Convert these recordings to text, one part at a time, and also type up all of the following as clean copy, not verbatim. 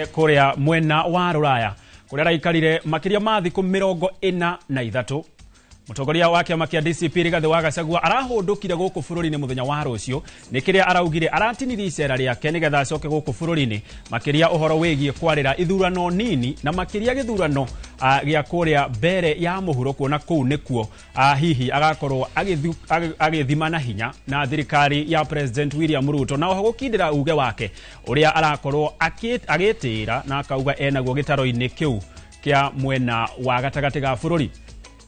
Kũrĩa mwena wa Rũraya kũrĩa araikarire makĩria ma thikũ 43. Mũtongoria wa kĩama kĩa DCP Rigathĩ wa Gachagua arahũndũkire gũkũ bũrũri-inĩ mũthenya wa rũciũ nĩ kĩrĩa araugire aratinirie icera rĩake nĩgetha acoke gũkũ bũrũri-inĩ, makĩria ũhoro wĩgiĩ kwarĩra ithurano nini na makĩria gĩthurano gĩa kũrĩa mbere ya mũhuro, kuona kũu nĩkuo hihi agakorwo agĩthima na hinya na thirikari ya President William Ruto, na oho gũkindĩra uge wake ũrĩa arakorwo agĩtĩĩra na akauga enaguo gĩtaro-inĩ kĩu kĩa mwena wa gatagatĩ ga bũrũri.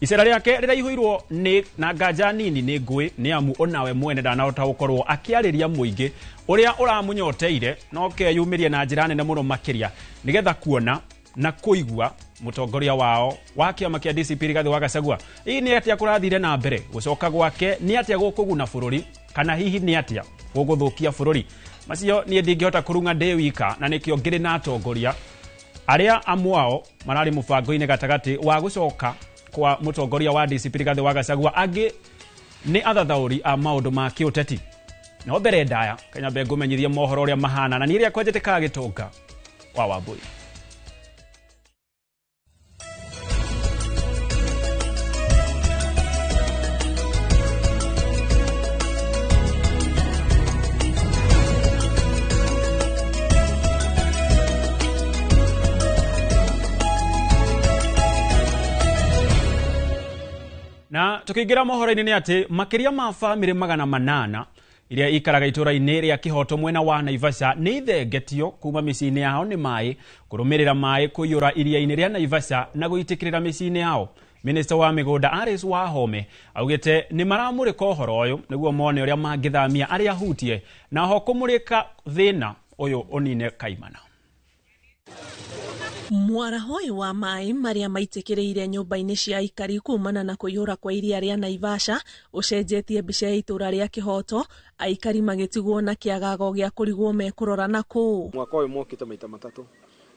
Icera rĩake rĩraihũirwo nĩ na nganja nini nĩ ngũĩ, nĩ amu onawe mwene ndanahota gũkorwo akĩarĩria mũingĩ ũrĩa ũramũnyoteire, no keyumĩrie na njĩra nene mũno makĩria nĩgetha kuona na kũigua mũtongoria wao wa kĩama kĩa DCP Rigathĩ wa Gachagua. Hihi nĩ atĩa kũrathire na mbere gũcoka gwake, nĩ atĩa gũkũguna bũrũri kana hihi nĩ atĩa gũgũthũkia bũrũri? Macio niĩ ndingĩhota kũrung'a ndĩ wika, na nĩkĩo ngĩrĩ na atongoria arĩa amwe ao mararĩ mũbango-inĩ gatagatĩ wa gũcoka kwa mũtongoria wa DCP Rigathĩ wa Gachagua, angĩ nĩ athathaũri a maũndũ ma kĩũteti. No mbere ndaya kanyambe ngũmenyithie mohoro ũrĩa mahana, na niĩ rĩakwa njĩtĩkaga Gĩtonga wa Wambui. Na tukiingira mohoro-inĩ nĩ atĩ makĩria ma bamĩrĩ 800 iria ikaraga itũra-inĩ rĩa Kĩhoto mwena wa Naivasha nĩ ithengetio kuma mĩciĩ-inĩ yao nĩ maĩ kũrũmĩrĩra maĩ kũiyũra iria-inĩ rĩa Naivasha na gũitĩkĩrĩra mĩciĩ-inĩ yao. Minista wa mĩgũnda Alice Wahome augĩte nĩ maramũrĩka ũhoro ũyũ nĩguo mone ũrĩa mangĩthamia arĩa ahutie na ho kũmũrĩka thĩna ũyũ ũnine kaimana. Mwaraho ũyũ wa maĩ marĩa maitĩkĩrĩire nyũmba-inĩ cia aikari kumana na kũiyũra kwa iria rĩa Naivasha ũcenjetie mbica ya itũra rĩa Kĩhoto, aikari magĩtigwo na kĩagago gĩa kũrigwo mekũrora na kũ. Mwaka ũyũ mokĩte maita matatũ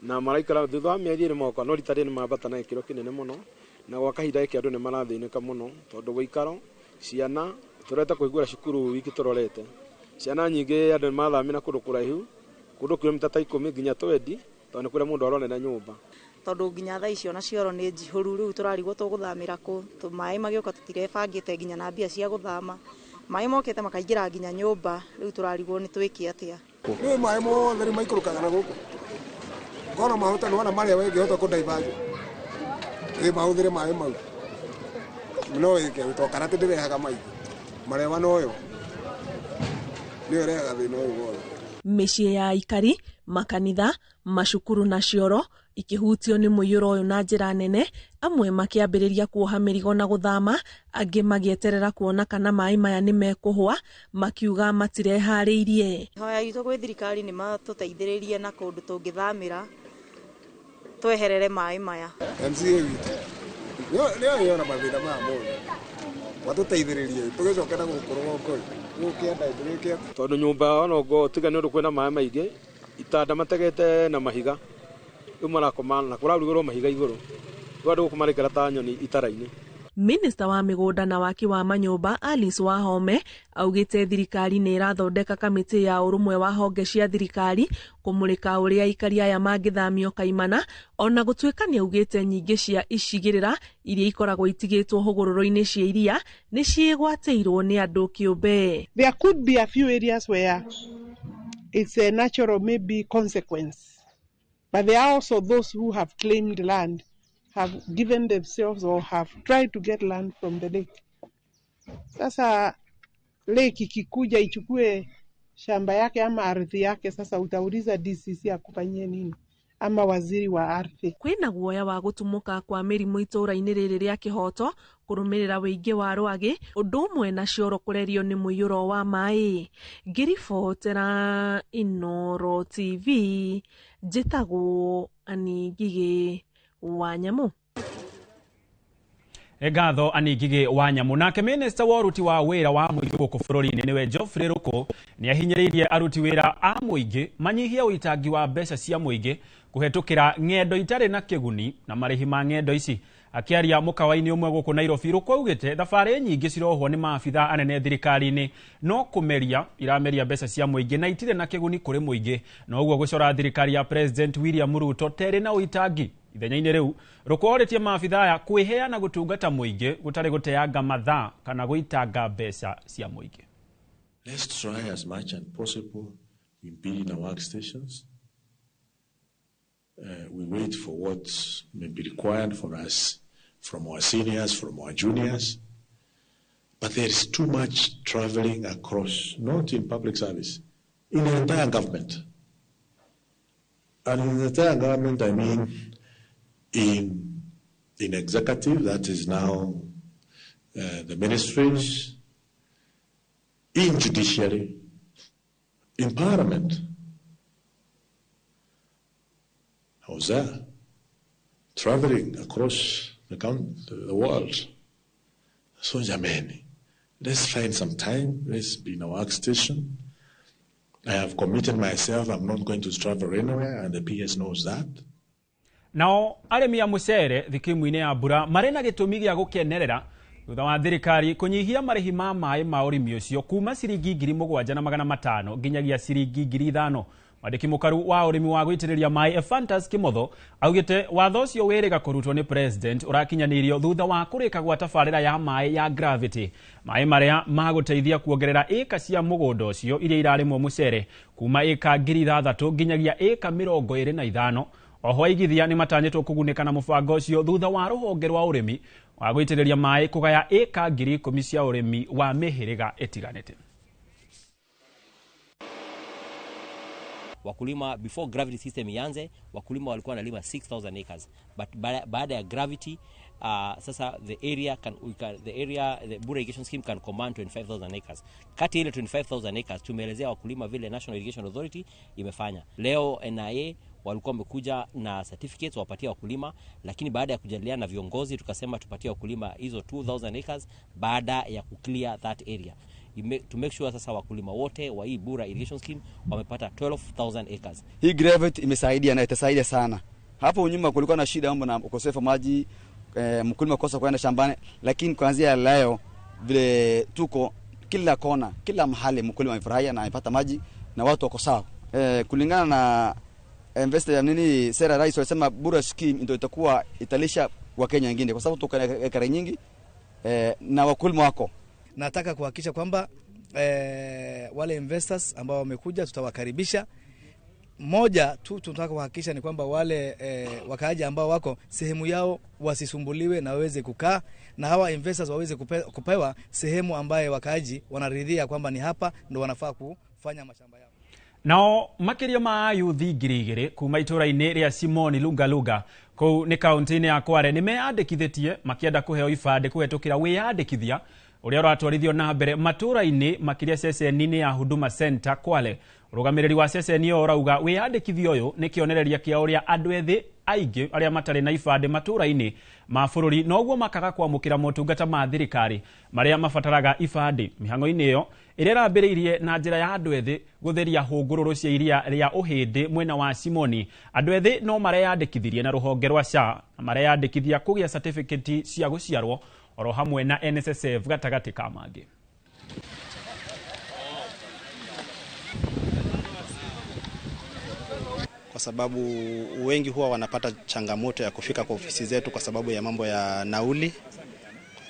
na maraikara thutha wa mĩeri ĩrĩ moka, no rita rĩrĩ mambata na gĩkĩro kĩnene mũno, na gwa kahinda gĩkĩ andũ nĩ marathĩnĩka mũno tondũ gũikaro ciana tũreta kũhingũra cukuru wiki tũrorete ciana nyingĩ, andũ nĩ mathamĩra kũndũ kũraihu, kũndũ kilomita ta 10 nginya 20, tondũ nĩ kũrĩa mũndũ aronera nyũmba. Tondũ nginya thaa icio na cioro nĩ njihũru, rĩu tũrarigwo tũgũthamĩra kũ, maĩ magĩũka tũtirebangĩte nginya na mbia cia gũthama, maĩ mokĩte makaingĩra nginya nyũmba, rĩu tũrarigwo nĩ twĩke atĩa. Rĩu maĩ mothe rĩu maikũrũkaga na gũkũ, ngona mahota nĩ wona marĩa wengĩhota kũndaivaji ĩ mahũthĩre maĩ mau no ĩke to karate ndĩrehaga maingĩ marewa noyo nĩyo ĩrehaga thĩna ũyũ wothe. Mĩciĩ ya aikari, makanitha, macukuru na cioro ikĩhutio nĩ mũiyũro ũyũ na njĩra nene, amwe makĩambĩrĩria kuoha mĩrigo na gũthama, angĩ magĩeterera kuona kana maĩ maya nĩ mekũhũa, makiuga matireharĩirie. Hoya itũ gwĩ thirikari nĩ matũteithĩrĩrie na kũndũ tũngĩthamĩra tweherere maĩ maya. MCA witũ nĩyo yona mathĩna maya mothe, matũteithĩrĩrie tũgĩcoke na gũkũ rũgongo gũkĩenda gĩkĩ, tondũ nyũmba ona ũguo tiga nĩ ũndũ kwĩna maĩ maingĩ, itanda mategete na mahiga rĩu marakoma na kũrarugĩrwo mahiga igũrũ, rĩu andũ gũkũ maraikara ta nyoni itara-inĩ. Minista wa mĩgũnda na waki wa manyũmba Alice Wahome augĩte thirikari nĩ ĩrathondeka kamĩtĩ ya ũrũmwe wa honge cia thirikari kũmũrĩka ũrĩa aikari aya mangĩthamio kaimana, ona gũtuĩka nĩ augĩte nyingĩ cia icigĩrĩra iria ikoragwo itigĩtwo hũgũrũrũ-inĩ cia iria nĩ ciĩgwatĩirwo nĩ andũ kĩũmbe. There could be a few areas where it's a natural maybe consequence, but there are also those who have claimed land, have given themselves or have tried to get land from the lake. Sasa lake ikikuja ichukue shamba yake ama ardhi yake, sasa utauliza DCC akufanyie nini ama waziri wa ardhi. Kwĩna guoya wa gũtumũka kwa mĩrimũ itũra-inĩ rĩrĩ rĩa Kĩhoto kũrũmĩrĩra wĩingĩ wa rwagĩ, ũndũ ũmwe na cioro kũrerio nĩ mũiyũro wa maĩ. Ngĩribotera Inooro TV, njĩtagwo Annie Ngigĩ wa Nyamũ. Ngatho Annie Ngigĩ wa Nyamũ. Nake minista wa ũruti wa wĩra wa mũingĩ gũkũ bũrũri-inĩ nĩwe Geoffrey Ruku nĩ ahinyĩrĩirie aruti wĩra a mũingĩ manyihie ũitangi wa mbeca cia mũingĩ kũhetũkĩra ng'endo itarĩ na kĩguni na marĩhi ma ng'endo ici. Akiaria mũkawa-inĩ ũmwe gũkũ Nairobi, Ruku augĩte thabarĩ nyingĩ cirohwo nĩ maabitha anene thirikari-inĩ no kũmeria irameria mbeca cia mũingĩ na itirĩ na kĩguni kũrĩ mũingĩ, na ũguo gũcora thirikari ya President William Ruto terĩ na ũitangi. Ithenya-inĩ rĩu, Ruku orĩtie maabitha aya kwĩheana gũtungata mũingĩ gũtarĩ gũteanga mathaa kana gũitanga mbeca cia mũingĩ. Let's try as much as possible we be in our workstations. We wait for what may be required for us from our seniors, from our juniors. But there is too much traveling across, not in public service, in the entire government. And in the entire government, I mean in executive, that is now the ministries, in judiciary, in parliament. I was there, traveling across the world. So, jameni, let's find some time, let's be in our workstation. I have committed myself, I'm not going to travel anywhere, and the PS knows that. Nao arĩmi a mũcere thikimu-inĩ ya Mbura marĩ na gĩtũmi gĩa gũkenerera thutha wa thirikari kũnyihia marĩhi ma maĩ ma ũrĩmi ũcio kuma ciringi 7,500 nginyagia ciringi 5,000. Mwandĩki mũkaru wa ũrĩmi wa gũitĩrĩria maĩ Ephantus Kimotho augĩte watho ũcio wĩrĩga kũrutwo nĩ president ũrakinyanĩirio thutha wa kũrĩka gwa tabarĩra ya maĩ ya gravity, maĩ marĩa magũteithia kuongerera ĩka cia mũgũnda ũcio iria irarĩmwo mũcere kuma ĩka 6,000 nginyagia ĩka 25. Oho aigithia nĩ matanyĩtwo kũgunĩka na mũbango ũcio thutha wa rũhonge rwa ũrĩmi wa gũitĩrĩria maĩ kũgaya ĩka 10,000 cia ũrĩmi wa mĩhĩrĩga ĩtiganĩte. Wakulima before gravity system ianze, wakulima walikuwa wanalima 6,000 acres, but baada ya gravity sasa the area can, we can, the area the Bura irrigation scheme can command 25,000 acres. Kati ile 25,000 acres tumeelezea wakulima vile National Irrigation Authority imefanya. Leo NIA walikuwa wamekuja na certificates wapatia wakulima, lakini baada ya kujadiliana na viongozi tukasema tupatie wakulima hizo 2,000 acres baada ya kuclear that area. To make sure sasa wakulima wote wa hii Bura irrigation scheme wamepata 12,000 acres. Hii gravity imesaidia na itasaidia sana. Hapo nyuma kulikuwa na shida mambo na ukosefu wa maji, mkulima kosa kwenda shambani, lakini kuanzia leo vile tuko kila kona, kila mahali mkulima amefurahia na amepata maji na watu wako sawa. Kulingana na investor ya nini sera rais walisema Bura scheme ndio itakuwa italisha Wakenya wengine kwa sababu tuko na ekari nyingi na wakulima wako. Nataka kuhakikisha kwamba wale investors ambao wamekuja tutawakaribisha. Moja tu tunataka kuhakikisha ni kwamba wale wakaaji ambao wako sehemu yao wasisumbuliwe na waweze kukaa, na hawa investors waweze kupewa sehemu ambaye wakaaji wanaridhia kwamba ni hapa ndo wanafaa kufanya mashamba yao. Nao makiria ma ayuthi 2,000 kuma itũra-inĩ rĩa Simoni Lungalunga kũu nĩ kaunti-inĩ ya Kware nĩ meyandĩkithĩtie makĩenda kũheo ibandĩ kũhetũkĩra wĩyandĩkithia ũrĩa ũratwarithio na mbere matũra-inĩ makĩria ceceni-inĩ ya Huduma Center Kwale. Ũrũgamĩrĩri wa ceceni ĩyo ũrauga wĩyandĩkithia ũyũ nĩ kĩonereria kĩa ũrĩa andũ ethĩ aingĩ arĩa matarĩ na ibandĩ matũra-inĩ ma bũrũri noguo makaga kwamũkĩra motungata ma thirikari marĩa mabataraga ibandĩ. Mĩhang'o-inĩ ĩyo ĩrĩa ĩrambĩrĩirie na njĩra ya andũ ethĩ gũtheria hũngũrũrũ cia iria rĩa Ũhĩndĩ mwena wa Simoni, andũ ethĩ no mareyandĩkithirie na rũhonge rwa SHA na mareyandĩkithia kũgĩa certificate cia gũciarwo oro hamwe na NSSF gatagatĩ ka mangĩ. Kwa sababu wengi huwa wanapata changamoto ya kufika kwa ofisi zetu kwa sababu ya mambo ya nauli,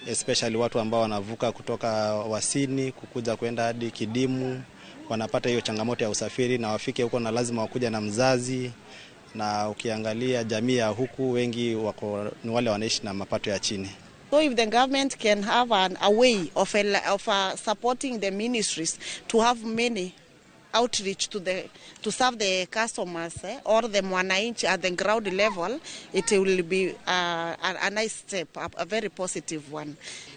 especially watu ambao wanavuka kutoka Wasini kukuja kwenda hadi Kidimu wanapata hiyo changamoto ya usafiri, na wafike huko na lazima wakuja na mzazi. Na ukiangalia jamii ya huku wengi wako ni wale wanaishi na mapato ya chini. So if the government can have a way of supporting the ministries to have many outreach to serve the customers or the mwananchi at the ground level, it will be a nice step, a very positive one.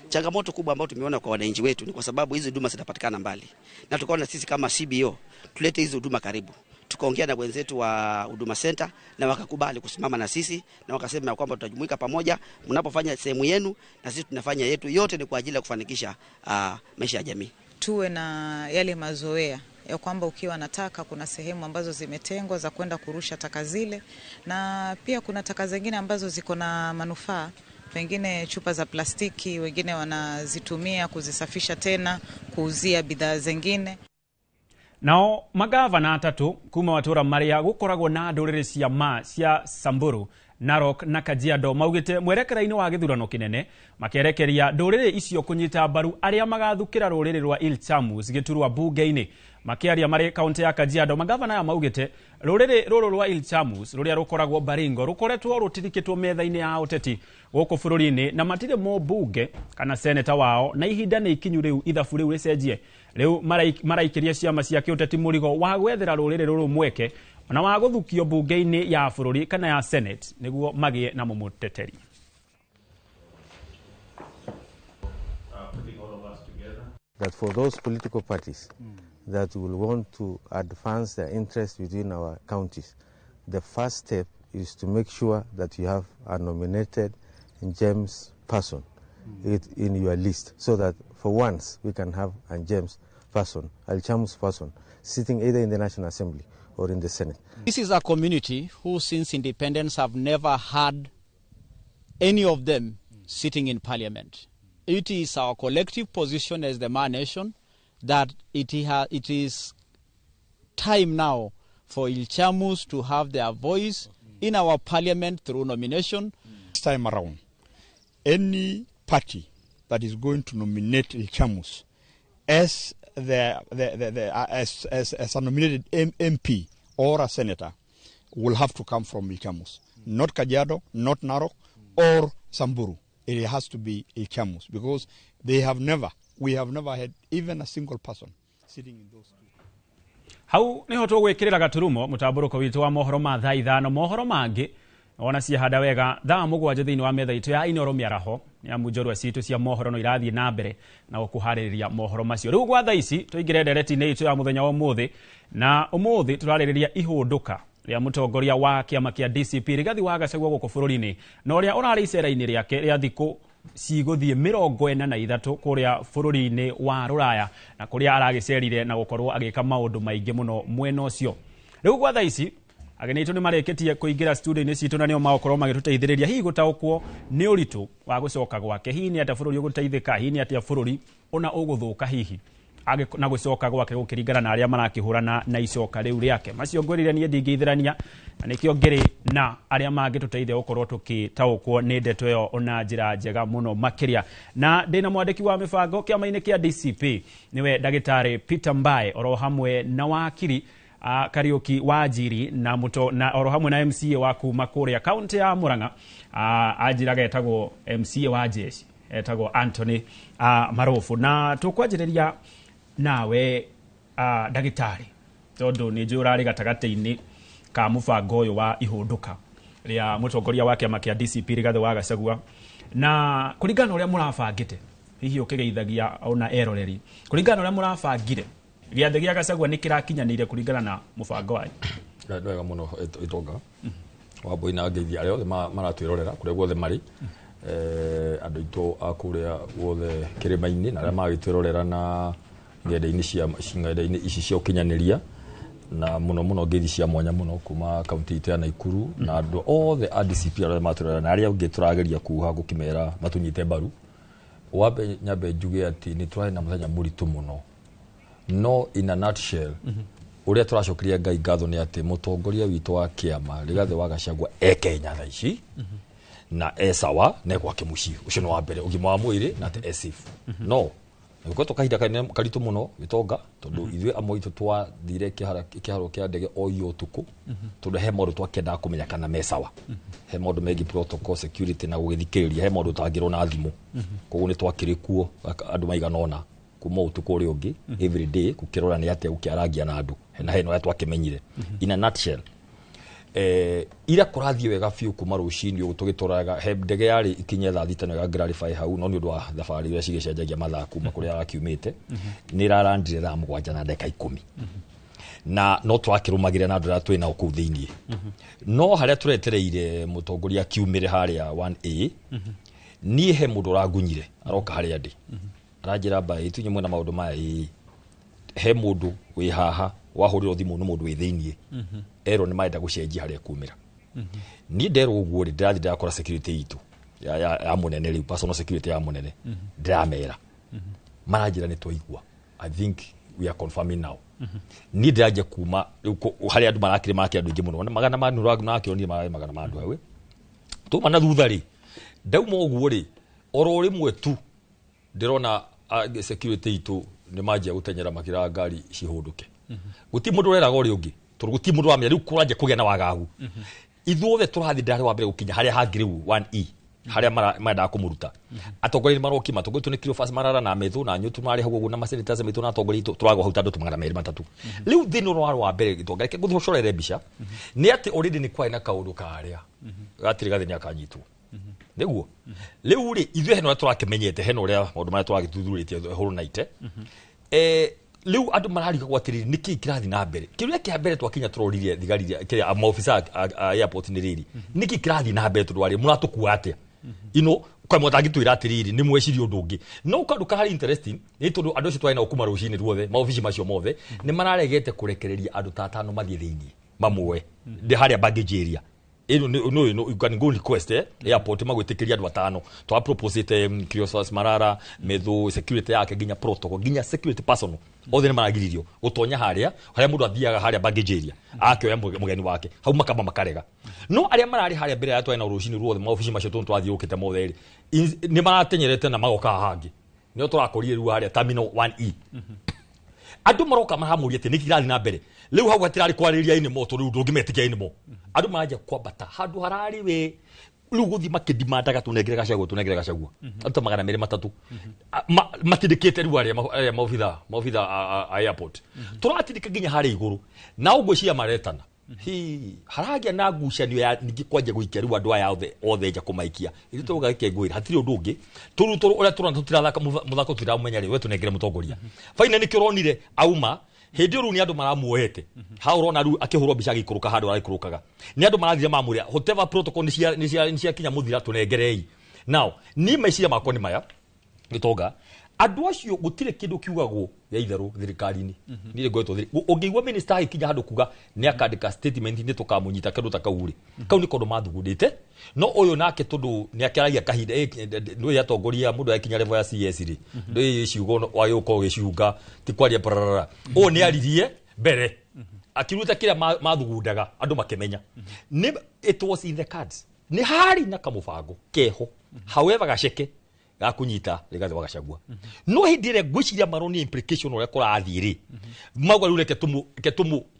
Changamoto kubwa ambayo tumeona kwa wananchi wetu ni kwa sababu hizi huduma zinapatikana mbali, na tukaona sisi kama CBO tulete hizi huduma karibu. Tukaongea na wenzetu wa Huduma Center na wakakubali kusimama na sisi, na wakasema kwamba tutajumuika pamoja, mnapofanya sehemu yenu na sisi tunafanya yetu, yote ni kwa ajili ya kufanikisha maisha ya jamii. Tuwe na yale mazoea ya kwamba ukiwa na taka kuna sehemu ambazo zimetengwa za kwenda kurusha taka zile, na pia kuna taka zingine ambazo ziko na manufaa Pengine chupa za plastiki wengine wanazitumia kuzisafisha tena kuuzia bidhaa zingine. Nao magavana 3 kuma matura maria gukoragwo na nduriri cia ma cia Samburu, Narok na Kajiado maugite mwerekera-inĩ wa gĩthurano kĩnene makerekeria ndũrĩrĩ icio kũnyita mbaru arĩa magathukĩra rũrĩrĩ rwa Ilchamus gĩturwa bunge-inĩ. Makĩaria marĩ kaunti ya Kajiado, magavana aya maugĩte rũrĩrĩ rũrũ rwa Ilchamus rũrĩa rũkoragwo Baringo rũkoretwo rũtirikĩtwo metha-inĩ ya ũteti gũkũ bũrũri-inĩ na matirĩ mũmbunge kana seneta wao, na ihinda nĩ ikinyu rĩu ithabu rĩu rĩcenjie. Rĩu maraikĩria ciama cia kĩũteti mũrigo wa gwethera rũrĩrĩ rũrũ mweke na wa gũthukio bunge-inĩ ya bũrũri kana ya Senate nĩguo magĩe na mũmũteteri. That for those political parties that will want to advance their interests within our counties, the first step is to make sure that you have a nominated James person in your list, so that for once we can have a James person, Ilchamus person, sitting either in the National Assembly or in the Senate. This is a community who since independence have never had any of them sitting in parliament. It is our collective position as the Ma Nation that it is time now for Ilchamus to have their voice in our parliament through nomination. This time around, any party that is going to nominate Ilchamus as a nominated MP or a senator will have to come from Ilchamus, not Kajiado, not Narok or Samburu. It has to be Ilchamus, because they have never, we have never had even a single person sitting in those two. Hau niho tũgwĩkĩrĩra gaturumo mũtambũrũko witũ wa mohoro ma thaa 5, mohoro mangĩ ona ciahanda wega thaa 7 thĩinĩ wa metha itũ ya Inoro mĩaraho nĩ amu njorua citũ cia mohoro no irathiĩ na mbere na gũkũharĩrĩria mohoro macio. Rĩu gwa thaa ici tũingĩre ndereti-inĩ itũ ya mũthenya wa ũmũthĩ, na ũmũthĩ tũrarĩrĩria ihũndũka rĩa mũtongoria wa kĩama kĩa DCP Rigathi wa Gachagua gũkũ bũrũri-inĩ na ũrĩa ũrarĩ icera-inĩ rĩake rĩa thikũ cigũthiĩ 43 kũrĩa bũrũri-inĩ wa Rũraya, na kũrĩa aragĩcerire na gũkorwo agĩka maũndũ maingĩ mũno mwena ũcio. Rĩu gwa thaa ici ageni aitũ nĩ marĩkĩtie kũingĩra studio-inĩ citũ na nĩo magũkorwo magĩtũteithĩrĩria hihi gũtaũkwo nĩ ũritũ wa gũcoka gwake, hihi nĩ atĩa bũrũri ũgũteithĩka, hihi nĩ atĩa bũrũri ona ũgũthũka hihi na gũcoka gwake gũkĩringana na arĩa marakĩhũrana na icoka rĩu rĩake. Macio ngwĩrire niĩ ndingĩithĩrania na nĩkĩo ngĩrĩ na arĩa mangĩtũteithia gũkorwo tũkĩtaũkwo nĩ ndeto ĩyo ona njĩra njega mũno makĩria. Na ndĩna mwandĩki wa mĩbango kĩama-inĩ kĩa DCP nĩwe ndagĩtarĩ Peter Mbae, oro hamwe na wakiri Kariuki Wanjiri na muto na oro hamwe na MCA wa kuma kũrĩa kaunti ya Murang'a, anjiraga etagwo MCA wa jeshi etagwo Anthony Marofu. Na tũkwanjĩrĩria nawe ndagĩtarĩ, tondũ nĩ njũĩ ũrarĩ gatagatĩ-inĩ ka mũbango ũyũ wa ihũndũka rĩa mũtongoria wa kĩama kĩa DCP Rigathi wa Gachagua, na kũringana na ũrĩa mũrabangĩte, hihi ũkĩgeithagia ona eroreri, kũringana na ũrĩa mũrabangire gĩathĩ gĩa Gachagua nĩ kĩrakinyanĩire kũringana na mũbango wanyu? Nĩ wega mũno Itonga Wambui, na ngeithia arĩa othe maratwĩrorera kũrĩa guothe marĩ, andũ aitũ a kũrĩa guothe kĩrĩma-inĩ na arĩa magĩtwĩrorera na ng'enda-inĩ ici cia ũkinyanĩria, na mũno mũno ngeithi cia mwanya mũno kuma kaunti itũ ya Naikuru na andũ othe a DCP arĩa matwĩrorera na arĩa angĩ tũrageria kuha gũkĩmera matũnyite mbaru. Wambe nyambe njuge atĩ nĩ tũrarĩ na mũthenya mũritũ mũno, no in a nutshell ũrĩa tũracokeria Ngai ngatho nĩ atĩ mũtongoria witũ wa kĩama Rigathi wa Gachagua e Kenya thaa ici na e sawa na e gwake mũciĩ. Ũcio nĩ wa mbere, ũgima wa mwĩrĩ na atĩ e safe. No nĩgũkoretwo kahinda karitũ mũno Gĩtonga, tondũ ithuĩ amwe aitũ twathire kĩharo kĩa ndege o iyo ũtukũ, tondũ he maũndũ twakĩendaga kũmenya kana me sawa, he maũndũ megiĩ protocol security na gũgĩthikĩrĩria, he maũndũ ũtangĩrwo na thimũ. Koguo nĩ twakĩrĩ kuo andũ maigana ũna kuma ũtukũ ũrĩa ũngĩ every day gũkĩrora nĩ atĩa gũkĩarangia na andũ na hena ũrĩa twakĩmenyire. In a nutshell, ira kũrathiĩ wega biũ kuma rũcinĩ ũguo tũgĩtũraga, he ndege yarĩ ikinye thaa 6 na ĩga hau, no nĩ ũndũ wa thabarĩ iria cigĩcenjagia mathaa kuma kũrĩa arakiumĩte nĩ ĩrarandire thaa 7:10, na no twakĩrũmagĩrĩra na andũ arĩa twĩ nao kũu thĩiniĩ. No harĩa tũretereire mũtongoria akiumĩre harĩa 1A, niĩ he mũndũ ũrangunyire aroka harĩa ndĩ, aranjĩra mbaĩ itunye mwena maũndũ maya, ĩĩ he mũndũ wĩ haha wahũrĩrwo thimũ nĩ mũndũ wĩ thĩiniĩ erwo nĩ marenda gũcenjia harĩa kumĩra. Niĩ nderwo ũguo rĩ, ndĩrathiĩ ndĩrakora security itũ ya munene riu, personal security ya munene. Ndiramera maranjira ni twaigua. I think we are confirming now. Ni ndiraje kuma haria andu marakire marakire andu aingi muno, magana ma nuru nakĩonire magana ma andu hawe tuma na thutha ri ndauma ũguo ri oro rĩmwe tu ndĩrona security itu nĩ manjia gũtenyera makĩra ngari cihũndũke. Gũtirĩ mũndũ ũreraga ũrĩa ũngĩ tondũ gũtirĩ mũndũ wamenya rĩu kũranjia kũgĩa na wagagu. Ithuothe tũrathiĩ ndarĩ wa mbere gũkinya harĩa hangĩ rĩu 1E harĩa marendaga kũmũruta. Atongoria nĩ maroki matongoria nĩ Cleophas Marara na Methu na Nyutu marĩ hau ũguo na masenators maitũ na atongoria itũ tũragwa hau ta andũ 203. Rĩu thĩna ũrĩa warĩ wa mbere gĩtonga reke ngũcocorere mbica nĩ atĩ already nĩ kwarĩ na kaũndũ karĩa gatirĩ gathĩ nĩ akanyitwo nĩguo. Rĩu rĩ ithuĩ hena ũrĩa tũrakĩmenyete, hena ũrĩa maũndũ marĩa tũragĩthuthurĩtie hũrũnaite. Rĩu andũ mararigagwo atĩrĩrĩ nĩkĩĩ kĩrathiĩ na mbere. Kĩũria kĩa mbere twakinya tũroririe thigari kĩrĩa maofisa a airport nĩ rĩrĩ, nĩkĩĩ kĩrathiĩ na mbere tondũ arĩ mũratũkua atĩa ino kwa mũtangĩtwĩra atĩrĩrĩ nĩ mwecirie ũndũ ũngĩ. No kaũndũ karĩ interesting nĩ tondũ andũ acio twarĩ nao kuma rũcinĩ ruothe maobici macio mothe nĩ mararegete kũrekereria andũ ta atano mathiĩ thĩiniĩ mamuoe harĩa baggage area. No, you can go request airport magwĩtĩkĩria andũ atano. Twa proposite Cleophas Marara, Methu, security yake nginya protocol nginya security personal othe nĩ maragiririo gũtonya harĩa harĩa mũndũ athiaga harĩa baggage area akĩoya mũgeni wake hau makamba makarega. No arĩa mararĩ harĩa mbere ya twarĩ na rũcinĩ ruothe maobici macio tondũ twathiũrũrũkĩte mothe rĩ nĩ maratenyerete na magoka haha hangĩ nĩo tũrakorire rĩu harĩa terminal 1E. Andũ maroka maramũria atĩ nĩkĩ kĩrathiĩ na mbere. Rĩu hau hatirarĩ kwarĩrĩria anymore tondũ rĩu ndũngĩmetĩkia anymore. Andũ maranjia kwambata handũ hararĩ we rĩu gũthiĩ makĩdimandaga tũnengere Gachagua tũnengere Gachagua. Andũ ta 203 matindĩkĩte rĩu arĩa maobitha a airport. Tũratindĩka nginya harĩa igũrũ na ũngwĩciria maretana. Haragĩa na ngucanio ya ningĩ kwanjia gũikia rĩu andũ aya othe nja kũmaikia. Ithuĩ tũrauga reke ngwĩre hatirĩ ũndũ ũngĩ. Tũrĩu ũrĩa tũrona tũtirathaka mũthako tũtiramũmenya rĩ we tũnengere mũtongoria. Faina nĩkĩo ũronire auma hĩndĩ ĩyo rĩu nĩ andũ maramuoete. Hau ũrona rĩu akĩhũrwo mbica agĩikũrũka handũ araikũrũkaga. Nĩ andũ marathire mamũrĩa whatever protocol nĩ ciakinya mũthira tũnengerei. Now niĩ meciria makwa nĩ maya gĩtonga andũ acio gũtirĩ kĩndũ kiugagwo ya itherũ thirikari-inĩ. Niĩ ngoretwo ũngĩigua minister agĩkinya handũ kuga nĩ akandĩka statement nĩ tũkamũnyita kĩndũ ta kau rĩ kau nĩ kaũndũ mathugundĩte. No ũyũ nake tondũ nĩ akĩaragia kahinda nĩ atongoria mũndũ akinya level ya CS rĩ ndĩ ciugo wagĩũka ũgĩciunga ti kwaria pararara. Ũyũ nĩ aririe mbere akiruta kĩrĩa mathugundaga andũ makĩmenya. Nĩ it was in the cards. Nĩ harĩ na kamũbango keho however gaceke gakunyita Rigathi wa Gachagua. No hĩndĩ ĩrĩa ngwĩciria maroni implication ũrĩa kũrathiĩ rĩ mauga rĩu reke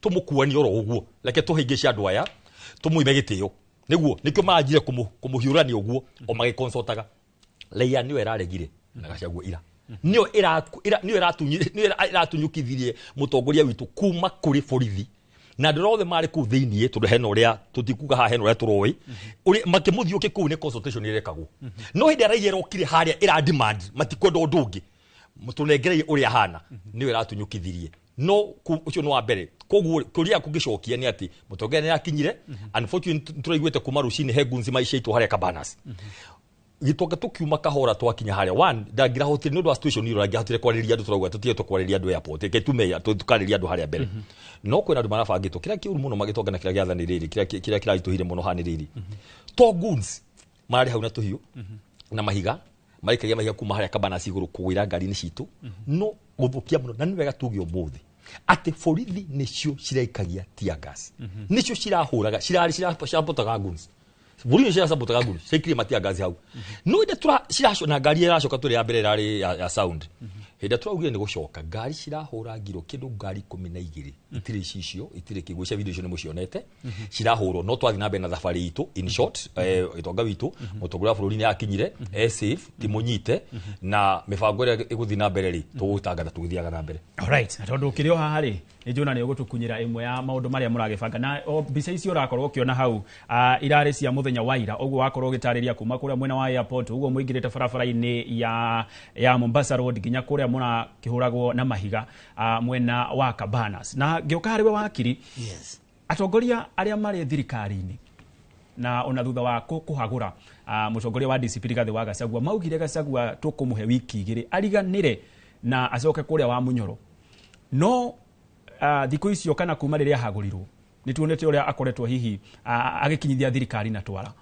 tũmũkuanie oro ũguo reke tũhĩngĩce andũ aya tũmũime gĩtĩo nĩguo nĩkĩo maranjire kũmũhiũrania ũguo o magĩconsultaga. Raia nĩyo ĩraregire na Gachagua ira nĩyo ĩratunyũkithirie mũtongoria witũ kuma kũrĩ borithi na andũ othe marĩ kũu thĩiniĩ tondũ hena ũrĩa tũtikuga haha hena ũrĩa tũroĩ makĩmũthiũke kũu nĩ consultation ĩrekagwo. No hĩndĩ ĩrĩa raia ĩrokire harĩa ĩra demand matikwenda ũndũ ũngĩ tũnengerei ũrĩa ahana nĩyo ĩratunyũkithirie. No ũcio nĩ wa mbere. Koguo kũrĩa kũngĩcokia nĩ atĩ mũtongoria nĩ akinyire. Unfortunately tũraiguĩte kuma rũcinĩ he ngunzi maicaitwo harĩa Cabanas. Gĩtonga tũkiuma kahora twakinya harĩa one ndangĩrahotire nĩ ũndũ wa situation ĩyo ndangĩahotire kwarĩria andũ tũrauga tũtige tũkwarĩria andũ airport reke tume tũkarĩria andũ harĩa mbere. No kwĩna andũ marabangĩtwo kĩrĩa kĩũru mũno magĩtonga na kĩrĩa gĩathani rĩrĩ kĩrĩa kĩraritũhire mũno haha nĩ rĩrĩ to goons mararĩ hau na tũhiũ na mahiga marĩkagia mahiga kuma harĩa Cabanas igũrũ kũgwĩra ngari-inĩ citũ no gũthũkia mũno. Na nĩ wega tuge ũmũthĩ atĩ borithi nĩcio ciraikagia tear gas nĩcio cirahũraga cirabotaga goons borithi cirabotaga goons ciaikirie matia gas hau. No hĩndĩ ciracoka na ngari ĩracoka tũrĩ ya mbere ĩrarĩ ya sound hĩndĩ tũraugire nĩ gũcoka ngari cirahũra ngiro kĩndũ ngari 12 itirĩ icicio itirĩ kĩguo cia video icio nĩ mũcionete cirahũrwo. No twathiĩ na mbere na thabarĩ itũ in short gĩtonga witũ mũtongoria wa bũrũri nĩ akinyire e safe ti mũnyite na mĩbango ĩrĩa ĩgũthiĩ na mbere rĩ tũgũtangatha tũgĩthiaga na mbere. Alright, na tondũ ũkĩrĩ o haha rĩ nĩ njũna nĩ ũgũtũkunyĩra ĩmwe ya maũndũ marĩa mũragĩbanga na mbica icio ũrakorwo ũkĩona hau irarĩ cia mũthenya wa ira ũguo wakorwo ũgĩtarĩria kuma kũrĩa mwena wa airport ũguo mũingĩrĩte barabara-inĩ ya Mombasa Road nginya kũrĩa mũrakĩhũragwo na mahiga mwena wa Cabanas. Na ngĩũka harĩ we wakiri, yes, atongoria arĩa marĩ thirikari-inĩ na ona thutha wa kũhagũra mũtongoria wa DCP Rigathi wa Gachagua maugire Gachagua tũkũmũhe wiki igĩrĩ ariganĩre na acoke kũrĩa wa Munyoro. No thikũ icio kana kuma rĩrĩa ahagũrirwo Nĩ tuonete ũrĩa akoretwo hihi agĩkinyithia thirikari na twara.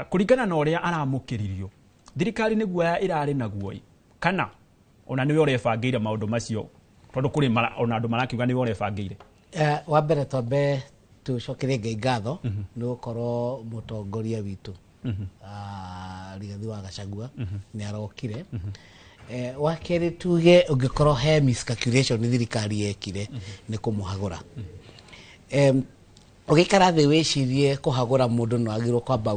Kũringana na ũrĩa aramũkĩririo, thirikari nĩ guoya ĩrarĩ naguo kana ona nĩwe ũrebangĩire maũndũ macio, tondũ kũrĩ ona andũ marakiuga nĩwe ũrebangĩire? Wa mbere twambe tucokerie Ngai ngatho nĩ gũkorwo mũtongoria witũ Rigathi wa Gachagua nĩ arokire. Wa kerĩ tuge ũngĩkorwo he miscalculation thirikari yekire nĩ kũmũhagũra. Ũgĩikara thĩ wĩcirie kũhagũra mũndũ no agĩrĩirwo kwamba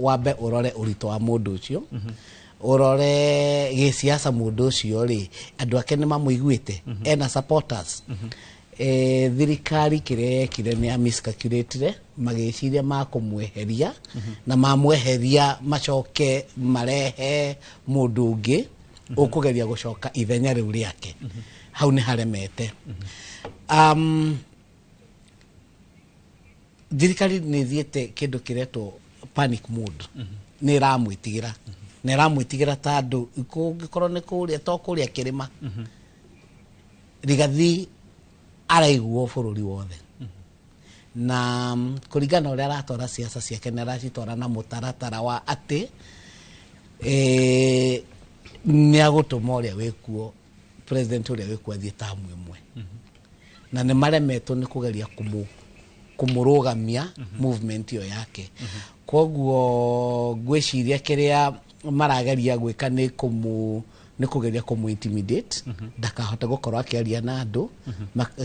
wambe ũrore ũritũ wa mũndũ ũcio, ũrore gĩsiasa mũndũ ũcio rĩ, andũ ake nĩ mamũiguĩte, ena supporters. Thirikari kĩrĩa yekire nĩ ya miscalculatire, magĩciria makũmweheria na mamweheria macoke marehe mũndũ ũngĩ ũkũgeria gũcoka ithenya rĩu rĩake. Hau nĩ haremete. Thirikari nĩ ĩthiĩte kĩndũ kĩretwo panic mode. Nĩ ĩramwĩtigĩra. Nĩ ĩramwĩtigĩra tondũ kũngĩkorwo nĩ kũrĩa to kũrĩa kĩrĩma, Rigathi araiguo bũrũri wothe. Na kũringana na ũrĩa aratwara siasa ciake nĩ aracitwara na mũtaratara wa atĩ nĩ agũtũma ũrĩa wĩkuo, president ũrĩa wĩkuo athiĩ tamu ĩmwe. Na nĩ maremetwo nĩ kũgeria kũmũrũgamia movement ĩyo yake. Koguo ngwĩciria kĩrĩa marageria gwĩka nĩ kũgeria kũmũ intimidate ndakahote gũkorwo akĩaria na andũ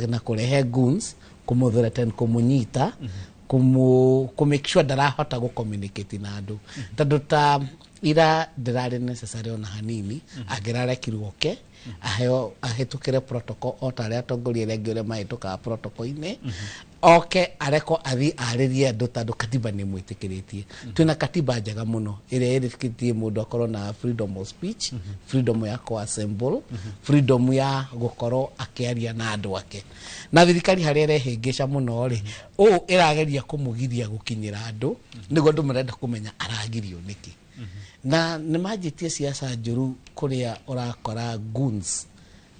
na kũrehe goons, kũmũ-threaten, kũmũnyita, kũ make sure ndarahota gũ communicate na andũ. Tondũ ta ira ndĩrarĩ necessary ona hanini, angĩrarekirwo oke aheo ahĩtũkĩre protocol o ta arĩa atongoria arĩa angĩ ũrĩa mahĩtũkaga protocol-inĩ, oke arekwo athiĩ arĩrie andũ tondũ katiba nĩ ĩmwĩtĩkĩrĩtie. Twĩna katiba njega mũno ĩrĩa ĩrĩkĩtie mũndũ akorwo na freedom of speech, freedom ya kũ-assemble, freedom ya gũkorwo akĩaria na andũ ake. Na thirikari harĩa ĩrehĩngĩca mũno rĩ, ũũ ĩrageria kũmũgiria gũkinyĩra andũ nĩguo andũ marenda kũmenya aragirio nĩkĩ. Na nĩ manjĩtie siasa njũru kũrĩa ũrakora goons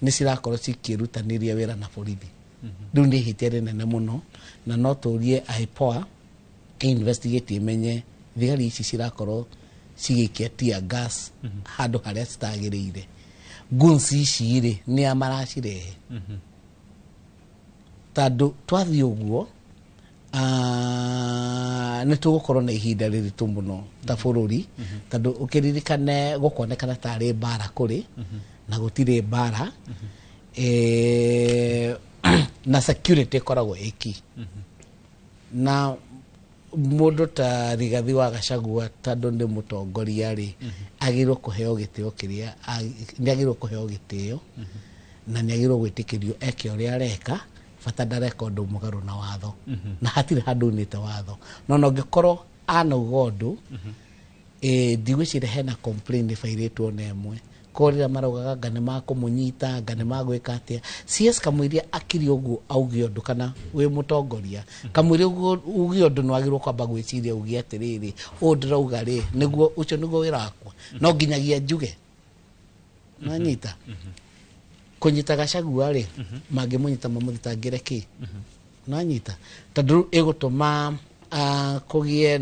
nĩ cirakorwo cikĩrutanĩria wĩra na borithi. Rĩu nĩ ihĩtia rĩnene mũno, na no tũrie IPOA investigate imenye thigari ici cirakorwo cigĩikia tear gas handũ harĩa citagĩrĩire. Goons ici rĩ, nĩ a maracirehe? Tondũ twathiĩ ũguo nĩ tũgũkorwo na ihinda rĩritũ mũno ta bũrũri, tondũ ũkĩririkane gũkonekana tarĩ mbara kũrĩ na gũtirĩ mbara, na security ĩkoragwo ĩki. Na mũndũ ta Rigathi wa Gachagua tondũ nĩ mũtongoria rĩ, agĩrĩirwo kũheo gĩtĩo kĩrĩa nĩ agĩrĩirwo kũheo gĩtĩo, na nĩ agĩrĩirwo gwĩtĩkĩrio eke ũrĩa areka, bata ndareka ũndũ mũgarũ na watho. Na hatirĩ handũ unĩte watho. No ũngĩkorwo anauga ũndũ, ndigwĩciria hena complaint ĩbairĩtwo na ĩmwe. Koguo rĩrĩa maraugaga anga nĩ makũmũnyita, anga nĩ magwĩka atĩa, CS kamũiria akiri ũguo auge ũndũ kana wĩ mũtongoria, kamũiria ũguo uge ũndũ nĩ wagĩrĩirwo kwamba gwĩciria uge atĩrĩrĩ, ũũ ndĩrauga rĩ, nĩguo ũcio nĩguo wĩra wakwa, no nginyagia njuge. Nĩwanyita? Kũnyita Gachagua rĩ, mangĩmũnyita mamũthitangĩre kĩ? Nĩwanyita? Tondũ rĩu ĩgũtũma kũgĩe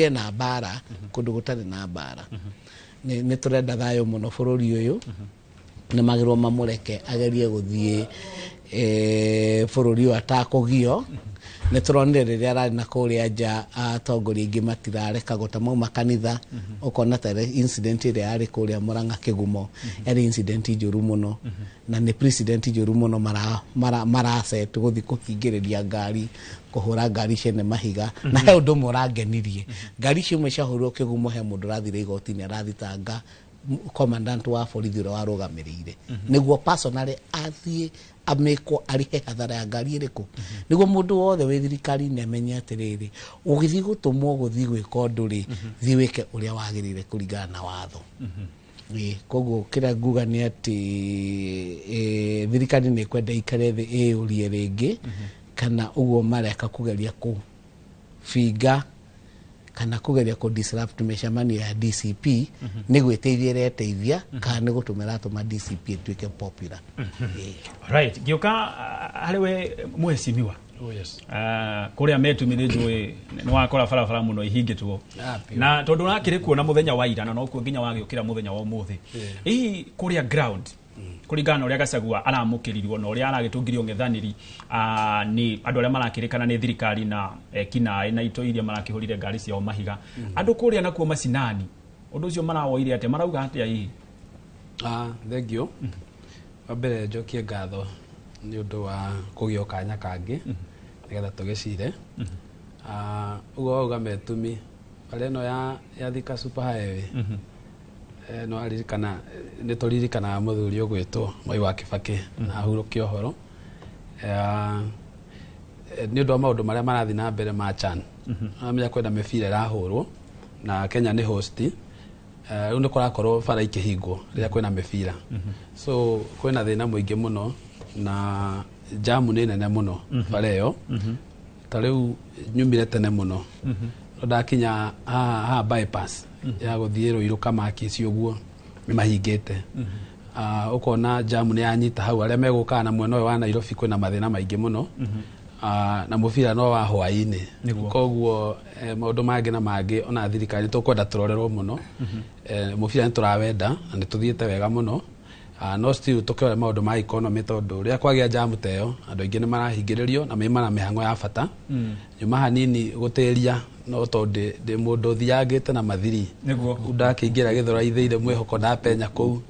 na mbara kũndũ gũtarĩ na mbara. Nĩ tũrenda thayũ mũno bũrũri ũyũ, nĩ magĩrĩirwo mamũreke agerie gũthiĩ bũrũri ũyũ atakũgio. Nĩ tũronire rĩrĩa ararĩ na kũrĩa nja atongoria aingĩ matirarekagwo ta mauma kanitha, ũkona ta incident ĩrĩa yarĩ kũrĩa Murang'a Kĩgumo, yarĩ incident njũru mũno, na nĩ precedent njũru mũno maraset gũthiĩ kũhingĩrĩria ngari, kũhũra ngari ciene mahiga. Na he ũndũ ũmwe ũrangenirie, ngari icio imwe ciahũrirwo Kĩgumo, he mũndũ ũrathire igoti-inĩ arathitanga commandant wa borithi ũrĩa warũgamĩrĩire, nĩguo personally athiĩ amĩkwo arĩhe hathara ya ngari ĩrĩkũ, nĩguo mũndũ wothe wĩ thirikari-inĩ amenye atĩrĩrĩ, ũgĩthiĩ gũtũmwo gũthiĩ gwĩka ũndũ rĩ, thiĩ wĩke ũrĩa wagĩrĩire kũringana na watho. Koguo kĩrĩa nguga nĩ atĩ thirikari nĩ ĩkwenda ĩikare thĩ ĩyũrie rĩngĩ kana ũguo mareka kũgeria kũbinga kana kũgeria kũ disrupt mĩcemanio ya DCP nĩ gwĩteithia ĩreteithia kana nĩ gũtũma ĩratũma DCP ĩtuĩke popular. Right, ngĩũka harĩ we mheshimiwa Oh, yes. Kũrĩa metumi nĩ njũĩ nĩ wakora barabara mũno ihingĩtwo. Ah, biũ. Na tondũ ũrakĩrĩ kuo na mũthenya wa ira na nokuo nginya wagĩũkĩra mũthenya wa ũmũthĩ, hihi kũrĩa ground kũringana na ũrĩa Gachagua aramũkĩrirwo na ũrĩa aragĩtũngirio ng'ethanĩri nĩ andũ arĩa marakĩrĩkana nĩ thirikari na ekinaĩ na itoi iria marakĩhũrire ngari ciao mahiga, andũ kũrĩa nakuo macinani ũndũ ũcio marawoire atĩa, marauga atĩa hihi? Ah, thank you. Wa mbere njokie ngatho nĩ ũndũ wa kũgĩa kanya kangĩ nĩgetha tũgĩcire. Ah, ũguo wauga metumi bara ĩno ya Thika Super Highway, no aririkana nĩ tũririkanaga mũthuri ũgwĩtwo Mwai wa Kibaki na ahurũkia ũhoro. Nĩ ũndũ wa maũndũ marĩa marathiĩ na mbere ma CHAN, amenya kwĩna mĩbira ĩrahũrwo na Kenya nĩ host. Rĩu nĩ kũrakorwo bara ikĩhingwo rĩrĩa kwĩna mĩbira, so kwĩna thĩna mũingĩ mũno na jamu nĩ nene mũno bara ĩyo. Ta rĩu nyumire tene mũno, no ndakinya haha bypass ya gũthiĩ Rũirũ Kamakisi ũguo nĩ mahingĩte. Ũkona jamu nĩ yanyita hau, arĩa megũkaga na mwena ũyũ wa Nairobi kwĩna mathĩna maingĩ mũno. Na mũbira no wa hwaĩ-inĩ. Koguo maũndũ mangĩ na mangĩ ona thirikari tũkwenda tũrorerwo mũno. Mũbira nĩ tũrawenda na nĩ tũthiĩte wega mũno. No still tũkĩrore maũndũ ma economy tondũ rĩrĩa kwagĩa jamu ta ĩyo andũ aingĩ nĩ marahingĩrĩrio na maimana na mĩhang'o ya bata. Nyuma hanini gũtĩria no tondũ ndĩ mũndũ ũthiangĩte na mathiri. Ndakĩingĩra Gĩthũrai thĩire mwĩhoko ndapenya kũu.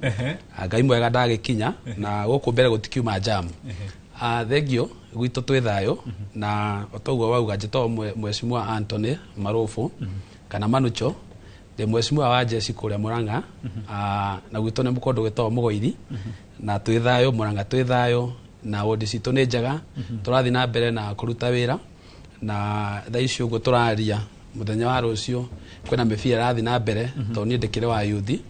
Ngai mwega ndagĩkinya na gũkũ mbere gũtikiuma jamu. Thengio gwitũ twĩ thayũ na otoguo wauga njĩtagwo Mheshimiwa Anthony Marufu kana Manucho, ndĩ mheshimiwa wa jeshi kũrĩa Murang'a. Na gwitũ nĩ kũndũ gwĩtagwo Mũgoiri na twĩ thayũ Murang'a, twĩ thayũ na wodi citũ nĩ njega. Tũrathiĩ na mbere na kũruta wĩra na thaa ici ũguo tũraria mũthenya wa rũciũ kwĩna mĩbira ĩrathiĩ na mbere tondũ niĩ ndĩkĩrĩ wa youth.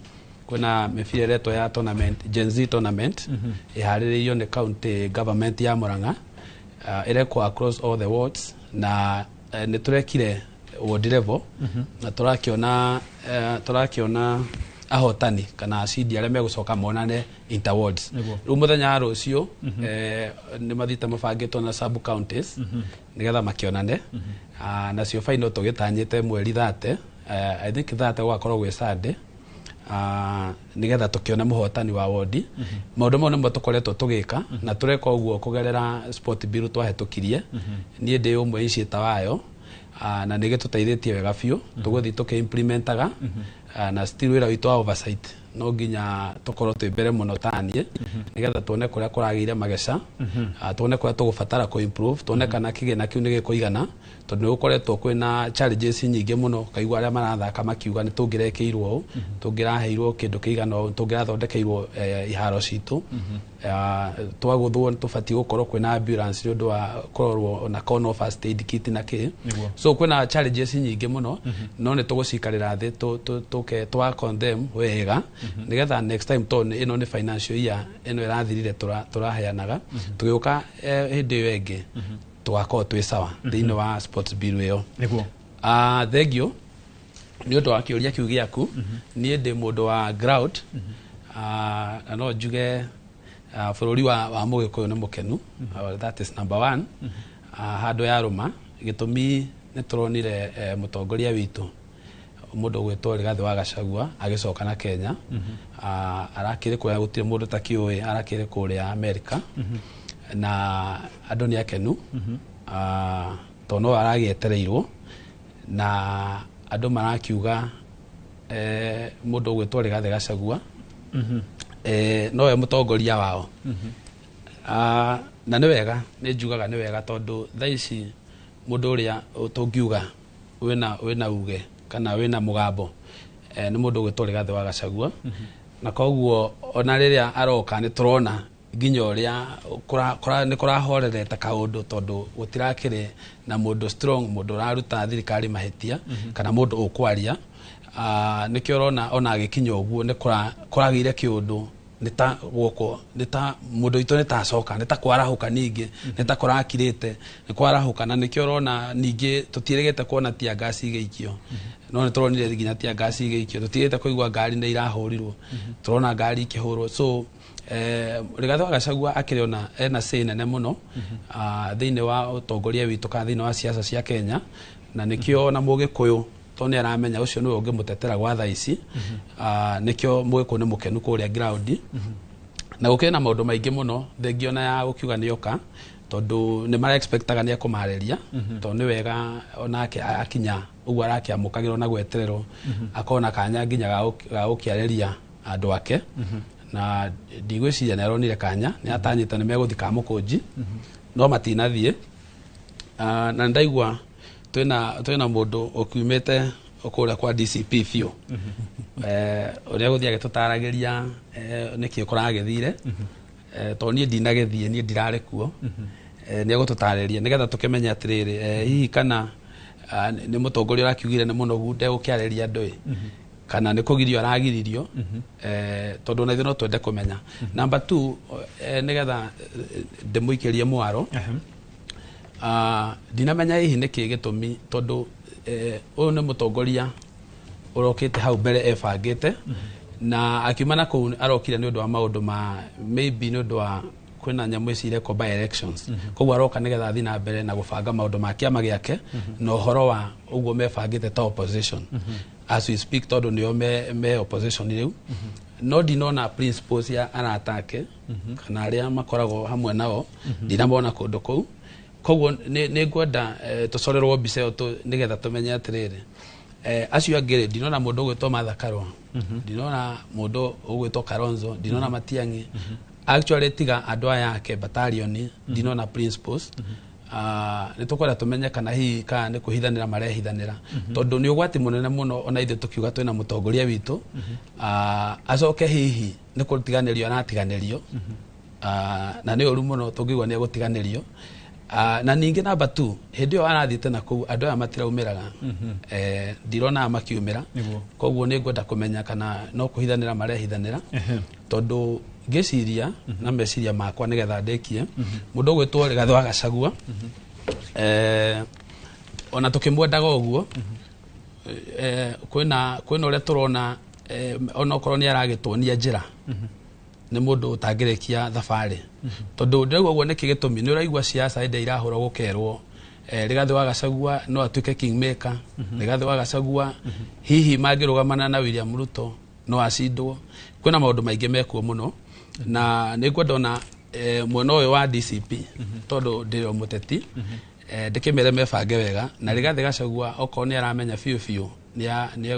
Kwĩna mĩbira ĩretwo ya tournament, Gen Z tournament, ĩharĩrĩirio nĩ county government ya Murang'a. Ĩrekwo across all the wards na nĩ tũrekire ward level na tũrakĩona ahotani kana acindi arĩa megũcoka monane interwards. Rĩu mũthenya wa rũciũ nĩ mathiĩte mabangĩtwo na sub counties nĩgetha makĩonane. Nacio final tũgĩtanyĩte mweri 30, I think 30 gũgakorwo gwĩ Sunday, nĩgetha tũkĩone mũhotani wa wodi. Maũndũ mau nĩmo tũkoretwo tũgĩka na tũreka ũguo kũgerera sport bill twahĩtũkirie. Niĩ ndĩ ũmwe initiator wayo, na nĩ gĩtũteithĩtie wega biũ. Tũgũthiĩ tũkĩ-implementaga, na still wĩra witũ wa oversight no nginya tũkorwo twĩ mbere mũno taniĩ nĩgetha tuone kũrĩa kũragĩire mageca, tuone kũrĩa tũgũbatara kũ improve, tuone kana kĩgĩna kĩu nĩ gĩkũigana tondũ nĩ gũkoretwo kwĩna challenges nyingĩ mũno. Kaigua arĩa marathaka makiuga nĩ tũngĩrekĩirwo ũũ, tũngĩraheirwo kĩndũ kĩigana ũũ, tũngĩrathondekeirwo iharo citũ. Twagũthwo nĩ tũbatiĩ gũkorwo kwĩna ambulance nĩ ũndũ wa kũrorwo na kono first aid kit na kĩ. So kwĩna challenges nyingĩ mũno no nĩ tũgũcikarĩra thĩ tũke twa condemn wega nĩgetha next time tondũ ĩno nĩ financial year ĩno ĩrathirire tũraheanaga tũgĩũka hĩndĩ ĩyo ĩngĩ tũgakorwo twĩ sawa thĩinĩ wa sports bill ĩyo. Thengio nĩ ũndũ wa kĩũria kĩu gĩaku. Niĩ ndĩ mũndũ wa ground, na no njuge bũrũri wa mũgĩkũyũ nĩ mũkenu. That is number one. Handũ ya rũma gĩtũmi nĩ tũronire mũtongoria witũ mũndũ ũgwĩtwo Rigathĩ wa Gachagua agĩcoka na Kenya. Arakĩrĩ kũrĩa gũtirĩ mũndũ takĩũĩ, arakĩrĩ kũrĩa Amerika na andũ nĩ akenu, tondũ no aragĩetereirwo na andũ marakiuga mũndũ ũgwĩtwo Rigathĩ Gachagua nowe mũtongoria wao. Na nĩ wega, nĩ njugaga nĩ wega tondũ thaa ici mũndũ ũrĩa tũngiuga wĩna uge kana wĩna mũgambo nĩ mũndũ ũgwĩtwo Rigathĩ wa Gachagua. Na koguo ona rĩrĩa aroka nĩ tũrona nginya ũrĩa nĩ kũrahorerete kaũndũ tondũ gũtirakĩrĩ na mũndũ strong, mũndũ ũraruta thirikari mahĩtia kana mũndũ ũkwaria. Nĩkĩo ũrona ona agĩkinya ũguo nĩ kũragĩire kĩũndũ nĩ ta guoko nĩ ta mũndũ witũ nĩ ta acoka nĩ ta kwarahũka ningĩ nĩ ta kũrakirĩte nĩ kwarahũka. Na nĩkĩo ũrona ningĩ tũtiĩrĩgĩte kuona tear gas igĩikio, no nĩ tũronire nginya tear gas igĩikio. Tũtiĩrĩgĩte kũigua ngari nĩ irahũrirwo, tũrona ngari ikĩhũrwo. So Rigathi wa Gachagua akĩrĩ ona ena say nene mũno thĩinĩ wa ũtongoria witũ kana thĩinĩ wa siasa cia Kenya, na nĩkĩo na Mũgĩkũyũ tondũ nĩ aramenya ũcio nĩwe ũngĩmũtetera gwa thaa ici. Nĩkĩo Mũgĩkũyũ nĩ mũkenu kũrĩa ground, na gũkĩrĩ na maũndũ maingĩ mũno thengia ona ya gũkiuga nĩoka, tondũ nĩ mara expectaga nĩ ekũmarĩria, tondũ nĩ wega onake akinya ũguo arakĩamũkagĩrwo na gwetererwo, akona kanya nginya ga gũkĩarĩria andũ ake. Na ndigwĩciria nĩ aronire kanya, nĩ atanyĩte nĩ megũthiĩ Kamũkũnji, no matinathiĩ. Na ndaigua twĩna mũndũ ũkiumĩte kũrĩa kwa DCP biũ, ũrĩa gũthiĩ agĩtũtaragĩria nĩkĩ kũragĩthire, tondũ niĩ ndinagĩthiĩ, niĩ ndirarĩ kuo. Nĩ egũtũtarĩria nĩgetha tũkĩmenye atĩrĩrĩ, hihi kana nĩ mũtongoria ũrakiugire nĩ mũnogu ndegũkĩarĩria andũ ĩ, kana nĩ kũgirio aragiririo, tondũ ona ithuĩ no twende kũmenya. Number 2, nĩgetha ndĩmũikĩrie mwaro, ndinamenya hihi nĩkĩ gĩtũmi, tondũ ũyũ nĩ mũtongoria ũrokĩte hau mbere ebangĩte, na akiuma na kũu arokire nĩ ũndũ wa maũndũ ma maybe nĩ ũndũ wa kwĩna nyamũ ici irekwo by elections. Koguo aroka nĩgetha athiĩ na mbere na gũbanga maũndũ ma kĩama gĩake na ũhoro wa ũguo mebangĩte ta opposition as we speak, tondũ nĩo me opposition rĩu. No ndinona principles ya arata ake kana arĩa makoragwo hamwe nao, ndinamona kũndũ kũu. Koguo nĩ ngwenda tũcorerwo mbica ĩyo nĩgetha tũmenye atĩrĩrĩ, acio angĩ rĩ, ndinona mũndũ ũgwĩtwo Martha Karua, ndinona mũndũ ũgwĩtwo Kalonzo, ndinona Matiang'i. Actually tiga andũ aya ake battalion, ndinona principles. Nĩ tũkwenda tũmenye kana hihi kana nĩ kwĩhithanĩra marehithanĩra, tondũ nĩ ũgwati mũnene mũno ona ithuĩ tũkiuga twĩna mũtongoria witũ, acoke hihi nĩ kũtiganĩrio aratiganĩrio. Na nĩ ũru mũno tũngĩigua nĩ egũtiganĩrio. Na ningĩ namba 2, hĩndĩ ĩyo arathiĩte na kũu andũ aya matiraumĩraga. Ndirona makiumĩra. Koguo nĩ ngwenda kũmenya kana no kũhithanĩra marehithanĩra, tondũ ngĩciria na meciria makwa nĩgetha ndĩkie, mũndũ ũgwĩtwo Rigathi wa Gachagua, ona tũkĩmwendaga ũguo, kwĩna ũrĩa tũrona, onokorwo nĩ aragĩtuonia njĩra, nĩ mũndũ ũtangĩrĩkia thabarĩ. Tondũ ndĩraigua ũguo nĩkĩ gĩtũmi, nĩ ũraigua siasa hĩndĩ irahũrwo gũkerwo Rigathi wa Gachagua no atuĩke kingmaker, Rigathi wa Gachagua hihi mangĩrũgamana na William Ruto no acindwo. Kwĩna maũndũ maingĩ mekuo mũno, na nĩ ngwenda ona mwena ũyũ wa DCP, tondũ ndĩrĩ o mũteti, ndĩkĩmere mebange wega na Rigathi Gachagua okorwo nĩ aramenya biũ biũ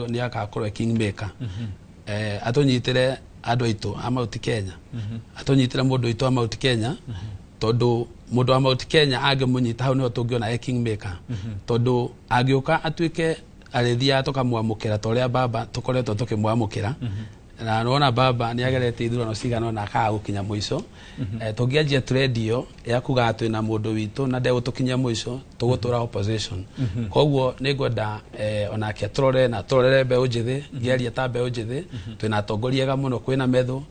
nĩ agakorwo e kingmaker, atũnyitĩre andũ aitũ a Mount Kenya, atũnyitĩre mũndũ witũ wa Mount Kenya, tondũ mũndũ wa Mount Kenya angĩmũnyita hau nĩho tũngĩona e kingmaker, tondũ angĩũka atuĩke arĩthiaga tũkamwamũkĩra ta ũrĩa baba tũkoretwo tũkĩmwamũkĩra. Na nĩwona baba nĩ agerete ithurano cigana ũna akaga gũkinya mũico. Tũngĩanjia trend ĩyo ya kugaga twĩna mũndũ witũ na ndegũtũkinyia mũico, tũgũtũra opposition. Koguo nĩ ngwenda onake atũrore na atũrorere mbeũ njĩthĩ, ngĩaria ta mbeũ njĩthĩ, twĩna atongoria ega mũno, kwĩna Methu,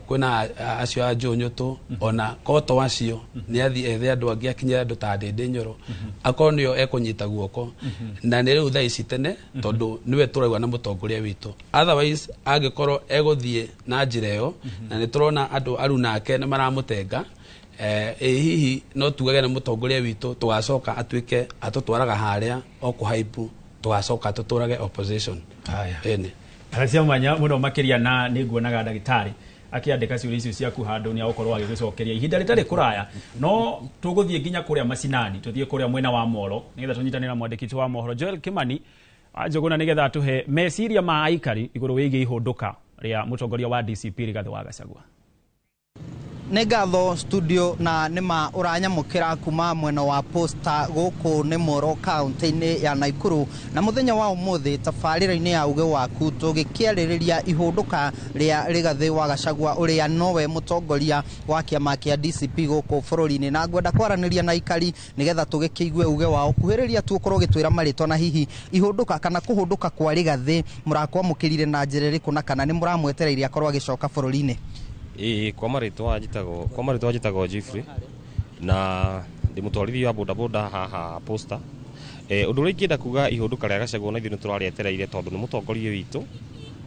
kwĩna acio a Njũnyũtũ, ona koto acio nĩ athiĩ ethe andũ angĩ akinyĩre andũ ta Ndĩndĩ Nyoro, akorwo nĩo ekũnyita guoko, na nĩ rĩu thaa ici tene, tondũ nĩwe tũraigua na mũtongoria witũ. Otherwise angĩkorwo egũthiĩ na njĩra ĩyo, na nĩ tũrona andũ aruna ake nĩ maramũtenga, hihi no tugage nĩ mũtongoria witũ, tũgacoka atuĩke atũtwaraga harĩa o kũhaipu, tũgacoka tũtũrage opposition. Ĩni. Cia mwanya mũno makĩria, na nĩ nguonaga ndagĩtarĩ akĩandĩka ciũria icio ciaku handũ nĩ agũkorwo agĩgũcokeria ihinda rĩtarĩ kũraya. No tũgũthiĩ nginya kũrĩa macinani, tũthiĩ kũrĩa mwena wa Molo nĩgetha tũnyitanĩre na mwandĩki witũ wa mohoro Joel Kimani Njũgũna, nĩgetha atũhe meciria ma aikari igũrũ wĩgiĩ ihũndũka rĩa mũtongoria wa DCP Rigathi wa Gachagua. Nĩ ngatho studio, na nĩma ũranyamũkĩra kuma mwena wa Posta gũkũ nĩ Moro kaunti-inĩ ya Nakuru, na mũthenya wa ũmũthĩ tabarĩra-inĩ ya uge waku tũgĩkĩarĩrĩria ihũndũka rĩa Rigathi wa Gachagua ũrĩa nowe mũtongoria wa kĩama kĩa DCP gũkũ bũrũri-inĩ, na ngwenda kwaranĩria na aikari nĩgetha tũgĩkĩigue uge wao. Kuhĩrĩria tu ũkorwo ũgĩtwĩra marĩtwa na hihi ihũndũka kana kũhũndũka kwa Rigathi mũrakwamũkĩrire na njĩra ĩrĩkũ, na kana nĩ mũramwetereire akorwo agĩcoka bũrũri-inĩ. Ĩĩ, kwa marĩtwa njĩtagwo Jeffrey na ndĩ mũtwarithia wa bodaboda haha Posta. Ũndũ ũrĩa ingĩenda kuga ihũndũka rĩa Gachagua na ithuĩ nĩ tũrarĩetereire, tondũ nĩ mũtongoria witũ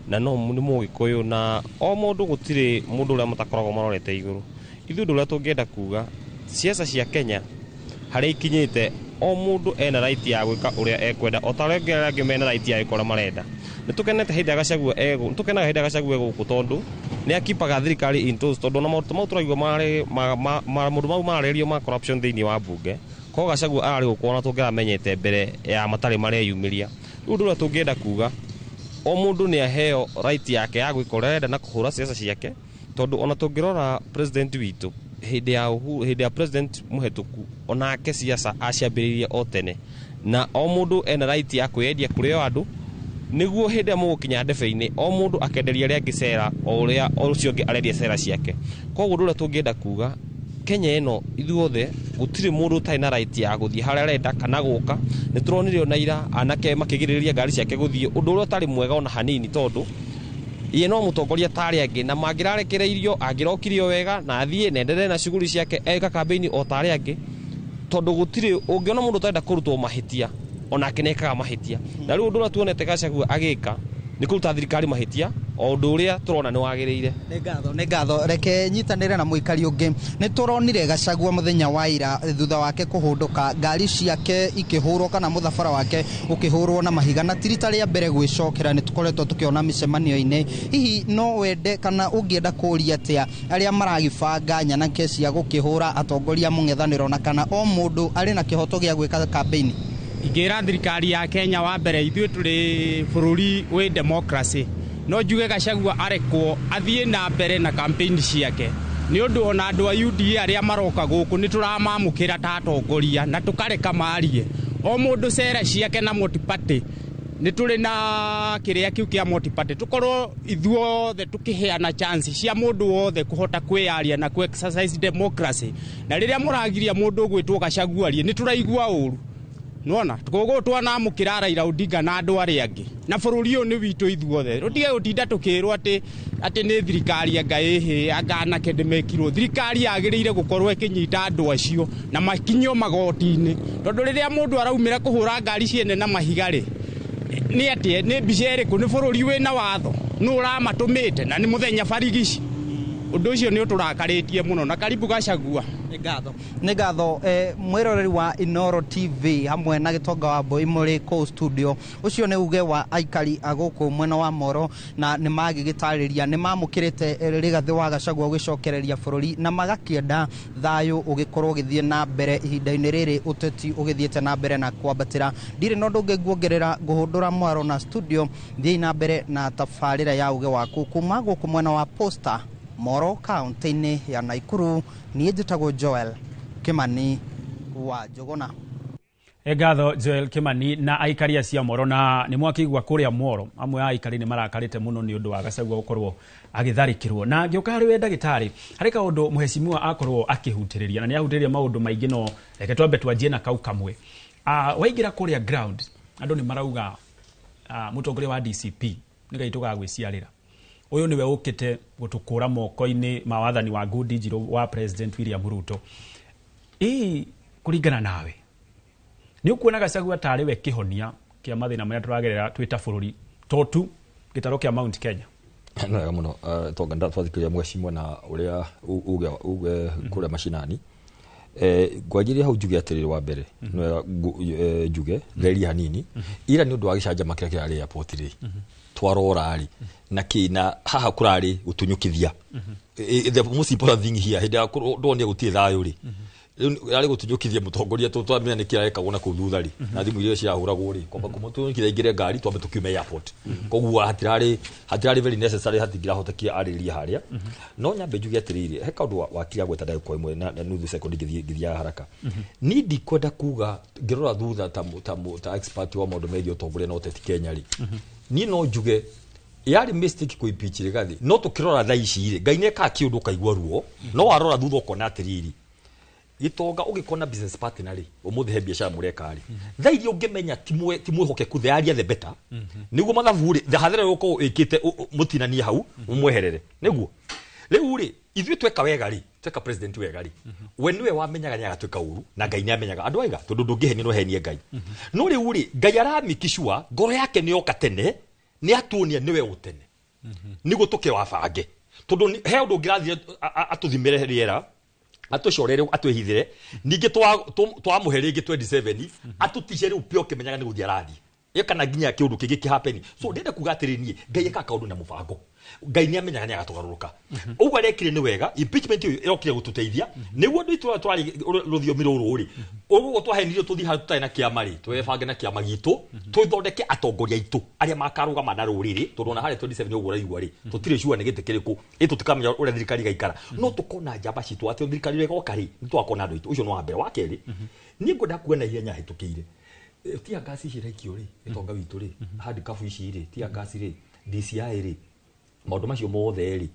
Na no nĩ Mũgĩkũyũ, na o mũndũ gũtirĩ mũndũ ũrĩa matakoragwo marorete igũrũ. Ithuĩ ũndũ ũrĩa tũngĩenda kuga, ciaca cia Kenya harĩa ikinyĩte, o mũndũ ena right ya gwĩka ũrĩa ekwenda, o ta ũrĩa arĩa angĩ mena right ya gwĩka ũrĩa marenda. Nĩ tũkenete hĩndĩ ĩrĩa Gachagua egũ, nĩ tũkenaga hĩndĩ ĩrĩa Gachagua egũkũ, tondũ nĩ akipaga thirikari in toes, tondũ ona maũndũ mau tũraigua marĩ maũndũ mau mararĩrĩrio ma corruption thĩinĩ wa mbunge, korwo Gachagua ararĩ gũkũ ona tũngĩramenyete mbere ya matarĩ mareyumĩria. Rĩu ũndũ ũrĩa tũngĩenda kuga, o mũndũ nĩ aheo right yake ya gwĩka ũrĩa arenda na kũhũra ciaca ciake, tondũ ona tũngĩrora president witũ hĩndĩ ya Uhuru, hĩndĩ ya president mũhetũku, onake ciaca aciambĩrĩirie o tene, na o mũndũ ena right ya kwĩyendia kũrĩ o andũ, nĩguo hĩndĩ ĩrĩa mũgũkinya ndebe-inĩ o mũndũ akenderia arĩa angĩ cera o ũrĩa ũcio ũngĩ arendia cera ciake. Koguo ũndũ ũrĩa tũngĩenda kuga, Kenya ĩno ithuothe gũtirĩ mũndũ ũtarĩ na right ya gũthiĩ harĩa arenda kana gũka. Nĩ tũronire ona ira anake makĩgirĩrĩria ngari ciake gũthiĩ, ũndũ ũrĩa ũtarĩ mwega ona hanini, tondũ ye no mũtongoria ta arĩa angĩ, na mangĩrarekereirio angĩrokire o wega na athiĩ na endelee na shughuli ciake, eka kambĩini o ta arĩa angĩ, tondũ gũtirĩ ũngĩona mũndũ ũtarenda kũrutwo mahĩtia onake nĩekaga mahĩtia. Na rĩu ũndũ ũrĩa tuonete Gachagua agĩka nĩ kũruta thirikari mahĩtia, o ũndũ ũrĩa tũrona nĩ wagĩrĩire. Nĩ ngatho, nĩ ngatho. Reke nyitanĩre na mũikari ũngĩ. Nĩ tũronire Gachagua mũthenya wa ira thutha wake kũhũndũka, ngari ciake ikĩhũrwo kana mũthabara wake ũkĩhũrwo na mahiga, na ti rita rĩa mbere gwĩcokera, nĩ tũkoretwo tũkĩona mĩcemanio-inĩ. Hihi no wende kana ũngĩenda kũũria atĩa arĩa maragĩbanga nyanake cia gũkĩhũra atongoria mũng'ethanĩro, na kana o mũndũ arĩ na kĩhoto gĩa gwĩka kambĩini? Ingĩra thirikari ya Kenya, wa mbere ithuĩ tũrĩ bũrũri wĩ democracy, no njuge Gachagua arekwo athiĩ na mbere na campaign ciake, nĩ ũndũ ona andũ a UDA arĩa maroka gũkũ nĩ tũramamũkĩra ta atongoria na tũkareka marie o mũndũ cera ciake na multi-party. Nĩ tũrĩ na kĩrĩa kĩu kĩa multi-party, tũkorwo ithuothe tũkĩheana chance cia mũndũ wothe kũhota kwĩyaria na kũ exercise democracy. Na rĩrĩa mũragiria mũndũ ũgwĩtwo Gachagua arie, nĩ tũraigua ũru. Nĩwona koguo twanamũkĩra Raila Odinga na andũ arĩa angĩ, na bũrũri ũyũ nĩ witũ ithuothe. Tũtige gũtinda tũkĩrwo atĩ nĩ thirikari anga ĩhĩ anga anake ndĩmekirwo. Thirikari yagĩrĩire gũkorwo ĩkĩnyita andũ acio na makinyio magoti-inĩ, tondũ rĩrĩa mũndũ araumĩra kũhũra ngari ciene na mahiga rĩ, nĩ atĩa, nĩ mbica ĩrĩkũ? Nĩ bũrũri wĩna watho, nũ ũramatũmĩte na nĩ mũthenya barigici? Ũndũ ũcio nĩ ũtũrakarĩtie mũno, na karibu Gachagua. Nĩ ngatho, nĩ ngatho. Mwĩroreri wa Inooro TV hamwe na Gĩtonga wa Mbui mũrĩ kũu studio, ũcio nĩ uge wa aikari a gũkũ mwena wa Moro, na nĩ magĩgĩtarĩria nĩ mamũkĩrĩte Rigathĩ wa Gachagua gũgĩcokereria bũrũri, na magakĩenda thayũ ũgĩkorwo ũgĩthiĩ na mbere ihinda-inĩ rĩrĩ ũteti ũgĩthiĩte na mbere na kwambatĩra. Ndirĩ na ũndũ ũngĩ nguongerera, ngũhũndũra mwaro na studio, thiĩi na mbere na tabarĩra ya uge waku kuma gũkũ mwena wa Posta, Moro, kaunti-inĩ ya Nakuru. Niĩ njĩtagwo Joel Kimani wa Njũgũna. Ngatho Joel Kimani na aikari acio Moro, na nĩ mwakĩigua kũrĩa Moro amwe a aikari nĩ marakarĩte mũno nĩ ũndũ wa Gachagua gũkorwo agĩtharĩkĩrwo. Na ngĩũka harĩ we ndagĩtarĩ, harĩ kaũndũ mũhecimiwa akorwo akĩhutĩrĩria, na nĩ ahutĩrĩria maũndũ maingĩ, no reke twambe twanjie na kau kamwe. Waingĩra kũrĩa ground, andũ nĩ marauga mũtongoria wa DCP nĩ Ngai tũgagwĩciarĩra, ũyũ nĩwe ũkĩte gũtũkũra moko-inĩ ma wathani wa ngundi njirũ wa President William Ruto. Ĩ kũringana nawe, nĩ ũkuona Gachagua tarĩ we kĩhonia kĩa mathĩna marĩa tũragerera twĩ ta bũrũri, to tu gĩtarũ kĩa Mount Kenya? Nĩ wega mũno, tonga twathikĩrĩria mwecimwa na ũrĩa uge kũrĩa macinani. Ngwanjĩrĩria hau njuge atĩrĩrĩ, wa mbere nĩ wega njuge theria hanini ira nĩ ũndũ wa gĩcanjama kĩrĩa kĩrarĩ airport rĩ, twarora rĩ na kĩ na haha kũrarĩ gũtunyũkithia. The most important thing here, hĩndĩ ya ndonire gũtirĩ thayũ rĩ, rĩu arĩ gũtunyũkithia mũtongoria, twamenya nĩ kĩarekagwo na kũu thutha rĩ, na thimũ iria cirahũragwo rĩ, kwamba kũmũtunyũkithia aingĩre ngari twambe tũkiume airport. Koguo hatirarĩ very necessary, hatingĩrahotekia arĩrĩria harĩa. No nyambe njuge atĩrĩrĩ, he kaũndũ wakiri agweta ndagĩka ĩmwe na nuthu second, ngĩthiaga haraka. Niĩ ndikwenda kuga ngĩrora thutha ta expert wa maũndũ megiĩ ũtongoria na ũteti Kenya rĩ, niĩ no njuge yarĩ mistake kũ impeach Rigathi. No tũkĩrora thaa ici rĩ, Ngai nĩekaga kĩũndũ ũkaigua ruo, no warora thutha ũkona atĩrĩrĩ, gĩtonga ũgĩkona business partner rĩ, ũmũthĩ he biacara mũreka rĩ, thaa iria ũngĩmenya ti mwĩhokeku, the earlier the better, nĩguo mathabu rĩ, the hathara ũgũkorwo ĩkĩte mũtinanie hau ũmweherere. Nĩguo rĩu rĩ, ithuĩ tweka wega rĩ, tweka president wega rĩ, we nĩwe wamenyaga nĩ agatwĩka ũru, na Ngai nĩ amenyaga andũ aiga, tondũ ndũngĩhenia no henie Ngai. No rĩu rĩ, Ngai aramake sure ngoro yake nĩ yoka tene, nĩ atuonia nĩwe ũtene. Nĩguo tũkĩwabange. Tondũ he ũndũ ũngĩrathiĩ atũthimĩre rĩera, atũcorere, atwĩhithĩre, ningĩ twamũhe rĩngĩ 27 atũtice rĩu pio ũkĩmenyaga nĩ gũthiĩ arathiĩ. Ĩ kana nginya kĩũndũ kĩngĩ kĩhapeni. So ndĩrenda kuga atĩrĩ, niĩ Ngai ekaga kaũndũ na mũbango. Ngai nĩ amenyaga nĩ agatũgarũrũka. Ũguo arekire nĩ wega. Impeachment ĩyo ĩrokire gũtũteithia nĩguo andũ aitũ arĩa twarĩ rũthiomi rũrũ rĩ, ũguo twahenirio tũthiĩ handũ tũtarĩ na kĩama rĩ, twebange na kĩama gitũ, tũthondeke atongoria aitũ arĩa makarũgama na rũrĩrĩ, tondũ ona harĩa 27 ũguo ũraigua rĩ, tũtirĩ sure nĩ gĩtĩ kĩrĩkũ, ĩ tũtikamenya ũrĩa thirikari ĩgaikara, no tũkona njamba citũ atĩ thirikari ĩrĩa ĩgoka rĩ, nĩ tũgakona andũ aitũ. Ũcio nĩ wa mbere. Wa kerĩ, niĩ ngwenda kuga na ihenya hĩtũkĩire tear gas ici iraikio rĩ, gĩtonga witũ rĩ, handcuff ici rĩ, tear gas rĩ, DCI rĩ, maũndũ macio mothe rĩ,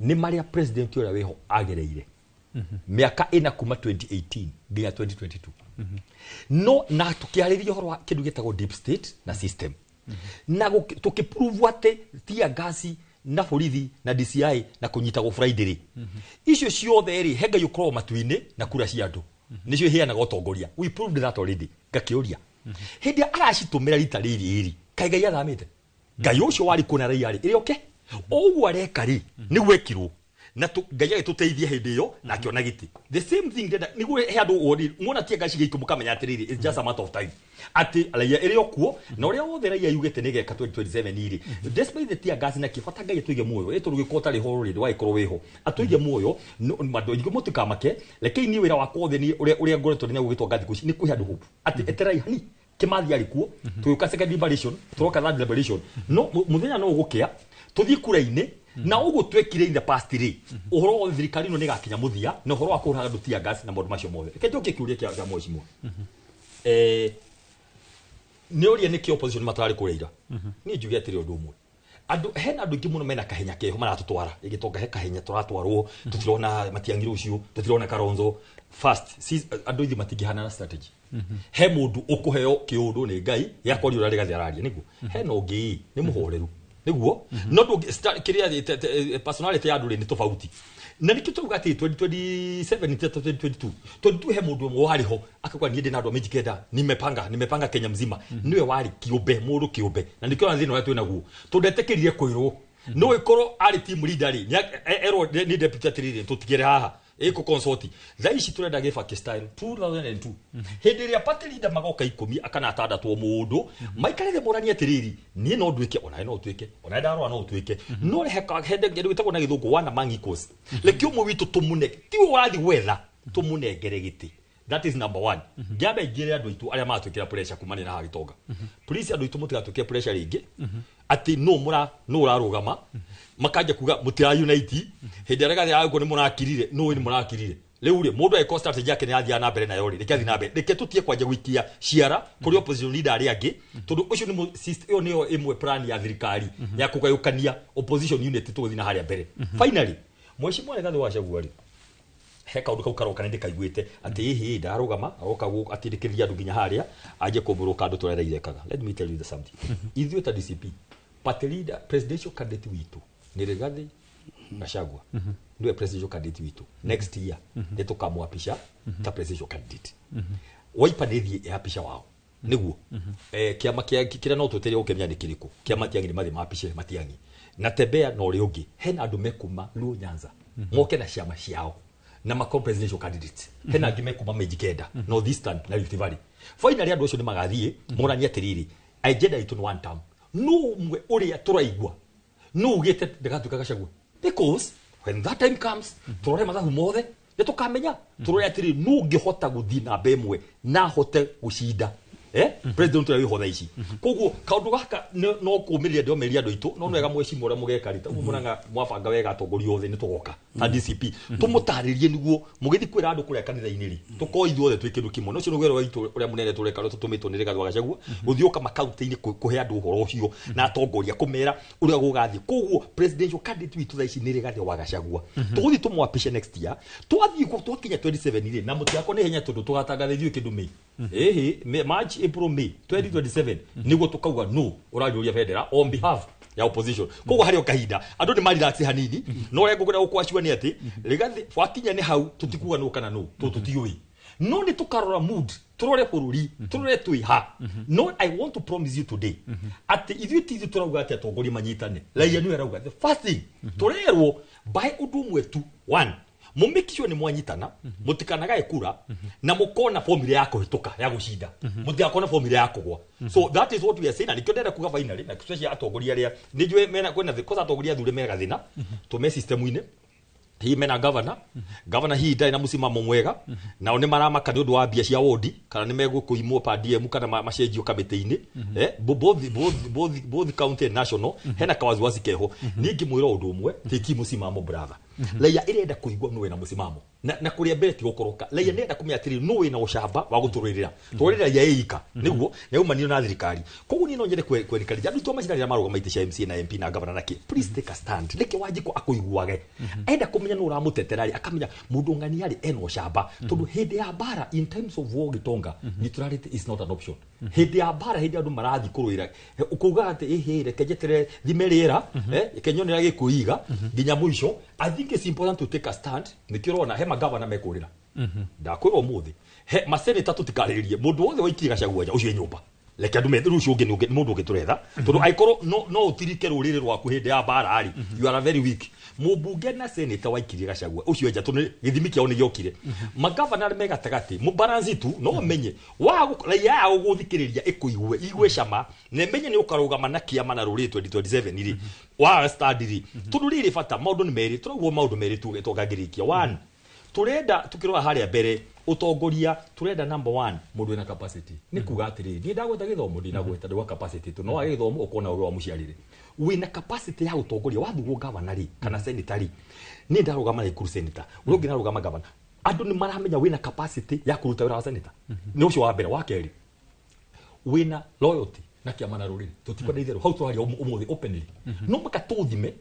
nĩ marĩa president ũrĩa wĩho agereire mĩaka ĩna kuma 2018 nginya 2022. No na tũkĩarĩria ũhoro wa kĩndũ gĩtagwo deep state na system, na tũkĩprove atĩ tear gas na borithi na DCI na kũnyitagwo Friday rĩ, icio ciothe rĩ, he Ngai ũkoragwo matu-inĩ na kura cia andũ nĩcio iheanaga ũtongoria. We proved that already. Ngakĩũria, hĩndĩ ĩrĩa aracitũmĩra rita rĩrĩ rĩ, kaĩ Ngai athamĩte? Ngai ũcio warĩ kuo na raia rĩ, ĩrĩ oke o ũguo areka rĩ, nĩguo ekirwo na Ngai agĩtũteithia hĩndĩ ĩyo na akĩona gĩtĩ. The same thing ndĩrenda nĩguo he andũ woni muona tear gas cigaikio, mũkamenya atĩrĩrĩ, it's just a matter of time atĩ raia ĩrĩ o kuo na ũrĩa wothe raia yugĩte nĩ ĩgeka 2027 rĩ, despite the tear gas na kĩ, bata Ngai atũige muoyo. Ĩ tondũ gĩkorwo ũtarĩ ho rĩ, ndũgagĩkorwo wĩho, atũige muoyo. Andũ aingĩ mũtikamake. Rekei niĩ wĩra wakwa wothe niĩ ũrĩa ngoretwo ndĩ naguo gĩtonga thikũ ici nĩ kũhe andũ hope atĩ eterai hani, Kĩmathi arĩ kuo. Tũgĩũka second liberation, tũroka third liberation, no mũthenya no ũgũkĩa tũthiĩ kura-inĩ na ũguo twekire in the past rĩ, ũhoro wa thirikari ĩno nĩ ĩgakinya mũthia na ũhoro wa kũhũraga andũ tear gas na maũndũ macio mothe. Reke njokie kĩũria kĩa mheshimiwa. Nĩ ũria nĩkĩ opposition matararĩ kũrĩa ira. Niĩ njuge atĩrĩ, ũndũ ũmwe, andũ hena andũ aingĩ mũno mena kahenya keho maratũtwara ĩgĩtonga, he kahenya tũratwarwo, tũtirona Matiang'i rũciũ, tũtirona Kalonzo first. Andũ ithuĩ matingĩhana na strategy. He mũndũ ũkũheo kĩũndũ nĩ Ngai gĩa kwaria ũrĩa Rigathĩ araria, nĩguo hena ũngĩ nĩ mũhoreru, nĩguo no kĩrĩa personality ya andũ rĩ nĩ tofauti, na nĩkĩo tũrauga atĩ 2027 ta 2022 22 he mũndũ ũmwe warĩ ho akauga, "Niĩ ndĩ na andũ a Mijikenda, nimepanga Kenya mzima." Nĩwe warĩ kĩũmbe, mũndũ kĩũmbe, na nĩkĩo ona thĩna ũrĩa twĩ naguo tondũ ndetĩkĩrire kwĩrwo no ĩkorwo arĩ team leader rĩ, erwo nĩ deputy atĩrĩrĩ, tũtigere haha ĩkũ consult. Thaa ici tũrenda Gĩbakĩ style 2002, hĩndĩ ĩrĩa party leader magoka 10 kana 6 o mũndũ maikare thĩ moranie atĩrĩrĩ, niĩ no nduĩke, onawe no ũtuĩke, onawe ndarora no ũtuĩke, no he kĩndũ gĩtagwo na gĩthũngũ one among equals. Reke ũmwe witũ tũmũne, tiwe ũrathiĩ gwetha, tũmũnengere gĩtĩ. That is number one. Ngĩamba ingĩre andũ aitũ arĩa maratwĩkĩra pressure kumania na haha gĩtonga, please, andũ aitũ mũtigatwĩkĩre pressure rĩngĩ atĩ no mũra no ũrarũgama, makanja kuga mũtira unite hĩndĩ ĩrĩa Rigathĩ aragũkwo nĩ mũrakirire, no nĩ mũrakirire. Rĩu rĩ, mũndũ agĩkorwo strategy yake nĩ athiaga na mbere nayo rĩ, reke athiĩ na mbere. Reke tũtige kwanja gũikia ciara kũrĩ opposition leader arĩa angĩ, tondũ ũcio nĩ ĩyo nĩyo ĩmwe plan ya thirikari ya kũgayũkania opposition unit tũgũthiĩ na harĩa mbere. Finally, mheshimiwa Rigathĩ wa Gachagua rĩ, he kaũndũ kau karoka nĩ ndĩkaiguĩte atĩ ĩhĩ ndarũgama aroka atindĩkĩrĩria andũ nginya harĩa anjie kũmbũrũka andũ tũrĩa irekaga. Let me tell you the something. Ithuĩ ta DCP, party leader, presidential candidate witũ nĩ Rigathĩ Gachagua, nĩwe presidential candidate witũ. Next year nĩ tũkamwapisha ta presidential candidate. Wiper nĩ thiĩ ĩapisha wao nĩguo kĩama kĩa kĩrĩa no twetere gũkemia nĩ kĩrĩkũ kĩa Matiang'i, nĩ mathiĩ mapishe Matiang'i na Tembea na ũrĩa ũngĩ. Hena andũ mekuma Luo Nyanza moke na ciama ciao na makorwo presidential candidates. Hena angĩ mekuma Mijikenda, North Eastern na Rift Valley. Finally, andũ acio nĩ magathiĩ moranie atĩrĩrĩ, agenda itũ nĩ one term. No ũmwe ũrĩa tũraigua no ugĩte ndagatuĩka Gachagua, because when that time comes, tũrore mathabu mothe nĩ tũkamenya, tũrore atĩrĩ, nũ ũngĩhota gũthiĩ namba ĩmwe na ahote gũcinda president ũrĩa wĩho thaa ici. Koguo kaũndũ gaka no kũmĩrĩria, ndĩomĩrĩria andũ aitũ, no nĩ wega mwecimu ũrĩa mũgeka rĩ, ũguo mũranga mwabanga wega atongoria othe nĩ tũgoka ta DCP tũmũtarĩrie nĩguo mũgĩthiĩ kwĩra andũ kũrĩa kanitha-inĩ rĩ, tũkorwo ithuothe twĩ kĩndũ kĩmwe. No ũcio nĩguo wĩra witũ ũrĩa mũnene tũreka, ũrĩa tũtũmĩtwo nĩ Rigathĩ wa Gachagua gũthiĩ ũka makaunti-inĩ kũhe andũ ũhoro ũcio na atongoria kũmera ũrĩa gũgathiĩ. Koguo presidential candidate witũ thaa ici nĩ Rigathĩ wa Gachagua. Tũgũthiĩ tũmwapishe next year, twathiĩ twakinya 27 rĩ, na mũtigakwo nĩ hinya tondũ tũgatangatha ithuĩ kĩndũ May, ĩhĩ March, April, May 2027 nĩguo tũkauga no ũrariũria bendera on behalf ya opposition. Koguo harĩ o kahinda andũ nĩ marelax hanini, no ũrĩa ngũkwenda gũkwacua nĩ atĩ Rigathĩ wakinya nĩ hau, tũtikuga nũ kana nũ tondũ tũtiũĩ. No nĩ tũkarora mood, tũrore bũrũri, tũrore twĩ ha. No I want to promise you today atĩ ithuĩ ti ithuĩ tũrauga atĩ atongoria manyitane. Raia nĩwe arauga the first thing tũrerwo by ũndũ ũmwe tu, one, mũmake sure nĩ mwanyitana, mũtikanagae kura na mũkona formula ya kũhĩtũka, ya gũcinda, mũtigakona formula ya kũgwa. So that is what we are saying, na nĩkĩo ndĩrenda kuga finally, na especially atongoria arĩa nĩ njũĩ mena kwĩna kwanza atongoria athure mena gathĩna tũme system-inĩ. Hihi mena governor hihi ndarĩ na mũsimamo mwega, nao nĩ maramaka nĩ ũndũ wa mbia cia wodi, kana nĩ megũkũimwo per diem, kana macenjio kamĩtĩ-inĩ. Both county and national hena kawaziwazi keho. Niĩ ngĩmwĩra ũndũ ũmwe, take mũsimamo, brother. Raia ĩrenda kũigua nũ wĩna mũsimamo na kũrĩa mbere ti gũkoroka. Raia nĩrenda kũmenya atĩrĩ, nũ wĩna ũcamba wa gũtũrũĩrĩra tũrĩrĩra raia ĩika nĩguo nĩaumanio na thirikari. Koguo niĩ no nyende kwenĩkarĩria andũ aitũ a macina rĩrĩa marũgama itĩ cia MCA na MP na governor na kĩ, please take a stand. Reke Wanjikũ akũiguage, enda kũmenya nũ ũramũtetera rĩ, akamenya mũndũ ng'ania rĩ ena ũcamba, tondũ hĩndĩ ya mbara, in times of war, gĩtonga, neutrality is not an option. Hĩndĩ ya mbara, hĩndĩ andũ marathiĩ kũrũĩra, kuga atĩ ĩhĩ reke njeterere thime rĩera, reke nyonera gĩkũiga nginya mũico. I think it's important to take a stand. Nĩkĩo ũrona he magavana mekũrĩra. Ndakwĩra ũmũthĩ he maseneta, tũtikarĩrĩrie mũndũ wothe waikirie Gachagua nja, ũcio e nyũmba. Reke andũ methe rũciũ ũngĩ nĩ mũndũ ũngĩ tũretha, tondũ angĩkorwo no ũtirike rũrĩrĩ rwaku hĩndĩ ya mbara rĩ, you are a very weak. Mũmbunge na seneta waikirie Gachagua ũcio nja, tondũ gĩthimi kĩao nĩ gĩokire. Magavana arĩa me gatagatĩ, mũbaransi tu, no ũmenye raia ya gũgũthikĩrĩria ĩkũigue igue cama na ĩmenye nĩ ũkarũgama na kĩama na rũrĩrĩ 2027 rĩ wa stand rĩ, tondũ rĩrĩ bata maũndũ nĩ merĩ. Tũraugwo maũndũ merĩ tu tũkangĩrĩkia. One, turenda tukirora haria mbere utongoria, turenda number one mundu wina capacity. Ni kuga atiriri, ni ndagweta githomo, ndinagweta ndwa capacity tu, no wage githomo ukona uri wa muciarire wina capacity ya utongoria. Wathurwo governor ri kana senator ri, ni ndarugama Nakuru senator, uri ungi narugama governor, andu ni maramenya wina capacity ya kuruta wira wa senator. Ni ucio wa mbere. Wa keri, wina loyalty na kiama na ruriri. Tutikwenda itherũ hau tũraria ũmũthĩ openly, no maka tũthime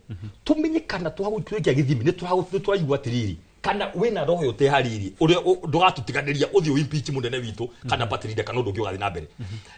tũmenye kana twagũtuĩkia gĩthimi nĩ tũraigua atĩrĩrĩ, kana wĩna loyalty hariri ũrĩa ndũgatũtiganĩria ũthiĩ impeach mũnene witũ kana party leader kana ũndũ ũngĩ ũgathiĩ na mbere.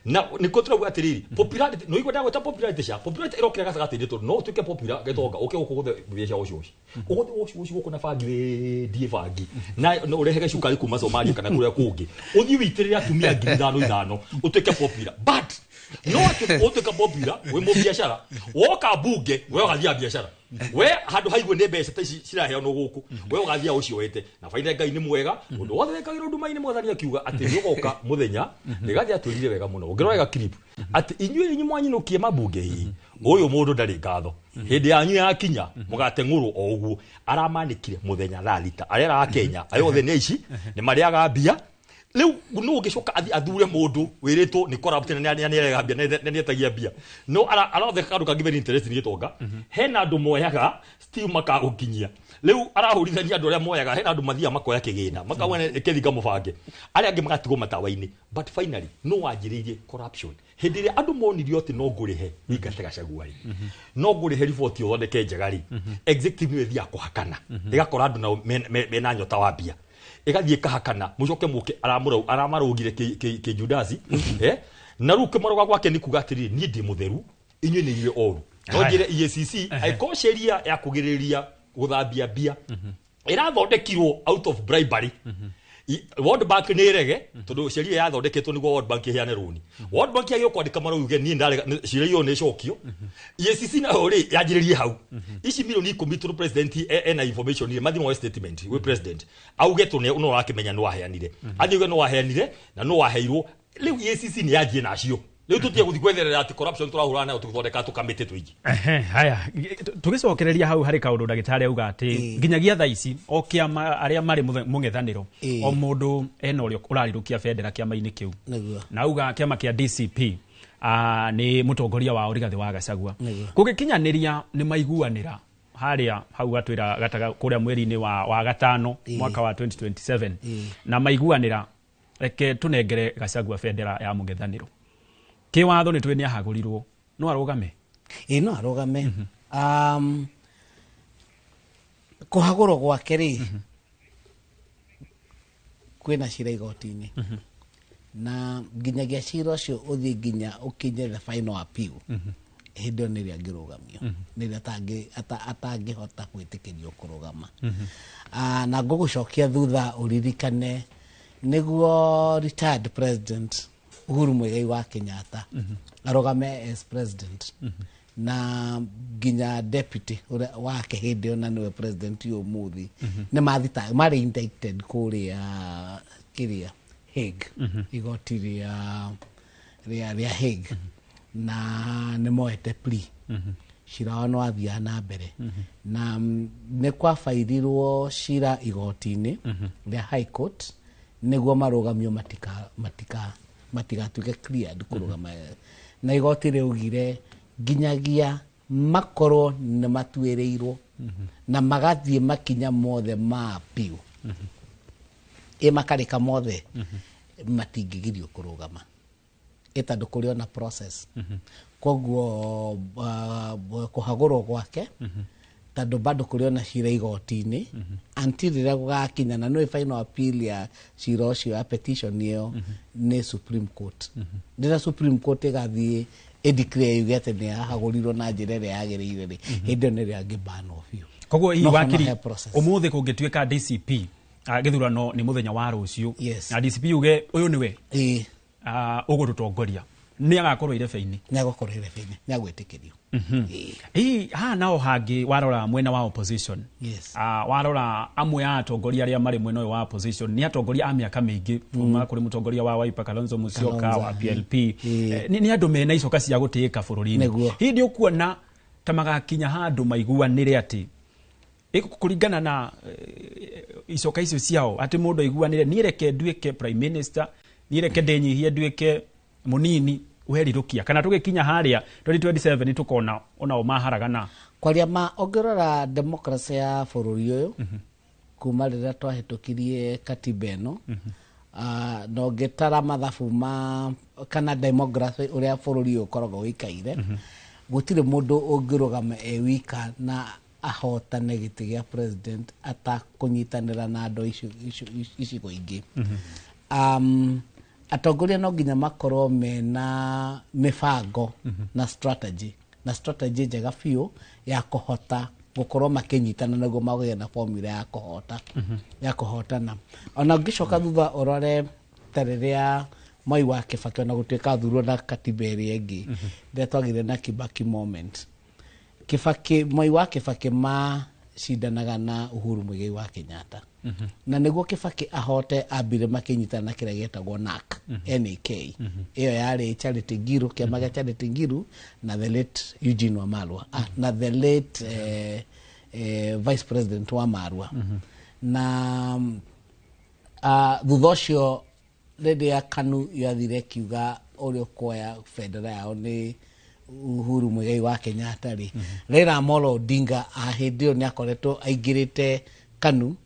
Na nĩkĩo tũrauga atĩrĩrĩ, popularity no igua ndagweta popularity, cia popularity ĩrokĩra gatagatĩ-inĩ, tondũ no ũtuĩke popular gĩtonga ũke gũkũ gũthe mbia cia ũcio ũcio ũgũthe ũcio ũcio gũkũ na bangi wendie bangi na ũrehe cukari kuma Somalia kana kũrĩa kũngĩ, ũthiĩ wĩitĩrĩre atumia 5,000 5,000 ũtuĩke popular. But no atĩ ũtuĩke popular wĩ mũbiacara, woka bunge we ũgathiaga biacara, we handũ haigwe nĩ mbeca ta ici ciraheanwo gũkũ, we ũgathiaga ũcio wete na baina. Ngai nĩ mwega, ũndũ wothe wekagĩrwo nduma-inĩ. Mwathani akiuga atĩ nĩ ũgoka mũthenya. Rĩgathi atwĩrire wega mũno, ũngĩrora wega clip, atĩ inyuĩ inyuĩ mwanyinũkie mabunge hihi ũyũ mũndũ ndarĩ ngatho, hĩndĩ yanyu yakinya mũgateng'ũrwo o ũguo. Aramanĩkire mũthenya thaa 6 arera Kenya arĩa othe nĩ aici, nĩ marĩaga mbia. Rĩu nũ ũngĩcoka athiĩ athure mũndũ wĩrĩtwo nĩ corrupt na nĩ arĩaga mbia na nĩ etagia mbia? No aratheka kaũndũ kangĩ very interesting, gĩtonga. Hena andũ moyaga still makagũkinyia. Rĩu arahũrithania andũ arĩa moyaga, hena andũ mathiaga makoya kĩgĩna makauga kethi mũbange, arĩa angĩ magatigwo matawa-inĩ. But finally, no wanjĩrĩirie corruption hĩndĩ ĩrĩa andũ monirio atĩ no ngũrĩhe wĩingate Gachagua rĩ, no ngũrĩhe riboti ũthondeke njega rĩ, executive nĩyo ĩthiaga kũhakana, ĩgakora andũ nao mena nyota wa mbia, ĩgathiĩ ĩkahakana, mũcoke mũke aramarũgire kĩ Judasi, na rĩu kĩmaroga gwake nĩ kuga atĩrĩrĩ, niĩ ndĩ mũtheru, inyuĩ nĩ inyuĩ oru. No njĩre EACC angĩkorwo sheria ya kũgirĩrĩria gũthambia mbia ĩrathondekirwo out of bribery, World Bank nĩ ĩrege, tondũ sheria yathondeketwo nĩguo World Bank ĩheane rũni. World Bank yagĩrĩirwo kwandĩka marũa yuge niĩ ndarega ciira iyo nĩ ĩcokio. EACC nayo rĩ yanjĩrĩrie hau ici milioni 10, tondũ president ena information rĩ, mathiĩ moe statement gwĩ president auge tũ no ũrakĩmenya nĩ waheanire, athiĩ uge nĩ waheanire na nĩ waheirwo. Rĩu EACC nĩ yanjie nacio. Rĩu tũtige gũthiĩ kwetherera atĩ corruption tũrahũrana nayo tũgĩthondeka tũkamĩtĩ tũingĩ. Ehe, haya, tũgĩcokereria hau harĩ kaũndũ ndagĩtarĩ auga atĩ nginyagia thaa ici o kĩama arĩa marĩ mũng'ethanĩro, o mũndũ ena ũrĩa ũrarirũkia bendera kĩama-inĩ kĩu. Na auga kĩama kĩa DCP, nĩ mũtongoria wao Rigathĩ wa Gachagua. Gũgĩkinyanĩria nĩ maiguanĩra harĩa hau gatwĩra gataga kũrĩa mweri-inĩ wa gatano mwaka wa 2027, na maiguanĩra reke tũnengere Gachagua bendera ya mũng'ethanĩro. Kĩwatho nĩ twĩ nĩ ahagũrirwo, no arũgame? Ĩ, no arũgame. Kũhagũrwo gwake rĩ, kwĩna cira igoti-inĩ, na nginyagia cira ũcio ũthiĩ nginya ũkinye the final appeal, hĩndĩ ĩyo nĩrĩo angĩrũgamio, nĩrĩo atangĩhota gwĩtĩkĩrio kũrũgama. Na ngũgũcokia thutha ũririkane Nĩguo retired president Uhuru Muigai wa Kenyatta arũgame as president na nginya deputy ũrĩa wake hĩndĩ ĩyo na nĩwe president ũmũthĩ, nĩ mathita marĩ indicted kũrĩa kĩrĩa Hague, igoti rĩa Hague, na nĩ moete plea. Cira wao nĩ wathiaga na mbere na nĩ kwabairirwo cira igoti-inĩ rĩa High Court nĩguo marũgamio matigatuĩke cleared kũrũgama, na igoti rĩaugire nginyagia makorwo nĩ matuĩrĩirwo na magathiĩ makinya mothe ma appeal, ĩ makarĩka mothe, matingĩgirio kũrũgama, ĩ tondũ kũrĩ ona process. Koguo kũhagũrwo gwake, tondũ bado kũrĩ ona cira igoti-inĩ until rĩrĩa gũgakinya, na nĩ final appeal ya cira ũcio ya petition ĩyo nĩ Supreme Court. Rĩrĩa Supreme Court ĩgathiĩ ĩdeclare yuge atĩ nĩ yahagũrirwo na njĩra ĩrĩa yagĩrĩire rĩ, hĩndĩ ĩyo nĩrĩo angĩbanwo biũ. Koguo hihi No wakiri he process. Umuthi kũngĩtuĩka DCP, gĩthurano nĩ mũthenya wa rũciũ, Yes. na DCP yuge ũyũ nĩwe ĩĩ ũgũtũtongoria, nĩ agakorwo irebe-inĩ? Nĩ agũkorwo irebe-inĩ, nĩ agwĩtĩkĩrio. Hihi haha nao hangĩ warora mwena wa opposition, warora amwe a atongoria arĩa marĩ mwena ũyũ wa opposition nĩ atongoria a mĩaka mĩingĩ, kuma kũrĩ mũtongoria wa Wiper Kalonzo Musyoka, Kalonzo, wa PLP, nĩ andũ mena icoka cia gũtĩĩka bũrũri-inĩ. Nĩguo. Hihi nĩ ũkuona ta magakinya handũ maiguanĩre atĩ kũringana na icoka icio ciao, atĩ mũndũ aiguanĩre, niĩ reke nduĩke prime minister, niĩ reke ndĩnyihie nduĩke mũnini werirũkia, kana tũgĩkinya harĩa 2027 tũkona onao maharagana? Kwaria ma, ũngĩrora democracy ya bũrũri ũyũ kuma rĩrĩa twahĩtũkirie katiba ĩno, na ũngĩtara mathabu ma kana demography ũrĩa bũrũri ũyũ ũkoragwo ũikaire, gũtirĩ mũndũ ũngĩrũgama e wika na ahotane gĩtĩ gĩa president atakũnyitanĩra na andũ icigo ingĩ. Atongoria no nginya makorwo mena mĩbango na strategy, na strategy njega biũ ya kũhota gũkorwo makĩnyitana nĩguo magĩe na formula ya kũhota, ya kũhotana. Ona ũngĩcoka thutha ũrore ta rĩrĩa Mwai wa Kibaki, ona gũtuĩka athurwo na katiba ĩrĩa ĩngĩ, rĩrĩa twagĩire na Kibaki moment, Kibaki, Mwai wa Kibaki macindanaga na Uhuru Muigai wa Kenyatta, na nĩguo Kibaki ahote ambire makĩnyitana na kĩrĩa gĩetagwo NAK, NAK. Ĩyo yarĩ Charity Ngiru, kĩama gĩa Charity Ngiru na the late Eugene Wamalwa, na the late vice president Wamalwa. Na thutha ũcio rĩrĩa KANU yathire ĩkiuga ũrĩa ũkuoya bendera yao nĩ Uhuru Muigai wa Kenyatta rĩ, Raila Amolo Odinga a hĩndĩ ĩyo nĩ akoretwo aingĩrĩte KANU,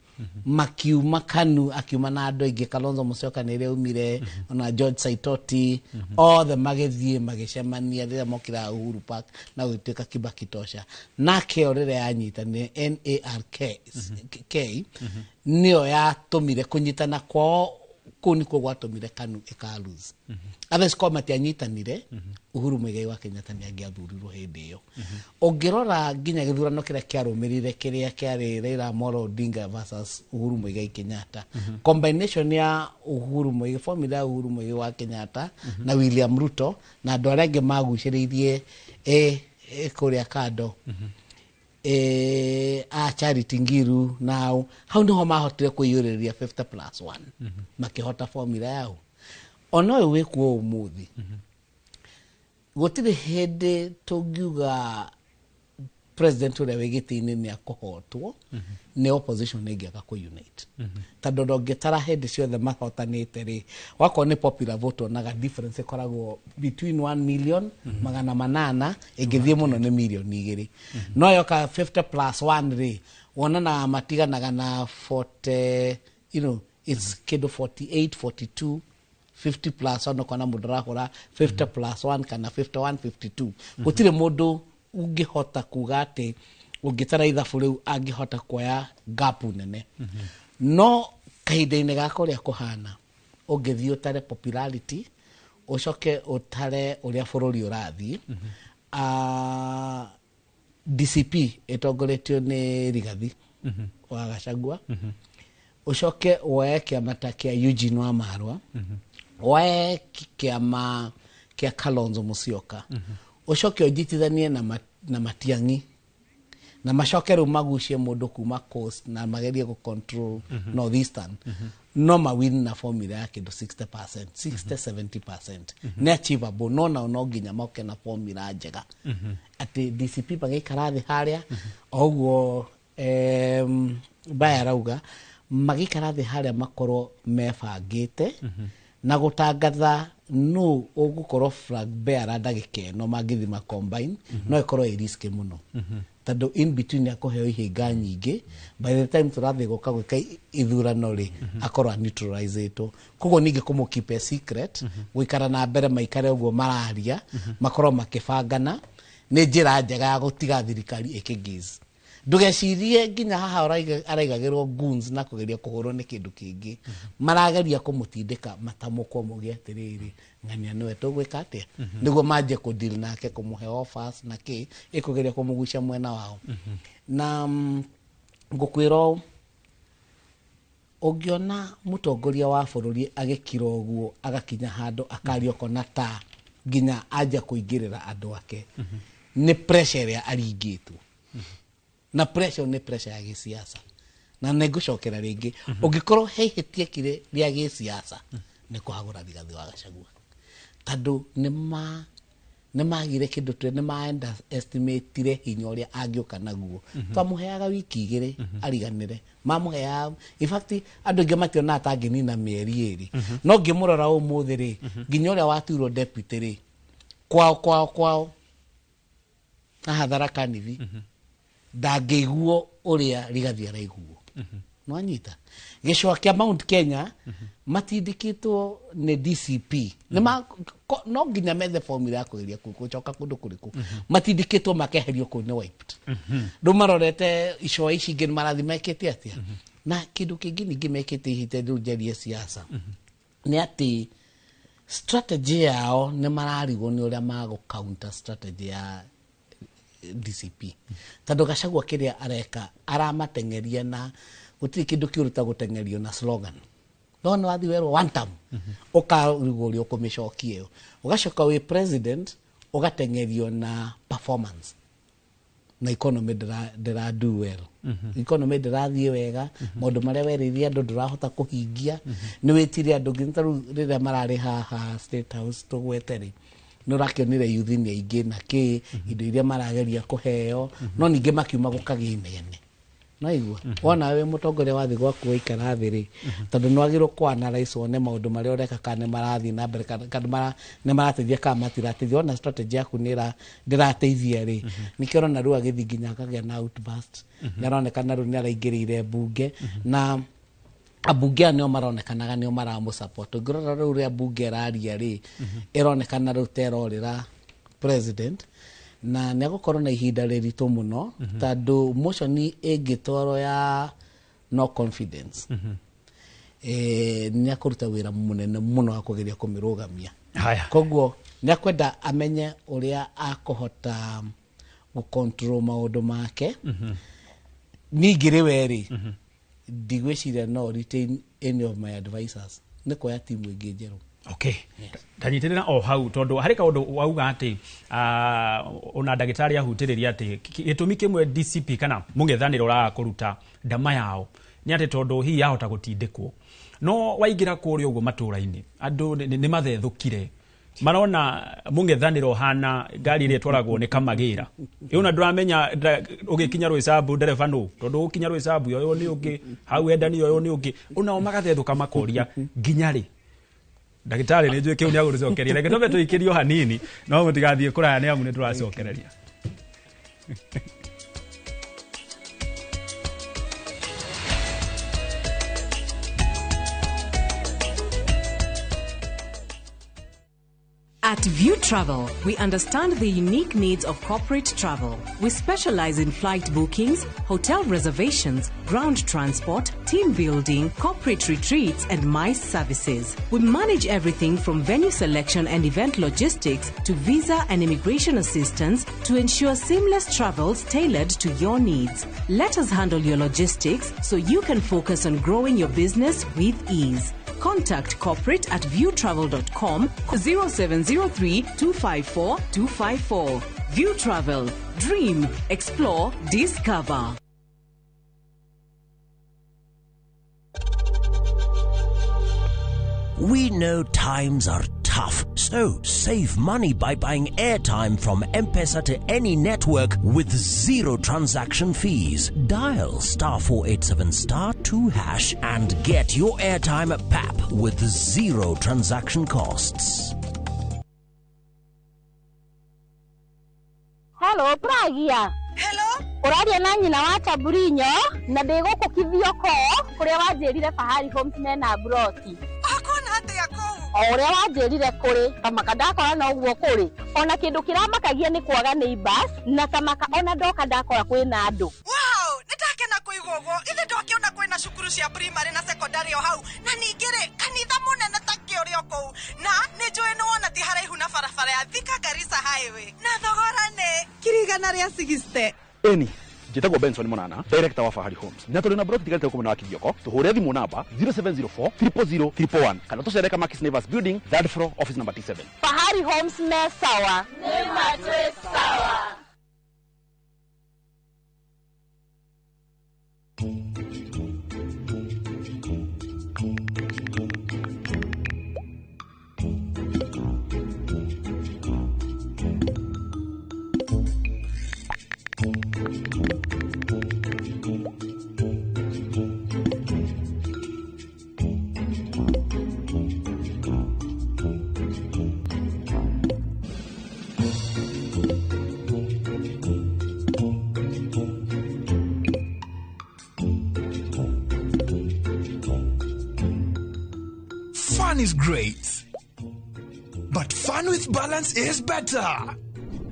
makiuma KANU akiuma na andũ aingĩ, Kalonzo Musyoka nĩ rĩo aumire, ona George Saitoti, othe magĩthiĩ magĩcemania rĩrĩa mokĩraga Uhuru Park na gũgĩtuĩka Kibaki tosha. Nake o rĩrĩa yanyitanire NARK K nĩyo yatũmire kũnyitana kwao kũu nĩkuo gwatũmire KANU ĩka lose. Others korwo matianyitanire, Uhuru Muigai wa Kenyatta nĩ angĩathurirwo hĩndĩ ĩyo. Ũngĩrora nginya gĩthurano kĩrĩa kĩarũmĩrĩire, kĩrĩa kĩarĩ Raila Amolo Odinga versus Uhuru Muigai Kenyatta, combination ya Uhuru Muigai, formula ya Uhuru Muigai wa Kenyatta na William Ruto na andũ arĩa angĩ magucĩrĩirie kũrĩa kando, a Charity Ngiru, nao hau niho mahotire kwĩiyũrĩrĩria 50 plus 1, makĩhota formula yao. Ona ũyũ wĩkuo ũmũthĩ, gũtirĩ hĩndĩ tũngiuga president ũrĩa wĩ gĩtĩ-inĩ nĩ akũhotwo nĩ opposition ĩngĩaga kũ-unite, tondũ ndũngĩtara hĩndĩ ciothe mahotanĩte rĩ, wakorwo nĩ popular vote, onaga difference ĩkoragwo between 1 million 800, ĩngĩthiĩ mũno nĩ mirioni 2. No yoka 50 plus 1 rĩ, wonanaga matiganaga na 40, it's kĩndũ 48, 42, 50 plus 1. Ũkona mũndũ arahũra 50 plus 1 kana 51, 52. Gũtirĩ mũndũ ũngĩhota kuga atĩ ũngĩtara ithabu rĩu angĩhota kuoya gap nene. No kahinda-inĩ gaka ũrĩa kũhana, ũngĩthiĩ ũtare popularity, ũcoke ũtare ũrĩa bũrũri ũrathiĩ, DCP ĩtongoretio nĩ Rigathi wa Gachagua. Ũcoke woe kĩama ta kĩa Eugene Wamalwa, woe kĩama kĩa Kalonzo Musyoka, ũcoke ũnjitithanie na Matiang'i, na macoke rĩu magucie mũndũ kuma coast na magerie gũ control northeastern, no mawin na formula ya kĩndũ 60%, 60 70%. Nĩ achievable, no nao no nginya moke na formula njega, atĩ DCP magĩikara thĩ harĩa o ũguo Baya arauga, magĩikara thĩ harĩa makorwo mebangĩte na gũtangatha nũ ũgũkorwo flag bearer ndagĩka ĩno mangĩthima combine, no ĩkorwo ĩ risk mũno, tondũ in between akũheo ihĩnga nyingĩ. By the time tũrathiĩ gũka gwĩka ithurano rĩ, akorwo neutralizĩtwo. Koguo ningĩ kũmũ keep a secret, gũikara na mbere maikare ũguo mararia, makorwo makĩbangana, nĩ njĩra njega ya gũtiga thirikari ĩkĩngiz. Ndũgecirie nginya haha araigagĩrwo goons na kũgeria kũhũrwo nĩ kĩndũ kĩngĩ, marageria kũmũtindĩka matamũkwo muge atĩrĩrĩ, ng'ania nĩwe tũgwĩka atĩa, nĩguo manjie kũdeal nake, kũmũhe offers na kĩ ĩkũgeria kũmũgucia mwena wao. Na ngũkwĩra ũũ, ũngĩona mũtongoria wa bũrũri agĩkira ũguo, agakinya handũ akaria ũkona ta nginya anjia kũingĩrĩra andũ ake, nĩ pressure ĩrĩa aringĩtwo na pressure, nĩ pressure ya gĩsiasa. Na nĩ ngũcokera rĩngĩ, ũngĩkorwo he ihĩtia kire rĩa gĩsiasa, nĩ kũhagũra Rigathĩ wa Gachagua, tondũ nĩ magire kĩndũ tũ nĩ ma underestimatire hinya ũrĩa angĩũka naguo. Twamũheaga wiki 2 ariganĩre, mamũheaga, in fact andũ aingĩ mationaga ta angĩnina mĩeri 2. No ngĩmũrora ũmũthĩ rĩ, nginya ũrĩa watuirwo deputy rĩ, kwao kwao kwao haha Tharaka Nithi, ndangĩiguo ũrĩa Rigathi araiguo. Nwanyita gĩcũa kĩa Mount Kenya matindĩkĩtwo nĩ DCP. No nginya methe formula ya kũgeria gũcoka kũndũ kũrĩkũ matindĩkĩtwo makeherio kũu nĩ wiped. Rĩu marorete icũa ici ingĩ marathi mekĩte atĩa. Na kĩndũ kĩngĩ ningĩ mekĩte ihinda rĩu njarie siasa nĩ atĩ strategy yao nĩ mararigwo nĩ ũrĩa magũ counter strategy ya DCP, tondũ Gachagua kĩrĩa areka aramateng'eria, na gũtirĩ kĩndũ kĩũru ta gũteng'erio na slogan. No nĩ wathiĩ werwo one term, ũkarigwo ũrĩa ũkũmĩcokia ĩyo, ũgacoka wĩ president ũgateng'erio na performance na economy ndĩra do well, economy ndĩrathiĩ wega, maũndũ marĩa werĩire andũ ndũrahota kũhingia. Nĩ wĩtire andũ nginya ta rĩu rĩrĩa mararĩ haha State House tũgwete rĩ, nĩ ũrakĩonire yuthi nĩ aingĩ na kĩ indo iria marageria kũheo, no ningĩ makiuma gũkagĩa inegene. Naigua wona wĩ mũtongoria wathiĩ gwaku waikara thĩ rĩ, tondũ nĩ wagĩrĩirwo kũ analyse wone maũndũ marĩa ũreka kana nĩ marathiĩ na mbere, kana nĩ marateithia kana matirateithia. Wona strategy yaku nĩ ndĩrateithia rĩ, nĩkĩo ũrona rĩu agĩthiĩ nginya akagĩa na outburst. Nĩ aronekana rĩu nĩ araingĩrĩire mbunge, na ambunge aya nĩo maronekanaga nĩo maramũ support. Ũngĩrora rĩu ũrĩa mbunge ĩraria rĩ, ĩronekana rĩu ta ĩrorĩra president, na nĩ egũkorwo na ihinda rĩritũ mũno, tondũ motion ĩngĩtwarwo ya no confidence, nĩ akũruta wĩra mũnene mũno wa kũgeria kũmĩrũgamia. Haya. Koguo nĩ akwenda amenye ũrĩa akũhota gũ-control maũndũ make. Ningĩ we rĩ, ndigwĩciria no retain any of my advisors, nĩ kuoya timu ĩngĩ njerũ. Okay, ndanyitĩrĩra o hau, tondũ harĩ kaũndũ wauga atĩ ona ndagĩtarĩ ahutĩrĩria atĩ gĩtũmi kĩmwe DCP kana mũng'ethanĩro ũraga kũruta ndama yao nĩ atĩ tondũ hihi yahota gũtindĩkwo. No waingĩra kũrĩa ũguo matũũra-inĩ, andũ nĩ mathethũkire, marona mũng'ethanĩro ũhana ngari ĩrĩa ĩtwaragwo nĩ kamagĩra ĩyo, na ndũramenya ũgĩkinya Rwĩcambu ndereba nũ, tondũ ũgũkinya Rwĩcambu ũyũ nĩ ũngĩ, hau Endani ũyũ nĩ ũngĩ, onao magathethũka makoria nginya rĩ. Ndagĩtarĩ nĩ njũĩ kĩu nĩ agũtũcokeria, reke twambe tũikĩrio hanini, no mũtigathiĩ kũraya nĩ amu nĩ tũracokereria. At View Travel, we understand the unique needs of corporate travel. We specialize in flight bookings, hotel reservations, ground transport, team building, corporate retreats, and MICE services. We manage everything from venue selection and event logistics to visa and immigration assistance to ensure seamless travels tailored to your needs. Let us handle your logistics so you can focus on growing your business with ease. Contact corporate at viewtravel.com 0703 254 254. View Travel. Dream, explore, discover. We know times are tough, so save money by buying airtime from M-Pesa to any network with zero transaction fees. Dial star 487 star 2 hash and get your airtime at PAP with zero transaction costs. Hello, Pragia. Hello. Ũraria na nyina wa Taburinyo na ndĩ gũkũ Kithioko kũrĩa wanjĩrire Fahari Homes mena mburoti. Ũkuona atĩa kũu? O ũrĩa wanjĩrire kũrĩ kamaka ndakora no ũguo kũrĩ ona kĩndũ kĩramakagia nĩ kwaga neighbors na kamaka ona ndoka ndakora kwĩna andũ. Wow, nĩndakena kũigua ũguo. Ithe ndwakĩona kwĩna cukuru cia primary na secondary o hau na ningĩ rĩ kanitha mũnene ta kĩ ũrĩ o kũu na nĩ njũĩ nĩ wona ti haraihu na barabara ya Thika Garissa Highway na thogora nĩ 160,000. Eni njĩtagwo Benson Munana, director wa Fahari Homes, na tũrĩ na broti tigarĩte gũkũ mwena wa Kithioko. Tũhũre thimũ namba 0704 000 111 kana tũcere Kamakis Neighbors Building, third floor, office number T7. Fahari Homes me sawa. Nĩ matwĩ sawa. Fun is great, but fun with balance is better.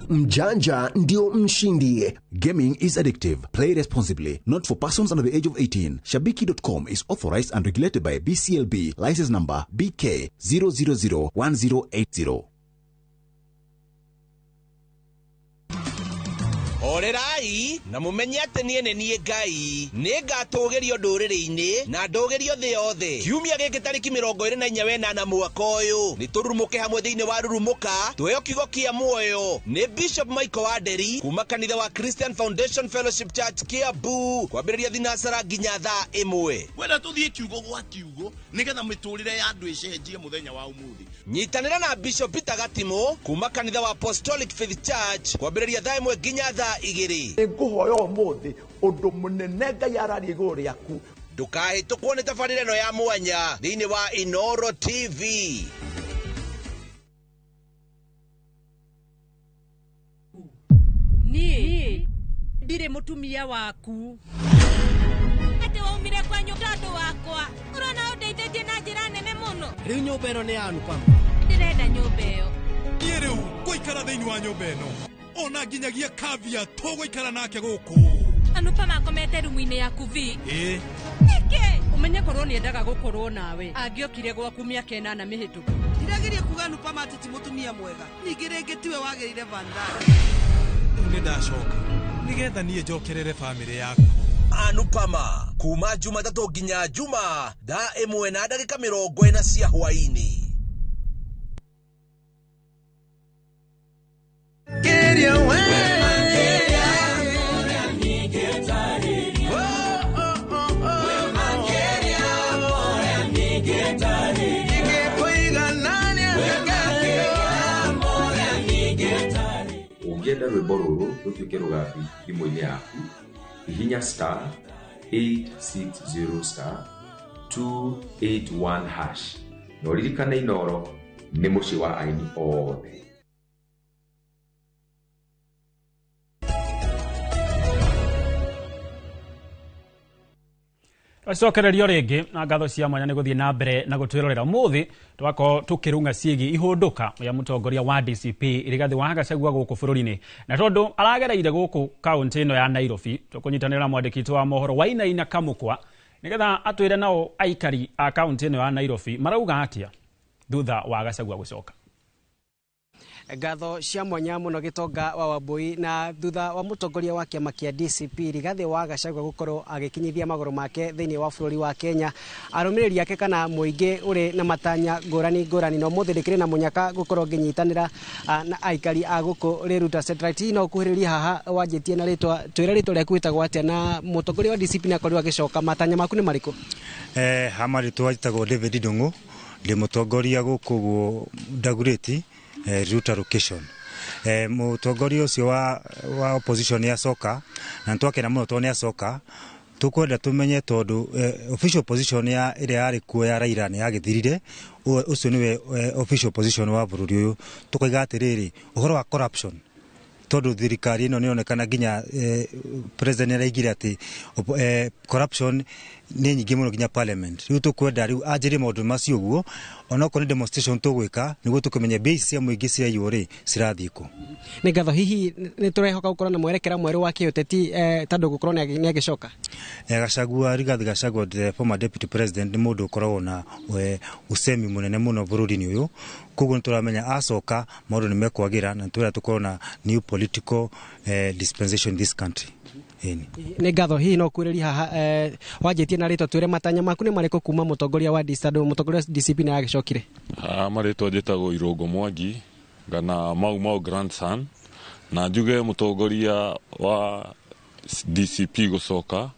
Mjanja ndio mshindi. Gaming is addictive. Play responsibly. Not for persons under the age of 18. Shabiki.com is authorized and regulated by BCLB. License number BK 0001080. Horerai na mumenye atĩ niĩ nĩ niĩ Ngai nĩ ngatũgĩrio ndũrĩrĩ-inĩ na ndũgĩrio thĩ yothe. Kiumia gĩkĩ tarĩki 24 wenana mwaka ũyũ nĩ tũrurumũke hamwe thĩinĩ wa Rurumũka tũheo kiugo kĩa muoyo nĩ Bishop Michael Wanderi kuma kanitha wa Christian Foundation Fellowship Church Kiambu kwambĩrĩria thinacara nginya thaa 1. Wenda tũthiĩ kiugo gwa kiugo nĩgetha mĩtũrĩre ya andũ ĩcenjie mũthenya wa ũmũthĩ. Nyitanĩra na Bishop Peter Gatimo kuma kanitha wa Apostolic Faith Church kwambĩrĩria thaa 1 nginya thaa 2. Nĩngũhoya ũmũthĩ ũndũ mũnene Ngai araria igũrũ rĩaku. Ndũkahĩtũkwo nĩ tabarĩra ĩno ya mwanya thĩinĩ wa Inoro TV. Niĩ ndirĩ mũtumia waku. Atĩ waumire kwanyu tondũ wakwa ũrona ũndeithĩtie na njĩra nene mũno. Rĩu nyũmba ĩno nĩ ya Anupama. Ndĩrenda nyũmba ĩyo. Niĩ rĩu ngũikara thĩinĩ wa nyũmba ĩno ona nginyagia kavia tũgũikara nake gũkũ. Anupama akomete rumu-inĩ yaku vi. Ĩĩ. Nĩkĩ? Ũmenye korwo nĩendaga gũkorwo nawe angĩokire gwaku mĩaka 8 mĩhĩtũku. Ndirageria kuga Anupama atĩ ti mũtumia mwega ningĩ rĩngĩ tiwe wagĩrĩire Vandana. Rĩu nĩndacoka nĩgetha niĩ njokerere bamĩrĩ yaku. Anupama kuma Jumatatũ nginya Juma thaa 1 na ndagĩka 40 cia hwaĩ-inĩ. Ũngĩenda rwĩmbo rũrũ rũtuĩke rũgambi thimũ-inĩ yaku, hihinya star 860 star 281 hash na ũririkane Inoro nĩ mũciĩ wa aini othe. Twacokererio rĩngĩ na ngatho cia mwanya nĩ gũthiĩ na mbere na gũtwĩrorera. Ũmũthĩ twakorwo tũkĩrung'a ciĩgiĩ ihũndũka ya mũtongoria wa DCP Rigathĩ wa Gachagua gũkũ bũrũri-inĩ, na tondũ aragereire gũkũ kaũntĩ ĩno ya Nairobi, tũkũnyitanĩra na mwandĩki witũ wa mohoro Wainaina Kamũkwa nĩgetha atwĩre nao aikari a kaũntĩ ĩno ya Nairobi marauga atĩa thutha wa Gachagua gũcoka. Ngatho cia mwanya muno Gitonga wa Wambui. Na thutha wa mutongoria wa kiama kia DCP Rigathi wa Gachagua gukorwo agikinyithia magũrũ make thiini wa bũrũri wa Kenya, arũmĩrĩri ake kana mũingĩ ũrĩ na matanya ngũrani ngũrani, na ũmũthĩ ndĩkĩrĩ na mũnyaka gũkorwo ngĩnyitanĩra na aikari a gũkũ Riruta Satellite. No kuhĩrĩria haha wanjĩtie na rĩtwa, twĩre rĩtwa rĩaku wĩtagwo atĩa, na mũtongoria wa DCP nĩ akorirwo agĩcoka, matanya maku nĩ marĩkũ? Hama rĩtwa njĩtagwo David Ndung'u, ndĩ mũtongoria gũkũ guo Dagoretti Riruta location. Mũtongoria ũcio wa opposition nĩ acoka, na nĩtwakena mũno tondũ nĩ acoka. Tũkwenda tũmenye tondũ official position ya ĩrĩa yarĩ kuo ya Raila nĩ yagĩthirire, ũcio nĩwe official position wa bũrũri ũyũ. Tũkoiga atĩrĩrĩ, ũhoro wa corruption, tondũ thirikari ĩno nĩyonekana nginya president nĩaraigire atĩ corruption nĩ nyingĩ mũno nginya parliament. Rĩu tũkwenda rĩu anjĩrie maũndũ macio ũguo, onokorwo nĩ demonstration tũgwĩka nĩguo tũkĩmenye mbia ici cia mũingĩ ciraiywo rĩ cirathiĩ kũ. Nĩ ngatho. Hihi nĩ tũrehoka gũkorwo na mwerekera mwerũ wa kĩũteti tondũ gũkorwo nĩ agĩcoka? Gachagua, Rigathi Gachagua, the former deputy president, nĩ mũndũ ũkoragwo na ũcemi mũnene mũno bũrũri-inĩ ũyũ, koguo nĩ tũramenya acoka maũndũ nĩ mekwagĩra, na nĩtũrenda tũkorwo na new political dispensation in this country. Nĩ ngatho. Hihi no kwĩrĩria haha wanjĩtie na rĩtwa, twĩre matanya maku nĩ marĩkũ kuma mũtongoria wa DCP, tondũ mũtongoria wa DCP nĩ agĩcokire? Marĩtwa njĩtagwo Irũngũ Mwangi ngana Mau Mau grandson, na njuge mũtongoria wa DCP gũcoka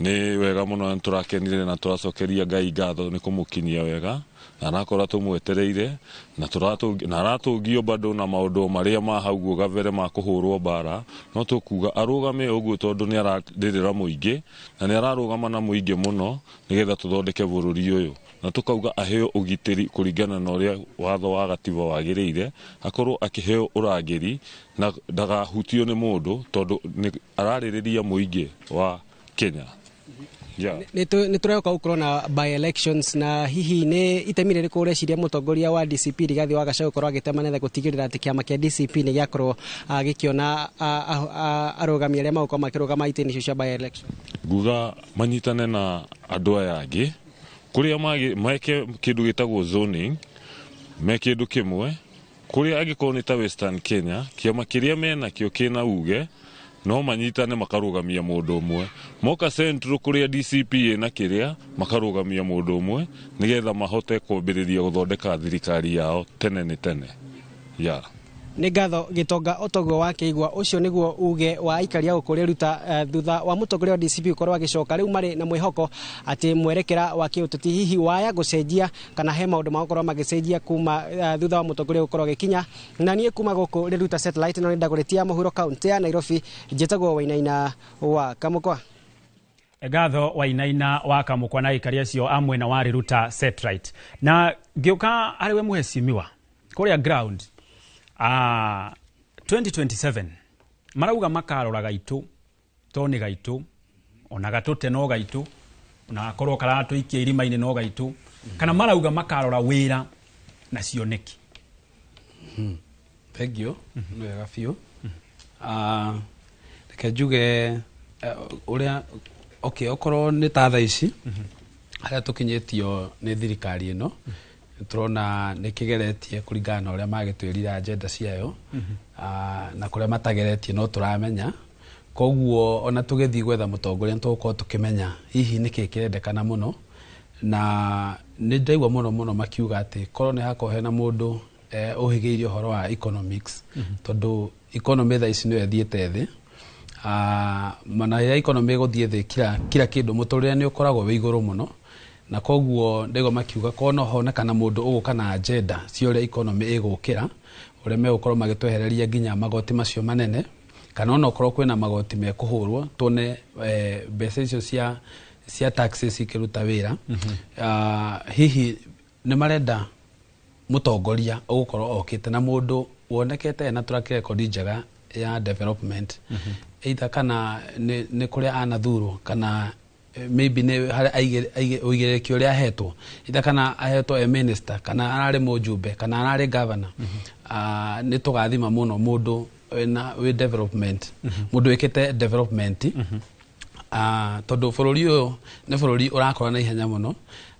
nĩ wega mũno, nĩ tũrakenire na tũracokeria Ngai ngatho nĩ kũmũkinyia wega, na arakorwo tũmwetereire na aratũngio bado na maũndũ marĩa ma hau ũguo gabere ma kũhũrwo mbara, no tũkuga arũgame ũguo tondũ nĩ ararĩrĩra mũingĩ na nĩ ararũgama na mũingĩ mũno nĩgetha tũthondeke bũrũri ũyũ, na tũkauga aheo ũgitĩri kũringana na ũrĩa watho wa gatiba wagĩrĩire, akorwo akĩheo ũrangĩri na ndagahutio nĩ mũndũ tondũ ararĩrĩria mũingĩ wa Kenya. Nĩ tũrehoka gũkorwo na by elections, na hihi nĩ itemi rĩrĩkũ ũreciria mũtongoria wa DCP Rigathi wa Gachagua gũkorwo agĩtema nĩgetha gũtigĩrĩra atĩ kĩama kĩa DCP nĩ gĩakorwo gĩkĩona arũgami arĩa magũkorwo makĩrũgama itĩ-inĩ icio cia by election? Nguga manyitane na andũ aya angĩ kũrĩa meke kĩndũ gĩtagwo zoning, me kĩndũ kĩmwe kũrĩa angĩkorwo nĩ ta Western Kenya, kĩama kĩrĩa menakĩo kĩna uge no manyitane makarũgamia mũndũ ũmwe, moka Central kũrĩa DCP ĩna kĩrĩa makarũgamia mũndũ ũmwe nĩgetha mahote kwambĩrĩria gũthondeka thirikari yao tene nĩ tene. Nĩ ngatho Gitonga otoguo wa kĩigua. Ũcio nĩguo uge wa aikari a gũkũ Riruta thutha wa mũtongoria wa DCP gũkorwo agĩcoka. Rĩu marĩ na mwĩhoko atĩ mwerekera wa kĩũteti hihi waya gũcenjia kana he maũndũ magũkorwo magĩcenjia kuma thutha wa mũtongoria gũkorwo agĩkinya. Na niĩ kuma gũkũ Riruta Satellite no nĩndagũrĩtia mũhuro kaũntĩ ya Nairobi, njĩtagwo Wainaina wa Kamũkwa. Ngatho Wainaina wa Kamũkwa na aikari acio a mwena wa Riruta Satellite. Na ngĩũka harĩ we mũhecimiwa kũrĩa ground 2027 marauga makarora gaitũ to nĩ gaitũ, ona gatũte no gaitũ, ona gakorwo karatũikia irima-inĩ no gaitũ, kana marauga makarora wĩra na cioneki? Thank you. Nĩ wega biũ. Reke njuge ũrĩa okay, okorwo nĩ ta thaa ici harĩa tũkinyĩtio nĩ thirikari ĩno, tũrona nĩ kĩgeretie kũringana na ũrĩa magĩtwĩrire agenda ciayo, na kũrĩa matageretie no tũramenya. Koguo ona tũgĩthiĩ gwetha mũtongoria nĩ tũgũkorwo tũkĩmenya hihi nĩkĩ kĩrendekana mũno, na nĩ ndaigua mũno mũno makiuga atĩ korwo nĩ hakorwo hena mũndũ ũhĩgĩirie ũhoro wa economics, tondũ economy thaa ici nĩyo ĩthiĩte thĩ. Mana rĩrĩa economy ĩgũthiĩ thĩ kila kĩndũ mũtũrĩre nĩ ũkoragwo wĩ igũrũ mũno, na koguo ndaigua makiuga korwo no honekana mũndũ ũgũka na agenda cia ũrĩa economy ĩgũkĩra, ũrĩa megũkorwo magĩtwehereria nginya magoti macio manene, kana ona okorwo kwĩna magoti mekũhũrwo tuone mbeca icio cia taxes ikĩruta wĩra. Hihi nĩ marenda mũtongoria ũgũkorwo okĩte na mũndũ wonekete ena track record njega ya development, either kana nĩ kũrĩa anathurwo kana Maybe nĩ harĩa ũigĩrĩrĩki ũrĩa ahetwo, either kana ahetwo e minister, kana ararĩ mũjumbe, kana ararĩ governor. Nĩ tũgathima mũno mũndũ wĩna wĩ development, mũndũ wĩkĩte development, tondũ bũrũri ũyũ nĩ bũrũri ũrakũra na ihenya mũno,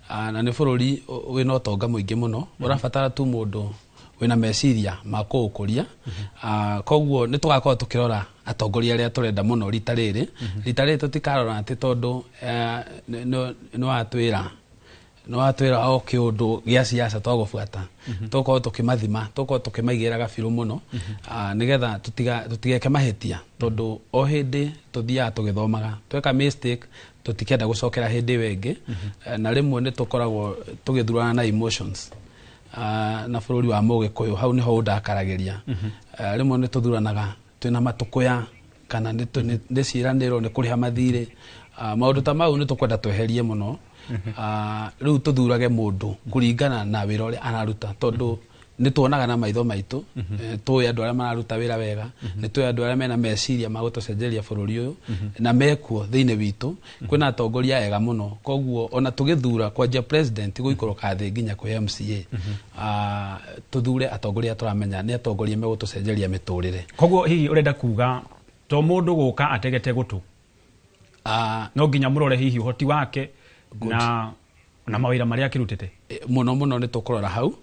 na nĩ bũrũri wĩna ũtonga mũingĩ mũno, ũrabatara tu mũndũ wĩna meciria ma kũũkũria. Koguo nĩ tũgakorwo tũkĩrora atongoria arĩa tũrenda mũno rita rĩrĩ. Rita rĩrĩ tũtikarora atĩ tondũ nĩ watwĩra o kĩũndũ gĩa siasa twagũbuata. Tũkorwo tũkĩmathima, tũkorwo tũkĩmaigĩra gabirũ mũno, nĩgetha tũtigeke mahĩtia, tondũ o hĩndĩ tũthiaga tũgĩthomaga, tweka mistake tũtikenda gũcokera hĩndĩ ĩyo ĩngĩ. Na rĩmwe nĩ tũkoragwo tũgĩthurana na emotions, na bũrũri wa mũgĩkũyũ hau nĩho ũndakaragĩria. Rĩmwe nĩ tũthuranaga twĩna matũkũya, kana nĩ ciĩranĩro nĩ kũrĩha mathirĩ. Maũndũ ta mau nĩ tũkwenda tweherie mũno. Rĩu tũthurage mũndũ kũringana na wĩra ũrĩa araruta, tondũ nĩ tuonaga na maitho maitũ, tũĩ andũ arĩa mararuta wĩra wega, nĩ tũĩ andũ arĩa mena meciria ma gũtũcenjeria bũrũri ũyũ, na mekuo thĩinĩ witũ kwĩna atongoria ega mũno. Koguo ona tũgĩthura kwanjia president gũikũrũka thĩ nginya kwĩ MCA, tũthure atongoria tũramenya nĩ atongoria megũtũcenjeria mĩtũrĩre. Koguo hihi ũrenda kuga to mũndũ gũka ategete gũtũ, no nginya mũrore hihi ũhoti wake na mawĩra marĩa akĩrutĩte? Mũno mũno nĩ tũkũrora hau.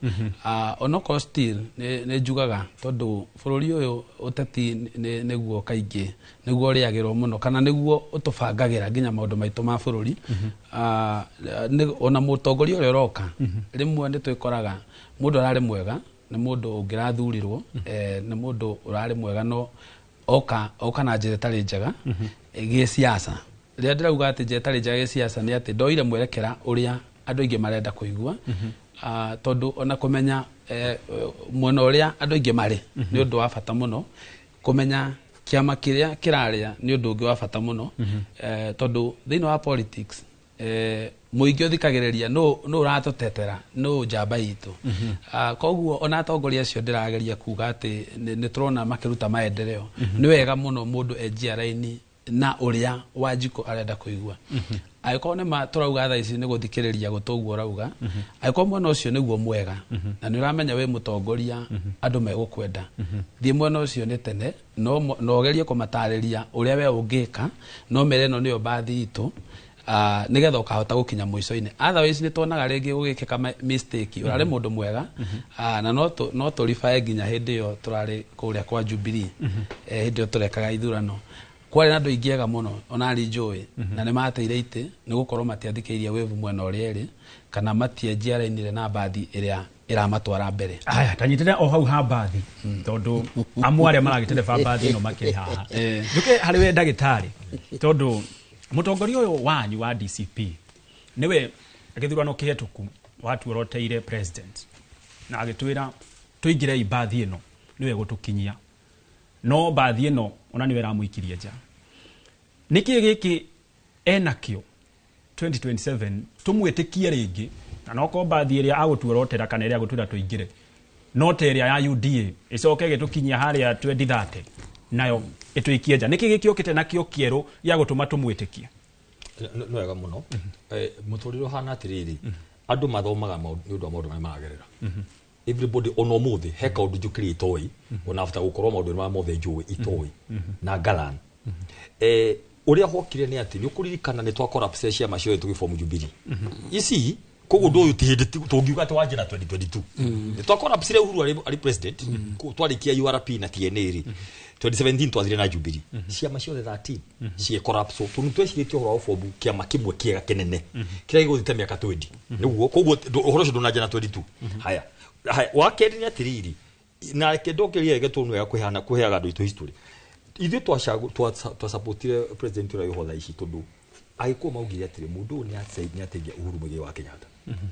Onokorwo still nĩ njugaga, tondũ bũrũri ũyũ ũteti nĩguo kaingĩ nĩguo ũrĩagĩrwo mũno, kana nĩguo ũtũbangagĩra nginya maũndũ maitũ ma bũrũri. Ona mũtongoria ũrĩa ũroka, rĩmwe nĩ twĩkoraga mũndũ ararĩ mwega, nĩ mũndũ ũngĩrathurirwo, nĩ mũndũ ũrarĩ mwega, no oka na njĩra ĩtarĩ njega gĩsiasa. Rĩrĩa ndĩrauga atĩ njĩra ĩtarĩ njega gĩsiasa nĩ atĩ ndoire mwerekera ũrĩa andũ aingĩ marenda kũigua, tondũ ona kũmenya mwena ũrĩa andũ aingĩ marĩ nĩ ũndũ wa bata mũno, kũmenya kĩama kĩrĩa kĩrarĩa nĩ ũndũ ũngĩ wa bata mũno, tondũ thĩinĩ wa politics mũingĩ ũthikagĩrĩria nũ ũratũtetera, nũ njamba itũ. Koguo ona atongoria acio ndĩrageria kuga atĩ nĩ tũrona makĩruta maendeleo, nĩ wega mũno mũndũ enjia raini na ũrĩa Wanjikũ arenda kũigua. Angĩkorwo nĩ ma tũrauga thaa ici nĩ gũthikĩrĩria gũtũ ũguo ũrauga, angĩkorwo mwena ũcio nĩguo mwega na nĩ ũramenya wĩ mũtongoria andũ megũkwenda, thiĩ mwena ũcio nĩ tene, no ũgerie kũmatarĩria ũrĩa we ũngĩka, no mere ĩno nĩyo mbathi itũ, nĩgetha ũkahota gũkinya mũico-inĩ. Otherwise nĩ tuonaga rĩngĩ gũgĩkĩka mistake, ũrarĩ mũndũ mwega, na no tũribae nginya hĩndĩ ĩyo tũrarĩ kũrĩa kwa Jubilee, hĩndĩ ĩyo tũrekaga ithurano, kwarĩ na andũ aingĩ ega mũno ona arĩ njũĩ, na nĩ mateire itĩ nĩ gũkorwo matiathikĩrĩirie wĩvu mwena ũrĩa ĩrĩ, kana matienjiarainire na mbathi ĩrĩa ĩramatwara mbere. Aya, tanyitĩre o hau ha mbathi, tondũ amwe arĩa maragĩtereba mbathi ĩno makĩrĩ haha. Njũke harĩ we ndagĩtarĩ, tondũ mũtongoria ũyũ wanyu wa DCP nĩwe gĩthurano kĩhetũku watuoroteire president na agĩtwĩra tũingĩrei mbathi ĩno nĩwe gũtũkinyia, no mbathi ĩno ona nĩwe ĩramũikirie nja. Nĩkĩ gĩkĩ enakĩo 2027 tũmwĩtĩkie rĩngĩ, na nokorwo mbathi ĩrĩa agũtuorotera kana ĩrĩa agũtwĩra tũingĩre no ta ĩrĩa ya UDA ĩcoke ĩgĩtũkinyia harĩa 2030 nayo ĩtũikie nja? Nĩkĩ gĩkĩ ũkĩte nakĩo kĩerũ gĩa gũtũma tũmwĩtĩkie? Nĩ wega mũno. Mũtũrĩre ũhana atĩrĩrĩ, andũ mathomaga nĩ ũndũ wa maũndũ marĩa maragerera. Everybody ona ũmũthĩ he kaũndũ njũkĩrĩte itoĩ, ona after gũkorwo maũndũ marĩa mothe njũĩ itoĩ na ngalan. Ũrĩa hokire nĩ atĩ nĩ ũkũririkana nĩ twa collapse ciama ciothe tũgĩform Jubilee. Ici koguo ũndũ ũyũ ti hĩndĩ tũngiuga atĩ wanjĩra 2022. Nĩ twa collapse Uhuru arĩ president, twarĩkia URP na TNA rĩ. 2017 twathire na Jubilee. Ciama ciothe 13 ciĩ collapse. Tondũ twecirĩtie ũhoro wa ũbombu kĩama kĩmwe kĩega kĩnene kĩrĩa gĩgũthiĩte mĩaka 20. Nĩguo koguo ũhoro ũcio ndũnanjia na 22. Haya. Haya, wa kerĩ nĩ atĩrĩrĩ, na reke ndokerie wega tondũ nĩ wega kũheaga andũ aitũ history. Ithuĩ twasupportire president ũrĩa wĩho thaa ici tondũ agĩkũyũ maugire atĩrĩ mũndũ ũyũ nĩ ateithia Uhuru Muigai wa Kenyatta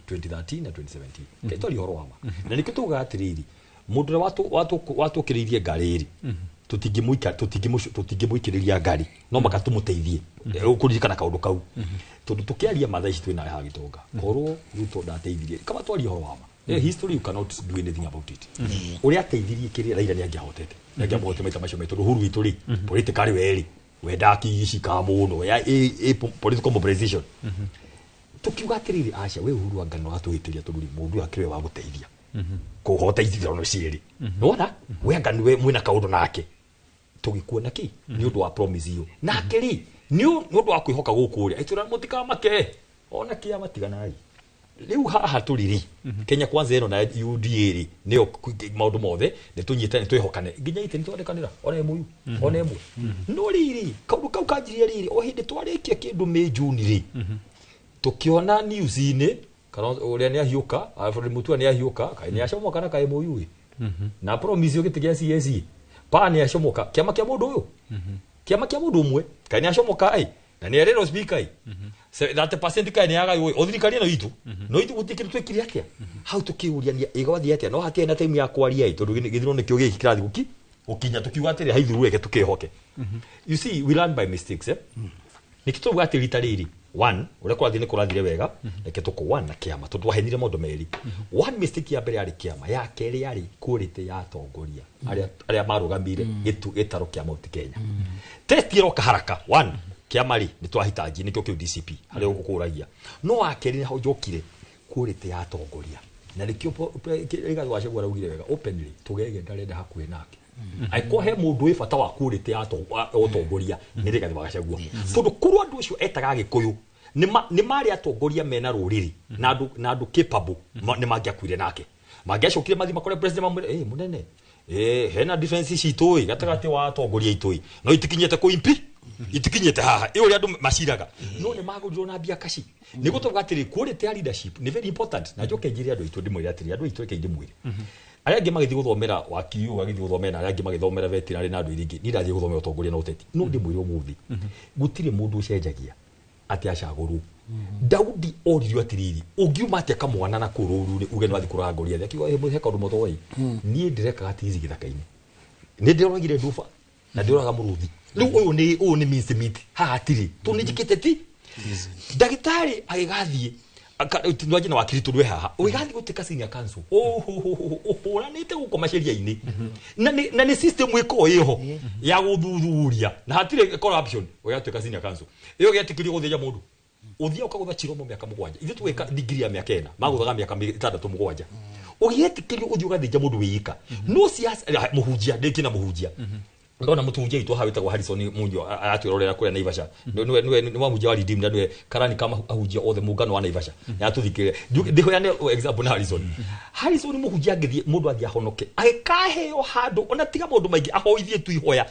2013 na 2017. Ke twaria ũhoro wa ma. Na nĩkĩo tugaga atĩrĩrĩ, mũndũ ũrĩa watũkĩrĩirie ngarĩ rĩ, tũtingĩmũikĩrĩria ngari, no maka tũmũteithie kũririkana kaũndũ kau, tondũ tũkĩaria ma thaa ici twĩ nawe haha gĩtonga, korwo Ruto ndateithirie, kaba twaria ũhoro wa ma. History you cannot do anything about it. Ũrĩa ateithirie kĩrĩa Raila nĩ angĩahotete, nĩ angĩamũhotete maita macio merĩ, tondũ Uhuru witũ rĩ, politically we rĩ, Wendaga kiici ka mũno ya political mobilization. Tukiuga atiriri, aca we Uhuru anga no atũhĩtĩria, tondũ rĩ mũndũ ũyũ akĩrĩ we wa gũteithia kũhota ithurano cierĩ. Nĩwona we anga nĩwe mwĩna kaũndũ nake tũgĩkuona kĩ nĩ ũndũ wa promise iyo nake rĩ, nĩ ũndũ wa kwĩhoka gũkũ ũrĩa itũra mũtikamake ona kĩama tiganai. Rĩu haha tũrĩ rĩ, Kenya Kwanza ĩno na UDA rĩ, nĩyo maũndũ mothe nĩ tũnyitane, twĩhokane nginya itĩ nĩ twandĩkanĩra ona MOU ona ĩmwe. No rĩrĩ, kaũndũ kau kanjirie rĩrĩ, o hĩndĩ twarĩkia kĩndũ May June rĩ, tukiona news-inĩ kana ũrĩa nĩ ahiũka, Alfred Mutua nĩ ahiũka, kaĩ nĩ acomoka na kaĩ MOU ĩ na promise gĩtĩ gĩa CAC pa nĩ acomoka, kĩama kĩa mũndũ ũyũ, kĩama kĩa mũndũ ũmwe, kaĩ nĩ acomoka ĩ na nĩ erĩrwo speaker ĩ 30% kaĩ nĩ yagaywo o thirikari ĩno itũ no itũ gũtirĩ kĩndũ twĩkire atĩa hau tũkĩũriania ĩgathiĩ atĩa, no hatiarĩ na time ya kwaria ĩ, tondũ gĩthurano nĩkĩo gĩkĩ kĩrathiĩ gũkinya, tũkiuga atĩrĩ haithuru reke tũkĩhoke. You see, we learn by mistakes, eh? Nĩkĩ tũuga atĩ rita rĩrĩ one ũrĩa kũrathiĩ nĩ kũrathire wega, reke tũkũ one na kĩama, tondũ twahenire maũndũ merĩ. One mistake ya mbere yarĩ kĩama, ya kerĩ yarĩ quality ya atongoria arĩa marũgamire gĩtarũ kĩa Mount Kenya. Test ĩroka haraka. One, kĩama rĩ nĩ twahitaji, nĩkĩo kĩu DCP harĩa ũkũragia, no wa kerĩ nĩho njokire quality ya atongoria, na nĩkĩo Rigathĩ wa Gachagua araugire wega openly tũgege ndarenda hakuhĩ nake. Angĩkorwo he mũndũ wĩ bata wa quality ya ũtongoria nĩ Rigathĩ wa Gachagua, tondũ korwo andũ acio etaga Gĩkũyũ nĩ marĩ atongoria mena rũrĩrĩ na andũ capable, nĩ mangĩakuire nake, mangĩacokire mathiĩ makore president mamwĩre, "Eh, mũnene, hena difference citũ ĩ gatagatĩ wa atongoria aitũ ĩ, no itikinyĩte kũ impi itikinyĩte haha ĩ ũrĩa andũ maciraga." No nĩ magũrirwo na mbia kaci. Nĩ gũtauga atĩrĩ, quality ya leadership nĩ very important. Na njoke njĩre andũ aitũ, ndĩmwĩre atĩrĩ, andũ aitũ, reke ndĩmwĩre, arĩa angĩ magĩthiĩ gũthomera wakiu, agĩthiĩ gũthomera, na arĩa angĩ magĩthomera veterinary na andũ ingĩ, niĩ ndathiĩ gũthomera ũtongoria na ũteti. No ndĩmwĩre ũmũthĩ gũtirĩ mũndũ ũcenjagia atĩ acagũrwo. Daudi oririo atĩrĩrĩ, ũngiuma atĩa kamwana na kũu rũru-inĩ uge nĩ wathiĩ kũraga Goliathi? Akiuga, "Eh, he kaũndũ mũtoĩ, niĩ ndĩrekaga tizi gĩthaka-inĩ, nĩ ndĩroragire nduba na ndĩroraga mũrũthi, rĩu ũyũ nĩ mince meat haha hatirĩ tondũ nĩ njĩkĩte ti ndagĩtarĩ." Agĩgathiĩ nwaji na wakiri tondũ we haha ũgĩgathiĩ gũtuĩka senior counsel ũhũranĩte gũkũ maceria-inĩ, na nĩ system ĩkoragwo ĩho ya gũthuthuria na hatirĩ corruption. Ũgatuĩka senior counsel ĩyo gĩetĩkĩrio gũthĩnja mũndũ, ũthiaga ũkagũtha chiromo mĩaka 7. Ithuĩ tũgĩka degree ya mĩaka 4, magũthaga mĩaka 6 7, ũgĩetĩkĩrio ũthiĩ ũgathĩnja mũndũ wĩika. No siasa mũhunjia ndĩkĩ na mũhunjia ndona mũhunjia witũ haha wĩtagwo Harrison Munjo aratwĩrorera kũrĩa Naivasha, nĩwe nĩ mũhunjia wa Redeemed na nĩwe karani kama ahunjia othe mũngano wa Naivasha, nĩatũthikĩrĩria. Ndĩhoyane example na Harrison. Harrison mũhunjia angĩthiĩ mũndũ athiĩ ahonoke agĩkaheo handũ ona tiga maũndũ maingĩ, ahoithie tu ihoya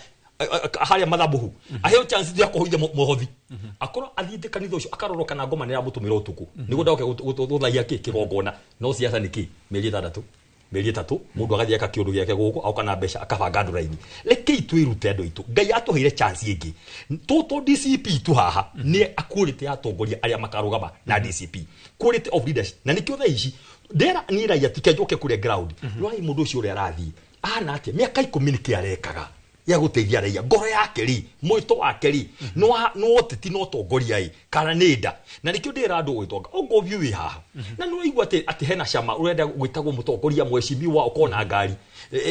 harĩa mathabuhu, aheo chance ya kũhoithia mũhothi, akorwo athiĩte kanitha ũcio akarorwo kana ngoma nĩ ĩramũtũmĩra ũtukũ nĩguo ndaoke gũthaia kĩ kĩgongona. No siasa nĩ kĩ? Mĩeri 6, mĩeri 3, mũndũ agathiĩ aka kĩũndũ gĩake gũkũ, aoka na mbeca, akabanga andũ raini. Rekei twĩrute, andũ aitũ, Ngai atũheire chance ĩngĩ tũtũ DCP tu haha nĩ quality ya atongoria arĩa makarũgama na DCP, quality of leadership. Na nĩkĩo thaa ici ndera niĩ raia tike njoke kũrĩa ground, rorai mũndũ ũcio ũrĩa arathiĩ ahana atĩa, mĩaka 10 nĩkĩ arekaga ya gũteithia raia, ngoro yake rĩ, mwĩto wake rĩ, nĩ ũteti na ũtongoria ĩ kana nĩ nda. Na nĩkĩo ndĩra andũ gwĩtonga ongo biũ wĩ haha na nĩ ũraigua atĩ hena cama ũrenda gwĩtagwo mũtongoria mheshimiwa, ũkorwo na ngari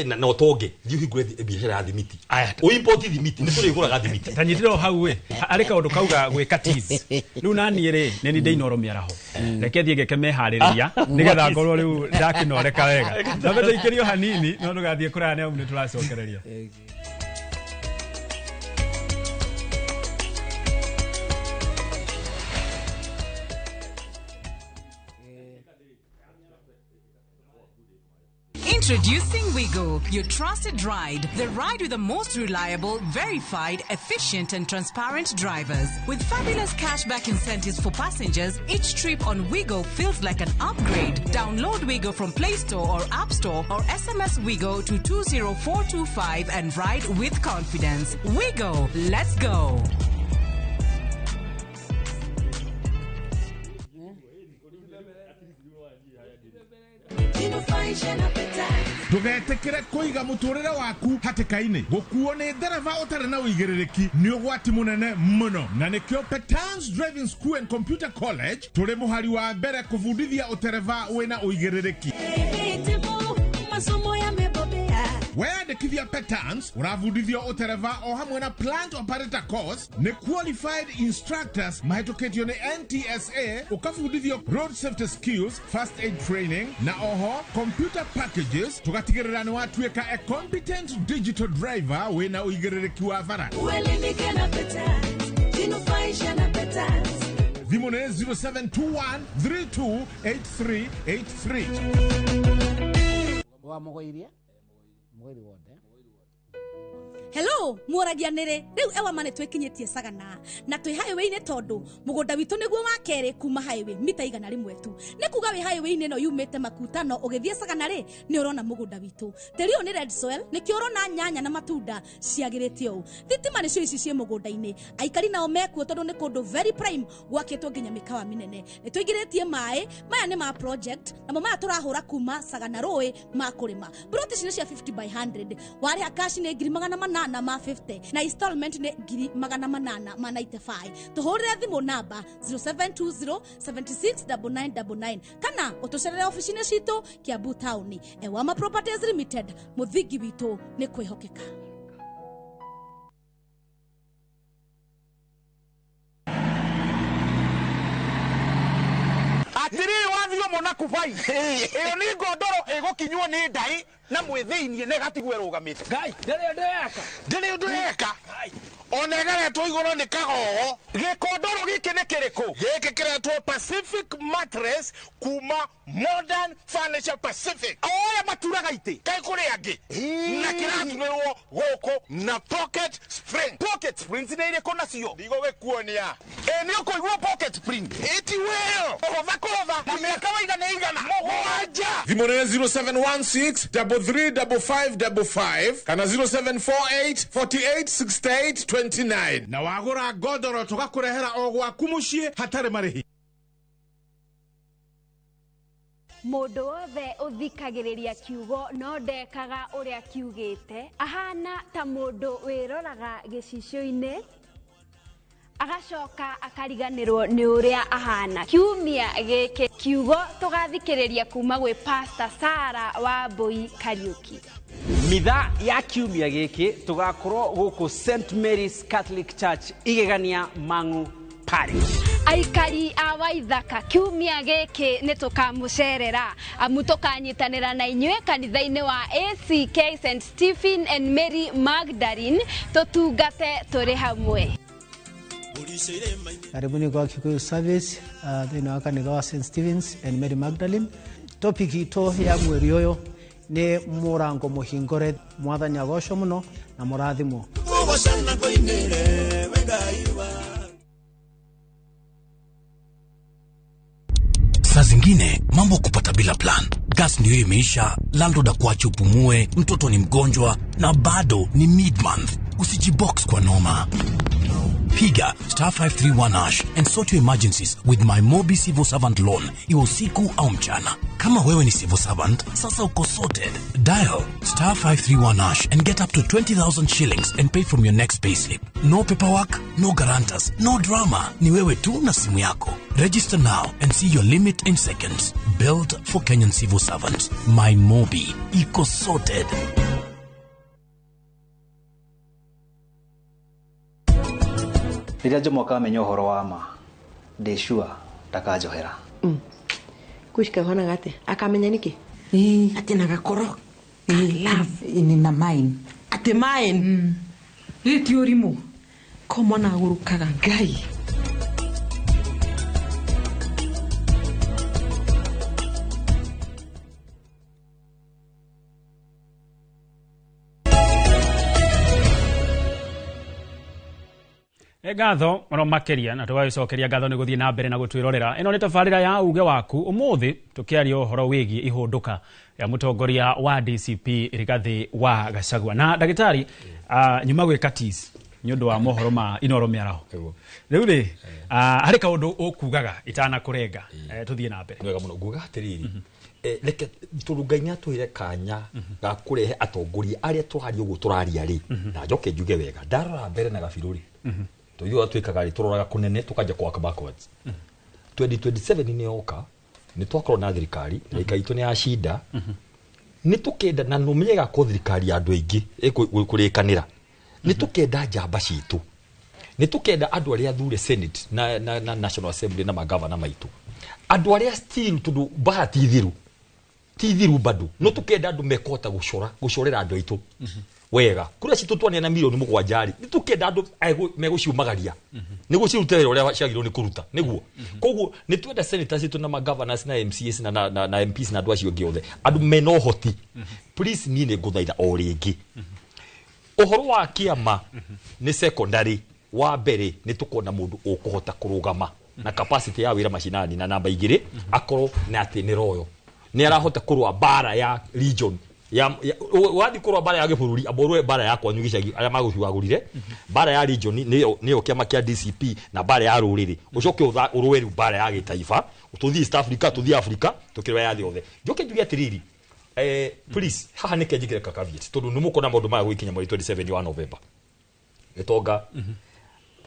na ũtonge, thiĩ ũhingũre biacara ya thimiti, ũimport thimiti, nĩ tũrĩgũraga thimiti. Tanyitĩra o hau ĩ, arĩ kaũndũ kauga gwĩka tizi rĩu naniĩ rĩ nĩ ni ndĩinoro mĩaraho, reke thiĩ ngeke meharĩrĩria nĩgetha ngorwo rĩu ndakĩnoreka wega. Nambe tũikĩrio hanini, no ndũgathiĩ kũraya nĩ amu nĩ tũracokereria. Introducing Wigo, your trusted ride. The ride with the most reliable, verified, efficient, and transparent drivers. With fabulous cashback incentives for passengers, each trip on Wigo feels like an upgrade. Download Wigo from Play Store or App Store or SMS Wigo to 20425 and ride with confidence. Wigo, let's go. Ndũgetĩkĩre kũiga mũtũrĩre waku hatĩka-inĩ. Gũkuo nĩ ndereba ũtarĩ na ũigĩrĩrĩki nĩ ũgwati mũnene mũno, na nĩkĩo Petans Driving School and Computer College tũrĩ mũhari wa mbere kũbundithia ũtereba wĩna ũigĩrĩrĩki. Masomo yamebobea. Weyandĩkithia Petans ũrabundithio ũtereva o hamwe na plant operator course nĩ qualified instructors mahĩtũkĩtio nĩ NTSA, ũkabundithio road safety skills, first aid training na oho computer packages, tũgatigĩrĩra nĩ watuĩka a competent digital driver wĩna ũigĩrĩrĩki wa bara. Uelimike na Petans, jinufaishe na Petans. Thimũ nĩ 0721 328383. Wa mũgũirie mũgũiri wothe. Hello, mworagia nĩrĩ rĩu Ewama nĩ twĩkinyĩtie Sagana na twĩ highway-inĩ tondũ mũgũnda witũ nĩguo wa kerĩ kuma highway mita 100 tu. Nĩ kuga wĩ highway-inĩ ĩno yumĩte Makutano ũgĩthiĩ Sagana rĩ nĩ ũrona mũgũnda witũ. Tĩri ũyũ nĩ red soil, nĩkĩo ũrona nyanya na matunda ciagĩrĩte ũũ. Thitima nĩcio ici ciĩ mũgũnda-inĩ, aikari nao mekuo tondũ nĩ kũndũ very prime gwakĩtwo nginya mĩkawa mĩnene. Nĩ tũingĩrĩtie maĩ, maya nĩ ma project namo maya tũrahũra kuma Sagana rũĩ ma kũrĩma. Plot ici nĩ cia 50 by 100, warĩha cash nĩ 850 na installment nĩ 895. Tũhũrĩre thimũ namba 0720 76 9999 kana ũtũcerere ofici-inĩ citũ Kiambu Town. Ewama Properties Limited, mũthingi witũ nĩ kwĩhokeka. Atiriri wathio mona kubai iyo ni ngondoro igukinywo ni ndai na mwithiinie na igatigwo irugamite. Ngai ndiri ndeka ndiri ndeka ona ĩgeretwo igũrũ nĩ kagogo. Gĩkondoro gĩkĩ nĩ kĩrĩkũ? Gĩkĩ kĩretwo Pacific Mattress kuma Modern Furniture Pacific. O arĩa maturaga itĩ kaĩ kũrĩ angĩ na kĩraturĩrwo gũkũ na pocket spring. Pocket springs nĩ irĩkũ nacio? Ndigũgĩkuonia. Ĩ nĩ ũkũigua pocket spring ĩti wĩyo kũhũtha kũhũtha na mĩaka waiga nĩ igana mũgwanja. Thimũ nĩ 0716 335555 kana 0748 48 68 29. Na wagũra ngondoro tũgakũrehera o gwaku mũciĩ hatarĩ marĩhi. Mũndũ wothe ũthikagĩrĩria kiugo no ndekaga ũrĩa kiugĩte ahana ta mũndũ wĩroraga gĩcicio-inĩ agacoka akariganĩrwo nĩ ũrĩa ahana. Kiumia gĩkĩ kiugo tũgathikĩrĩria kuma gwĩ Pastor Sarah Wambui Kariuki. Mitha ya kiumia gĩkĩ tũgakorwo gũkũ St Mary's Catholic Church Igegania Mang'u Parish. Aikari a Waithaka kiumia gĩkĩ nĩ tũkamũcerera amu tũkanyitanĩra na inyuĩ kanitha-inĩ wa ACK St Stephen and Mary Magdalene tũtungate tũrĩ hamwe. Karibuni kwa Kikuyu service thĩinĩ wa kanitha wa St Stephen's and Mary Magdalene. Topic itũ ya mweri ũyũ nĩ mũrango mũhingũre. Mwathani agocwo mũno na mũrathimwo. Saa zingine mambo kupata bila plan. Gas ndio imeisha, landlord akuache upumue, mtoto ni mgonjwa na bado ni mid-month. Usijibox kwa noma. Piga star 531 hash and sort your emergencies with my Mobi Civil Servant Loan, iwe usiku au mchana. Kama wewe ni civil servant, sasa uko sorted. Dial star 531 hash and get up to 20,000 shillings and pay from your next payslip. No paperwork, no guarantors, no drama. Ni wewe tu na simu yako. Register now and see your limit in seconds. Built for Kenyan civil servants. My Mobi. Iko sorted. Rĩrĩa Jomo akamenya ũhoro wa ma, ndĩ sure ndakanjohera. Kushika hona gate akamenya niki ati na gakoro love ni na mine ati mine rĩ ti ũrimũ ko mwana agurukaga Ngai. Ngatho mũno makĩria na tũgagĩcokeria ngatho nĩ gũthiĩ na mbere na gũtwĩrorera. Ĩno nĩ tabarĩra ya uge waku. Ũmũthĩ tũkĩaria ũhoro wĩgiĩ ihũndũka ya mũtongoria wa DCP Rigathĩ wa Gachagua. Na ndagĩtarĩ, nyuma gwĩka tease nĩ ũndũ wa mohoro ma Inoro mĩaraho. Rĩu rĩ, harĩ kaũndũ ũkugaga itanakũrenga, tũthiĩ na mbere. Nĩ wega mũno nguga atĩrĩrĩ, reke tondũ Ngai nĩatũheire kanya ga kũrehe atongoria arĩa tũraria ũguo tũraria rĩ, na njoke njuge wega ndarora mbere na gabirũ rĩ, tondũ ithuĩ twĩkaga rĩ tũroraga kũnene tũkanjia kũ work backwards. 2027 nĩ yoka, nĩ twakorwo na thirikari, raika itũ nĩ yacinda, Nĩ tũkenda na nũmenye gakorwo thirikari ya andũ aingĩ ĩkũrĩkanĩra. Nĩ tũkenda njamba citũ, nĩ tũkenda andũ arĩa athure Senate na National Assembly na magavana maitũ, andũ arĩa still, tondũ mbara ti thiru, ti thiru bado, no tũkenda andũ mekũhota gũcora gũcorera andũ aitũ wega. Kũrĩa citũ twanena 7 million rĩ, nĩ tũkenda andũ megũciumagaria nĩ gũciruta wĩra ũrĩa ciagĩrĩirwo nĩ kũruta nĩguo. Koguo nĩ twenda senators citũ na magovernors na MCAs na MPs na andũ acio angĩ othe, andũ mena ũhoti. Please, niĩ nĩ ngũthaitha o rĩngĩ, ũhoro wa kĩama nĩ secondary. Wa mbere nĩ tũkona mũndũ ũkũhota kũrũgama na capacity ya wĩra macinani, na namba 2 akorwo na atĩ nĩ royo, nĩ arahota kũrũa mbara ya region ya wathiĩ kũrũa mbara ya gĩbũrũri, amba ũrũe mbara ya kwanyu gĩcagi arĩa magũcagũrire, mbara ya region nĩyo kĩama kĩa DCP, na mbara ya rũrĩrĩ, ũcoke ũrũe rĩu mbara ya gĩtaifa, tũthiĩ East Africa, tũthiĩ Africa, tũkĩrũa ya thĩ yothe. Njoke njuge atĩrĩrĩ, please, haha nĩke njĩkĩre ka caveat, tondũ nĩ mũkuona maũndũ maya gũgĩkinya mweri 27 wa November. Gĩtonga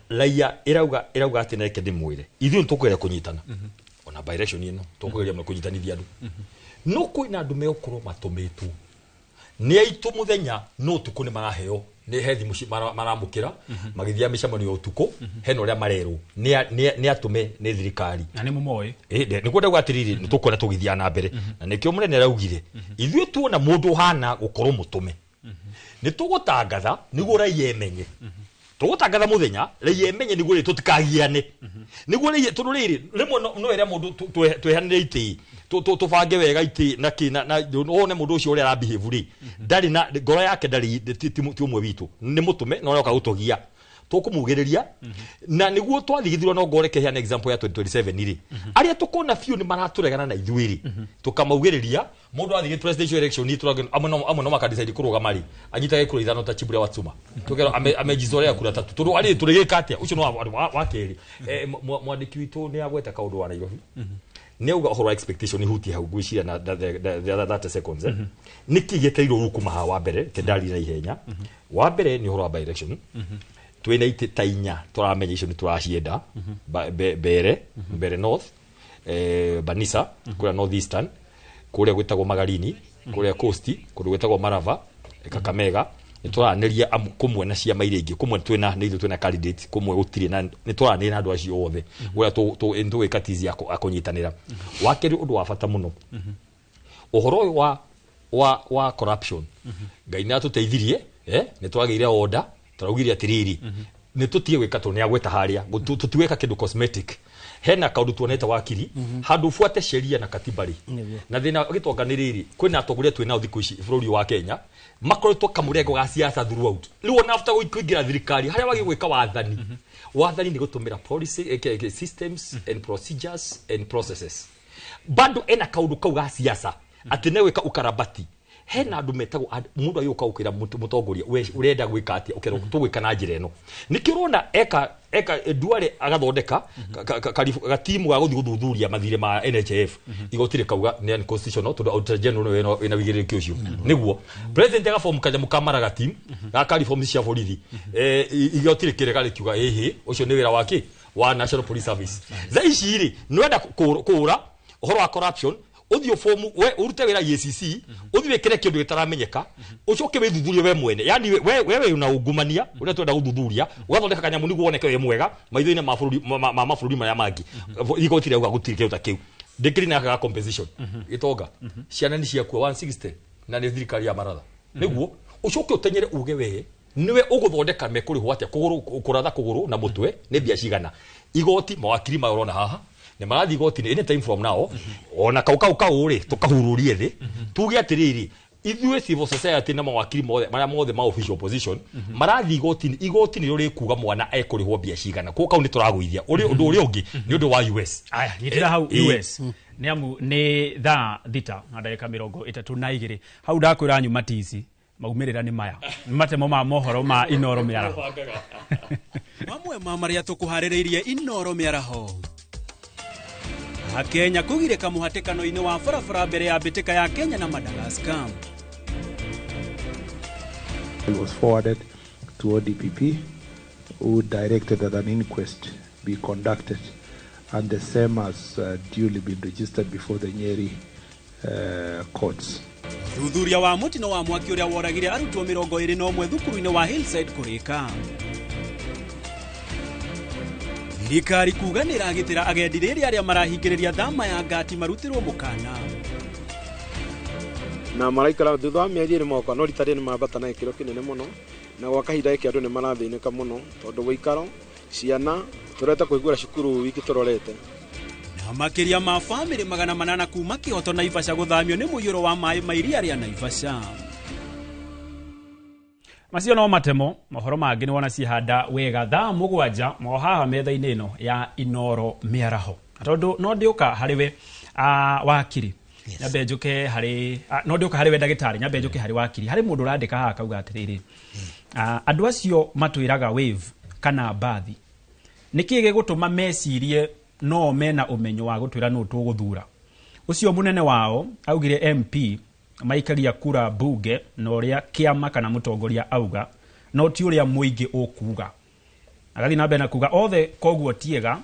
raia ĩrauga atĩ neke ndĩmwĩre, ithuĩ nĩ tũkũgeria kũnyitana ona by election ĩno, tũkũgeria mũno kũnyitanithia andũ, no kwĩna andũ megũkorwo matũmĩtwo nĩ aitũ mũthenya no ũtukũ nĩ maraheo, nĩ he thimũ maramũkĩra magĩthiaga mĩcemanio ya ũtukũ, hena ũrĩa marerwo nĩ atũme nĩ thirikari. Na nĩ mũmoĩ. Nĩguo ndauga atĩrĩrĩ, nĩ tũkuona tũgĩthiaga na mbere, na nĩkĩo mũnene araugire ithuĩ tuona mũndũ ũhana gũkorwo mũtũme nĩ tũgũtangatha nĩguo raia ĩmenye. Tũgũtangatha mũthenya raia ĩmenye nĩguo rĩ tũtikagiane, nĩguo raia, tondũ rĩrĩ rĩmwe no ĩrĩa mũndũ twehanĩre itĩ, tũbange wega itĩ na kĩ na wone mũndũ ũcio ũrĩa arabehave rĩ, ndarĩ na ngoro yake, ndarĩ ti ũmwe witũ, nĩ mũtũme na ũroka gũtũgia, tũkũmugĩrĩria. Na nĩguo twathigithirwo no ngoreke heana example ya 2027 rĩ, arĩa tũkona biũ nĩ maratũregana na ithuĩ rĩ, tũkamaugĩrĩria. Mũndũ athiĩ presidential election ni amwe no makadecide kũrũgama rĩ, anyitage kura 5 ta Chibura Watsuma, tũkerwo amejizorea kura 3, tondũ arĩ tũrĩgĩka atĩa ũcio no wa kerĩ. Mwandĩki witũ nĩ agweta kaũndũ wa Nairobi, nĩ auga ũhoro wa expectation ihutie hau ngwĩciria na the other 30 seconds. Nĩkĩ gĩetereirwo rĩu kuma haha? Wa mbere kendari na ihenya, wa mbere nĩ ũhoro wa by election. Twĩna itĩ ta 4 tũramenya icio nĩ tũracienda. Mbere North, Banisa kũrĩa North Eastern, kũrĩa gwĩtagwo Magarini, kũrĩa Coast, kũndũ gwĩtagwo Marava, Kakamega. Nĩ tũraranĩria kũmwe na ciama iria ingĩ, kũmwe twĩna nĩ ithuĩ twĩna candidate, kũmwe gũtirĩ, na nĩ tũraranĩria na andũ acio othe ũrĩa tũgwĩka tizi ya kũnyitanĩra. Wa kerĩ, ũndũ wa bata mũno, ũhoro ũyũ wa corruption, Ngai nĩ atũteithirie, nĩ twagĩire order, tũraugire atĩrĩrĩ, nĩ tũtige gwĩka, tondũ nĩ agweta harĩa tũtigwĩka kĩndũ cosmetic. Hena kaũndũ tuonete wakiri handũ buate sheria na katiba rĩ. Na thĩna gĩtonga nĩ rĩrĩ, kwĩna atongoria twĩ nao thikũ ici bũrũri wa Kenya makoretwo kamũrengo ga siasa throughout. Rĩu ona after kũingĩra thirikari, harĩa wagĩ gwĩka wathani, wathani nĩ gũtũmĩra policy, systems and procedures and processes, bado ena kaũndũ kau ga siasa atĩ nĩ gwĩka ukarabati. Hena andũ metagwo mũndũ agĩũka gũkĩra mũtongoria, we ũrenda gwĩka atĩa, ũkerwo tũgwĩka na njĩra ĩno. Nĩkĩo ũrona eka Duale agathondeka gatimu ga gũthiĩ gũthuthuria mathirĩ ma NHIF, igoti rĩkauga nĩ unconstitutional, tondũ Auditor General nĩwe wĩna wĩigĩrĩrĩki ũcio. Nĩguo president agaform kanyamũ ka Maraga team ga reforms cia borithi. Igoti rĩkĩrega rĩkiuga ĩhĩ, ũcio nĩ wĩra wake wa National Police Service. Thaa ici rĩ, nĩwenda kũũra ũhoro wa corruption, ũthiĩ ũbomu we ũrute wĩra EACC, ũthiĩ wĩkĩre kĩndũ gĩtaramenyeka, ũcoke wĩthuthurie we mwene, yani we wĩ na ungumania ũrĩa twenda gũthuthuria, ũgathondeka kanyamũ nĩguo woneke wĩ mwega maitho-inĩ ma bũrũri ma mabũrũri marĩa mangĩ. Igoti rĩauga gũtirĩ kĩndũ ta kĩu. Ndĩkĩrĩ na ga compensation gĩtonga, ciana nĩ ciakua 160 na nĩ thirikari ya maratha. Nĩguo ũcoke ũtenyere uge we niwe ũgũthondeka mekũrĩhwo atĩa, kũgũrũ kũratha kũgũrũ na mũtwe nĩ mbia cigana. Igoti mawakiri maya ũrona haha nĩ marathiĩ igoti-inĩ any time from now. Ona kau rĩ, tũkahururie thĩ tuge atĩrĩrĩ, ithuĩ civil society na mawakiri mothe marĩa mothe ma official opposition marathiĩ igoti-inĩ. Igoti nĩrĩo rĩkuga mwana ekũrĩhwo mbia cigana. Koguo kau nĩ tũragũithia. Ũndũ ũrĩa ũngĩ nĩ ũndũ wa US. Aya, nyitĩra hau. US nĩ amu nĩ thaa 6:32. Hau ndakwĩra nyuma tici maumĩrĩra nĩ maya, nĩ matemo ma mohoro ma Inoro mĩaraho. Mamwe ma marĩa tũkũharĩrĩirie Inoro mĩaraho: Akenya kũgirĩka mũhatĩkano-inĩ wa barabara mbere ya mbĩtĩka ya Kenya na Madagascar. It was forwarded to ODPP, who directed that an inquest be conducted, and the same has duly been registered before the Nyeri courts. Ũthuthuria wa mũtino wa mwaki ũrĩa woragire arutwo 21 thukuru-inĩ wa Hillside kũrĩka. Thirikari kuga nĩ ĩragitĩra agendi rĩrĩ arĩa marahingĩrĩria thama ya ngati marutĩrwo mũkana. Na maraikara thutha wa mĩeri ĩrĩ moka no rita rĩrĩ mambata na gĩkĩro kĩnene mũno, na gwa kahinda gĩkĩ andũ nĩ marathĩnĩka mũno tondũ gũikaro ciana tũreta kũhingũra cukuru wiki tũrorete. Na makĩria ma bamĩrĩ 800 kuma Kĩhoto Naivasha gũthamio nĩ mũiyũro wa maĩ ma iria rĩa Naivasha. Macio no matemo, mohoro mangĩ nĩ wona cihanda wega thaa 7 mo haha metha-inĩ ĩno ya Inoro mĩaraho. Na tondũ no ndĩũka harĩ we wakiri. Nyambe njuke harĩ no ndĩũka harĩ we ndagĩtarĩ, nyambe njuke harĩ wakiri. Harĩ mũndũ ũrandĩka haha akauga atĩrĩrĩ, andũ acio matwĩraga wave kana mbathi, nĩkĩ gĩgũtũma mecirie no mena ũmenyo wa gũtwĩra nũ tũgũthura? Ũcio mũnene wao augire MP maikagia kura bunge na ũrĩa kĩama kana mũtongoria auga, no ti ũrĩa mũingĩ ũkuga. Agathiĩ na mbere na kuga othe koguo tiega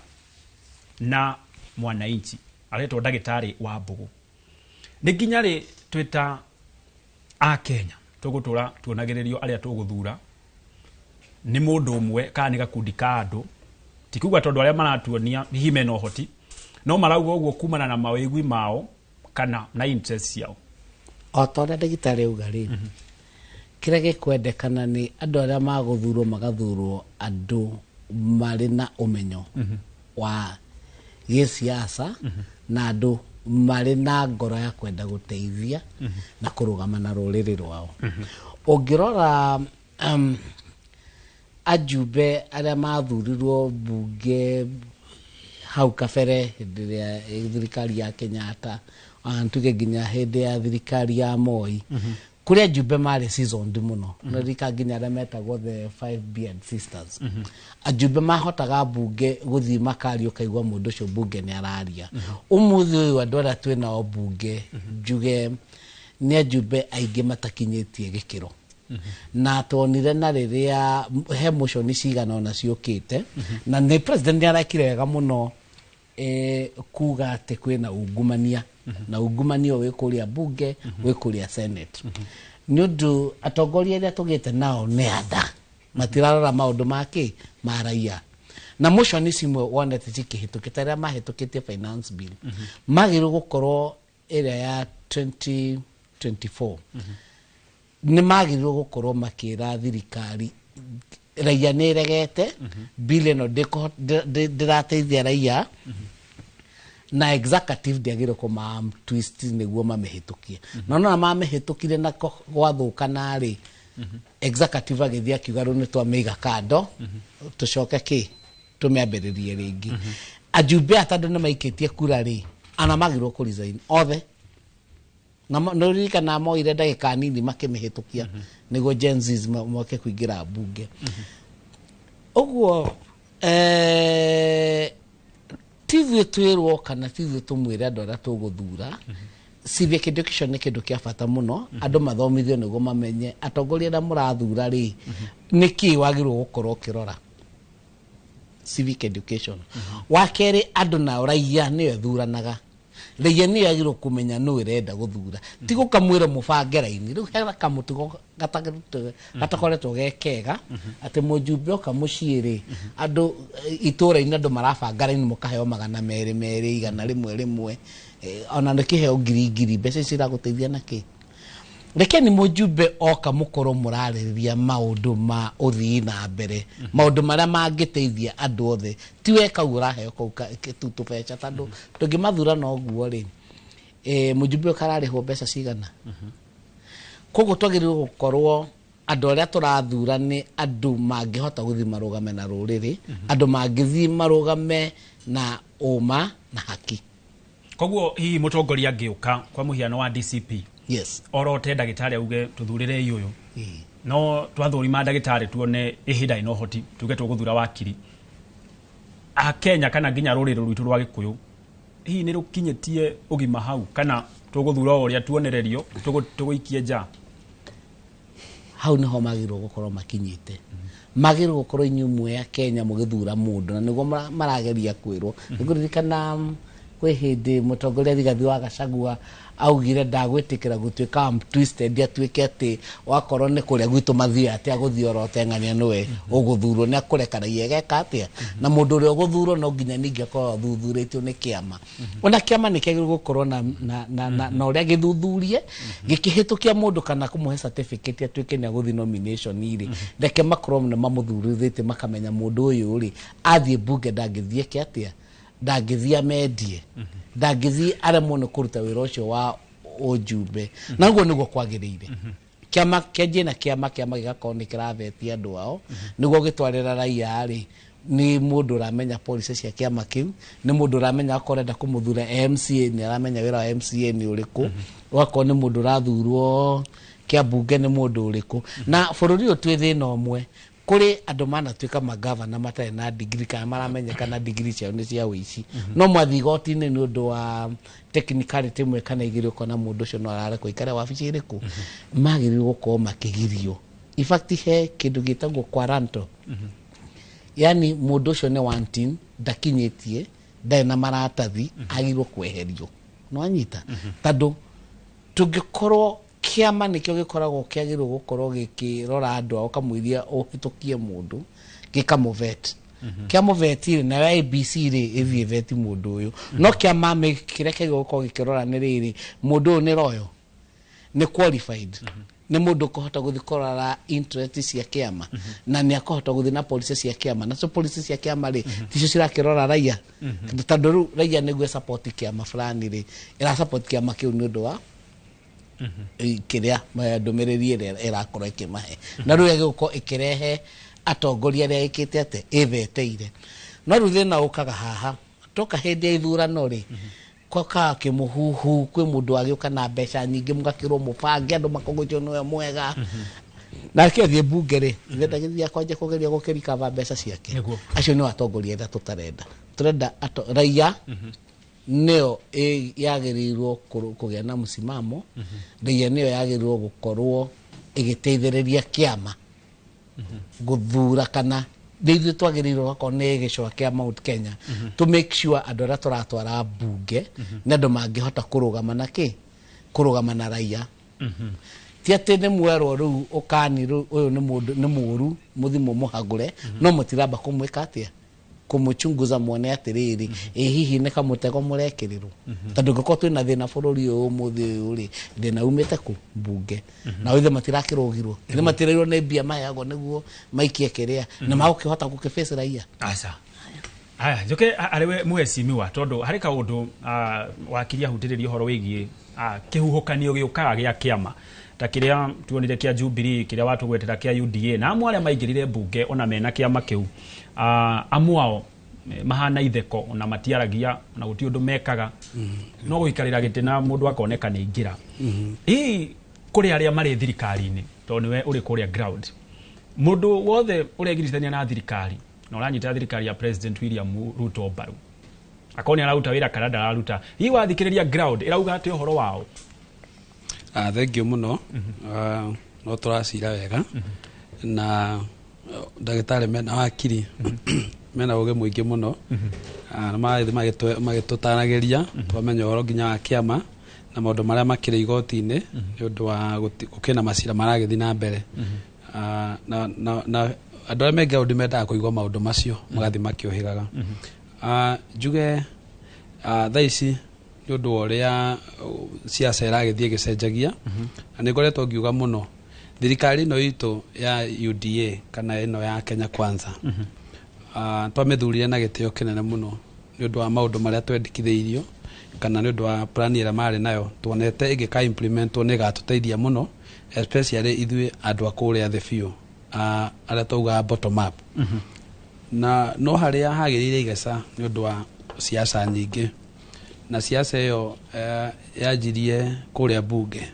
na mwananchi aretwo ndagĩtarĩ wa Mbũgũ. Nĩ nginya rĩ twĩta a Kenya tũgũtũra tuonagĩrĩrio arĩa tũgũthura nĩ mũndũ ũmwe kana nĩ gakundi ka andũ? Ti kuga tondũ arĩa maratuonia hihi mena ũhoti, no marauga ũguo kumana na mawĩgwi mao kana na interest ciao. O ta ũrĩa ndagĩtarĩ auga rĩ, kĩrĩa gĩkwendekana nĩ andũ arĩa magũthurwo magathurwo andũ marĩ na ũmenyo wa gĩsiasa na andũ marĩ na ngoro ya kwenda gũteithia na kũrũgama na rũrĩrĩ rwao. Ũngĩrora ajumbe arĩa mathurirwo bunge hau kabere hĩndĩ ĩrĩa thirikari ya Kenyatta, tuge nginya hĩndĩ ya thirikari ya Moi, kũrĩa ajumbe marĩ seasoned mũno. Nĩririkana nginya arĩa metagwo the 5 beard sisters. Ajumbe mahotaga bunge gũthiĩ makaria ũkaigua mũndũ ũcio bunge nĩ araria. Ũmũthĩ ũyũ andũ arĩa twĩ nao bunge njuge nĩ ajumbe aingĩ matakinyĩtie gĩkĩro. Na tuonire na rĩrĩa he motion cigana ona ciũkĩte, na nĩ president nĩ arekire wega mũno kuga atĩ kwĩna ungumania, na ungumania wĩ kũrĩa bunge, wĩ kũrĩa senate. Nĩ ũndũ atongoria arĩa tũgĩte nao nĩ anda matirarora maũndũ ma kĩ ma raia. Na motion cimwe wonete cikĩhĩtũkĩte arĩa mahĩtũkĩtie finance bill magĩrĩirwo gũkorwo ĩrĩa ya 2024 nĩ magĩrĩirwo gũkorwo makĩra thirikari raia nĩ ĩregete bill ĩno ndĩrateithia raia, na executive ndĩagĩrĩirwo kũma twist nĩguo mamĩhĩtũkie. Na nona mamĩhĩtũkire na gwathũkana rĩ, executive agĩthiĩ akiuga rĩu nĩ twamĩiga kando, tũcoke kĩ tũmĩambĩrĩrie rĩngĩ. Ajumbe aya tondũ nĩ maikĩtie kura rĩ, ana magĩrĩirwo kũ resign othe. Na nĩũririkana moire ndagĩka nini makĩmĩhĩtũkia nĩguo Gen Zs moke kũingĩra bunge. Ũguo tithuĩ twĩrwo kana tithuĩ tũmwĩre andũ arĩa tũgũthura. Civic education nĩ kĩndũ kĩa bata mũno, andũ mathomithio nĩguo mamenye atongoria arĩa mũrathura rĩ nĩkĩ wagĩrĩirwo gũkorwo ũkĩrora. Civic education. Wa kerĩ, andũ nao raia nĩyo ĩthuranaga. Raia nĩyo yagĩrĩirwo kũmenya nũ ĩrenda gũthura, ti gũkamwĩra mũbange raini. Rĩu hena kamũtugo gatakoretwo ge kega atĩ mũjumbe oka mũciĩ rĩ, andũ itũra-inĩ andũ marabanga raini mũkaheo 200 200, 100 100, ona nĩ kĩheo 1000 mbeca ici iragũteithia na kĩ? Reke nĩ mũjumbe oka mũkorwo mũrarĩrĩria maũndũ ma ũthii na mbere, maũndũ marĩa mangĩteithia andũ othe, ti we kau ũraheo kau tũbeca, tondũ tũngĩmathura na ũguo rĩ, mũjumbe ũyũ kararĩhwo mbeca cigana? Koguo twagĩrĩirwo gũkorwo andũ arĩa tũrathura nĩ andũ mangĩhota gũthiĩ marũgame na rũrĩrĩ, andũ mangĩthiĩ marũgame na ũma na haki. Koguo hihi mũtongoria angĩũka kwa mũhiano wa DCP, yes, orote ndagĩtarĩ auge tũthurĩrei ũyũ, no twathũrima ndagĩtarĩ tuone ihinda ina ũhoti tuge tũgũthura wakiri, a Kenya kana nginya rũrĩrĩ rwitũ rwa Gĩkũyũ hihi nĩ rũkinyĩtie ũgima hau, kana tũgũthura o ũrĩa tuonererio tũgũikie nja? Hau nĩho magĩrĩirwo gũkorwo makinyĩte. Magĩrĩirwo gũkorwo inyuĩ mwĩ a Kenya mũgĩthura mũndũ, na nĩguo marageria kwĩrwo. Nĩngũririkana Kwĩ hĩndĩ mũtongoria Rigathi wa Gachagua augire ndagwĩtĩkĩra gũtuĩka twisted, atuĩke atĩ wakorwo nĩ kũrĩa gwitũ mathiĩ atĩ agũthiĩ orote ng'ania nĩwe ũgũthurwo, nĩ akũreka raia ĩgeka atĩa, na mũndũ ũrĩa ũgũthurwo no nginya ningĩ akorwo athuthurĩtio nĩ kĩama. Ona kĩama nĩ kĩagĩrĩirwo gũkorwo na ũrĩa gĩthuthurie gĩkĩhĩtũkia mũndũ kana kũmũhe certificate atuĩke nĩ agũthiĩ nomination rĩ, reke makorwo nĩ mamũthurithĩtie, makamenya mũndũ ũyũ rĩ athiĩ bunge ndangĩthiĩ eke atĩa, ndangĩthiĩ amendie, ndangĩthiĩ aremwo nĩ kũruta wĩra ũcio wa ũjumbe. Na ũguo nĩguo kwagĩrĩire. Kĩama kĩanjie na kĩama gĩgakorwo nĩ kĩrabetia andũ ao nĩguo gĩtwarĩra raia rĩ, nĩ mũndũ ũramenya policy cia kĩama kĩu, nĩ mũndũ ũramenya akorwo arenda kũmũthura MCA nĩ aramenya wĩra wa MCA nĩ ũrĩkũ, ũgakorwo nĩ mũndũ ũrathurwo kĩa mbunge nĩ mũndũ ũrĩkũ. Na bũrũri ũyũ twĩ thĩna ũmwe, kũrĩ andũ manatuĩka magavana matarĩ na degree kana maramenyeka na degree ciao nĩ cia ũici, no mwathiĩ igoti-inĩ nĩ ũndũ wa technicality ĩmwe kana igĩrĩ ũkona mũndũ ũcio no ararekwo aikare wabici ĩrĩkũ. Magĩrĩirwo gũkorwo makĩgirio. In fact, he kĩndũ gĩtagwo quaranto, yani mũndũ ũcio nĩ wanting, ndakinyĩtie, ndarĩ na maratathi, agĩrĩirwo kweherio. Nĩwanyita? Tondũ tũngĩkorwo kĩama nĩkĩo gĩkoragwo kĩagĩrĩirwo gũkorwo gĩkĩrora andũ ao kamũiria ũhĩtũkie mũndũ gĩkamũvet, kĩamũveti rĩ, nayo ABC rĩ ĩthiĩ veti mũndũ ũyũ. No kĩama kĩrĩa kĩagĩrĩirwo gũkorwo gĩkĩrora nĩ rĩrĩ, mũndũ ũyũ nĩ royal, nĩ qualified, nĩ mũndũ ũkũhota gũthiĩ kũrora interest cia kĩama na nĩ akũhota gũthiĩ na policy cia kĩama. Nacio policy cia kĩama rĩ, ticio cirakĩrora raia, tondũ rĩu raia nĩguo support kĩama fulani rĩ, ĩra support kĩama kĩu nĩ ũndũ wa kĩrĩa ndũmĩrĩri ĩrĩa ĩrakorwo ĩkĩmahe, na rĩu ĩgũkorwo ĩkĩrehe atongoria arĩa ĩkĩte atĩ ĩveteire. No rĩu thĩna ũkaga haha, toka hĩndĩ ya ithurano rĩ, kwakaga kĩmũhuhu, kwĩ mũndũ agĩũka na mbeca nyingĩ, mũgakĩrwo mũbange andũ makogũcio nĩwe mwega, nake athiĩ mbunge rĩ, ithe ndagĩthiĩ akwanja kũgeria gũkĩrikava mbeca ciake. Acio nĩo atongoria arĩa tũtarenda. Tũrenda raia nĩyo yagĩrĩirwo kũgĩa na msimamo, raia nĩyo yagĩrĩirwo gũkorwo ĩgĩteithĩrĩria kĩama gũthura, kana nĩ ithuĩ twagĩrĩirwo gakorwo nĩ gĩcũa kĩa Mount Kenya to make sure andũ arĩa tũratwara mbunge nĩ andũ mangĩhota kũrũgama na kĩ, kũrũgama na raia. Ti atĩ nĩ mwerwo rĩu ũkani rĩu ũyũ nĩ mũndũ nĩ mũru mũthi mũmũhagũre, no mũtiramba kũmwĩka atĩa, kũmũchunguza muone atĩrĩrĩ, ĩ hihi nĩ kamũtego mũrekĩrĩrwo. Tondũ ngĩkorwo twĩna thĩna bũrũri ũyũ ũmũthĩ ũyũ rĩ, thĩna umĩte kũ mbunge, na ithe matirakĩrũgirwo, ithe matireirwo nĩ mbia maheagwo nĩguo maikie kĩrĩa na magũkĩhota gũkĩface raia. Aca, aya njoke arĩ we mũhecimiwa, tondũ harĩ kaũndũ wakiri ahutĩrĩria ũhoro wĩgiĩ kĩhuhũkanio gĩũkaga gĩa kĩama ta kĩrĩa tuonire kĩa Jubilee, kĩrĩa watũgwetera kĩa UDA, na amwe arĩa maingĩrire mbunge ona mena kĩama kĩu, amwe ao mahana itheko, ona matiaragia, ona gũtirĩ ũndũ mekaga no gũikarĩra gĩtĩ na mũndũ akoneka nĩ aingĩra. Hihi kũrĩ arĩa marĩ thirikari-inĩ, tondũ nĩwe ũrĩ kũrĩa ground, mũndũ wothe ũregiritania na thirikari na ũranyita thirikari ya President William Ruto mbaru, akorwo nĩ araruta wĩra kana ndararuta, hihi wathikĩrĩria ground ĩrauga atĩ ũhoro wao? Thank you mũno. No tũracira wega na ndagĩtarĩ mena wakiri mena ũgĩ mũingĩ mũno. Na marathiĩ magĩtũtaragĩria twamenya ũhoro nginya wa kĩama na maũndũ marĩa makĩrĩ igoti-inĩ nĩ ũndũ wa gũkĩna macira maragĩthiĩ na mbere. Na andũ arĩa me ground mendaga kũigua maũndũ macio magathiĩ makĩũhĩgaga. Njuge thaa ici nĩ ũndũ wa ũrĩa siasa ĩragĩthiĩ ĩgĩcenjagia, na nĩ ngoretwo ngiuga mũno thirikari ĩno itũ ya UDA kana ĩno ya Kenya Kwanza, twamĩthurire na gĩtĩo kĩnene mũno nĩ ũndũ wa maũndũ marĩa twendekithĩirio kana nĩ ũndũ wa plan ĩrĩa marĩ nayo tuonete ĩngĩka implementwo nĩ ĩgatũteithia mũno, especially ithuĩ andũ a kũrĩa thĩ biũ, arĩa twaugaga bottom up. Na no harĩa hagĩrĩire igeca nĩ ũndũ wa siasa nyingĩ, na siasa ĩyo yanjirie kũrĩa bunge.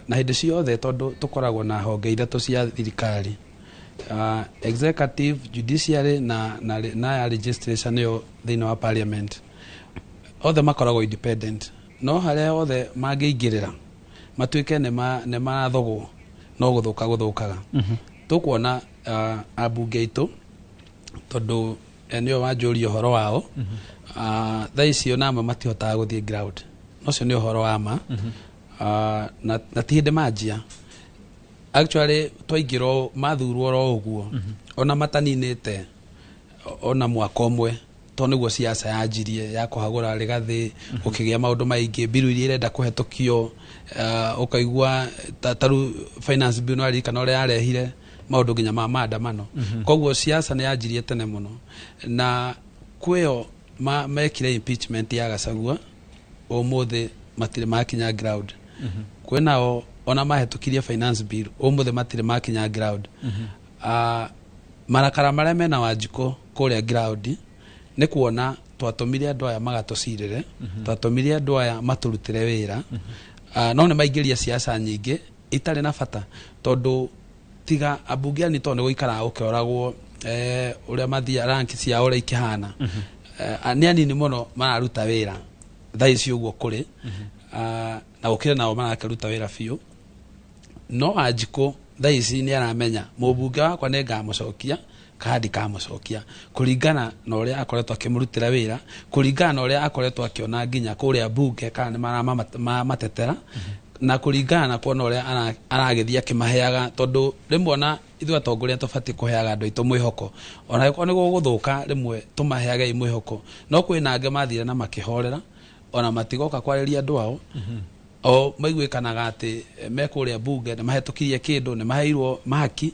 Na hĩndĩ ciothe tondũ tũkoragwo na honge ithatũ cia thirikari, executive, judiciary na ya legislature nĩyo thĩinĩ wa parliament, othe makoragwo independent, no harĩa hothe mangĩingĩrĩra matuĩke nĩ marathogwo no gũthũka gũthũkaga. Tũkuona ambunge aitũ tondũ Nĩo wanjũria ũhoro wao. Thaa icio namwe matihotaga gũthiĩ ground, ũcio nĩ ũhoro wa ma. Na ti hĩndĩ manjia, actually twaingĩrwo mathurwo oro ũguo, ona mataninĩte ona mwaka ũmwe, to nĩguo siasa yanjirie ya kũhagũra Rigathĩ, gũkĩgĩa maũndũ maingĩ, mbiru iria irenda kũhetũkio, ũkaigua ta rĩu finance bill no aririkana ũrĩa yarehire maũndũ nginya ma maandamano. Koguo siasa nĩ yanjirie tene mũno, na kwĩyo mekire impeachment ya Gachagua, ũmũthĩ matirĩ makinya ground. Kwĩnao ona mahĩtũkirie finance bill, ũmũthĩ matirĩ makinya ground. Marakara marĩa mena Wanjikũ kũrĩa ground nĩ kuona twatũmire andũ aya magatũcirĩre, twatũmire andũ aya matũrutĩre wĩra, no nĩ maingĩria siasa nyingĩ itarĩ na bata, tondũ tiga ambunge ani tondũ nĩ gũikaraga gũkĩoragwo ũrĩa mathia rank ciao ũrĩa ikĩhana. Nĩ anini mũno mararuta wĩra thaa ici ũguo kũrĩ. Na gũkĩrĩ nao marakĩruta wĩra biũ, no Wanjikũ thaa ici nĩ aramenya mũmbunge wakwa nĩ ngamũcokia kana ndikamũcokia, kũringana na ũrĩa akoretwo akĩmũrutĩra wĩra, kũringana na ũrĩa akoretwo akĩona nginya kũrĩa mbunge kana nĩ maramatetera, na kũringana na kuona ũrĩa aragĩthiĩ akĩmaheaga, tondũ rĩmwe ona ithuĩ atongoria tũbatiĩ kũheaga andũ aitũ mwĩhoko, ona angĩkorwo nĩ gũgũthũka rĩmwe tũmaheagei mwĩhoko. No kwĩna angĩ mathire na makĩhorera, ona matigoka kwarĩria andũ ao, o maiguĩkanaga atĩ me kũrĩa mbunge nĩ mahĩtũkirie kĩndũ, nĩ maheirwo mahaki.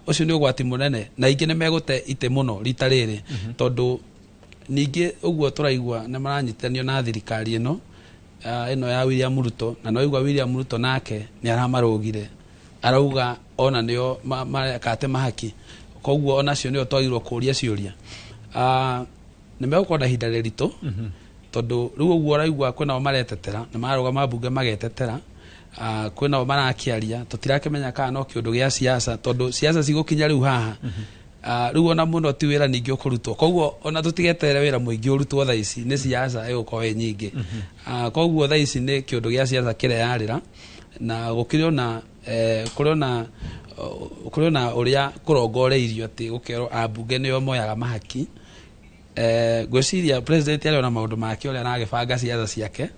Ũcio nĩ ũgwati mũnene, na ingĩ nĩ megũte itĩ mũno rita rĩrĩ, tondũ ningĩ ũguo tũraigua nĩ maranyitanio na thirikari ĩno, ĩno ya William Ruto, na no igua William Ruto nake nĩ aramarũgire, arauga ona nĩo marekate mahaki, koguo onacio nĩo twagĩrĩirwo kũria ciũria. Nĩ megũkorwo na ihinda rĩritũ, tondũ rĩu ũguo ũraigua kwĩnao maretetera, nĩ marũgama mbunge magetetera, kwĩnao marakĩaria, tũtirakĩmenya kana no kĩũndũ gĩa siasa, tondũ siasa cigũkinya rĩu haha. Rĩu ona mũno ti wĩra ningĩ ũkũrutwo, koguo ona tũtigeterere wĩra mũingĩ ũrutwo thaa ici, nĩ siasa ĩgũkorwo ĩ nyingĩ. Koguo thaa ici nĩ kĩũndũ gĩa siasa kĩreyarĩra, na gũkĩrĩ ona kũrĩ ona ũrĩa kũrongoreirio atĩ gũkerwo ambunge nĩo moyaga mahaki. Ngwĩciria president arĩ ona maũndũ make ũrĩa aragĩbanga siasa ciake,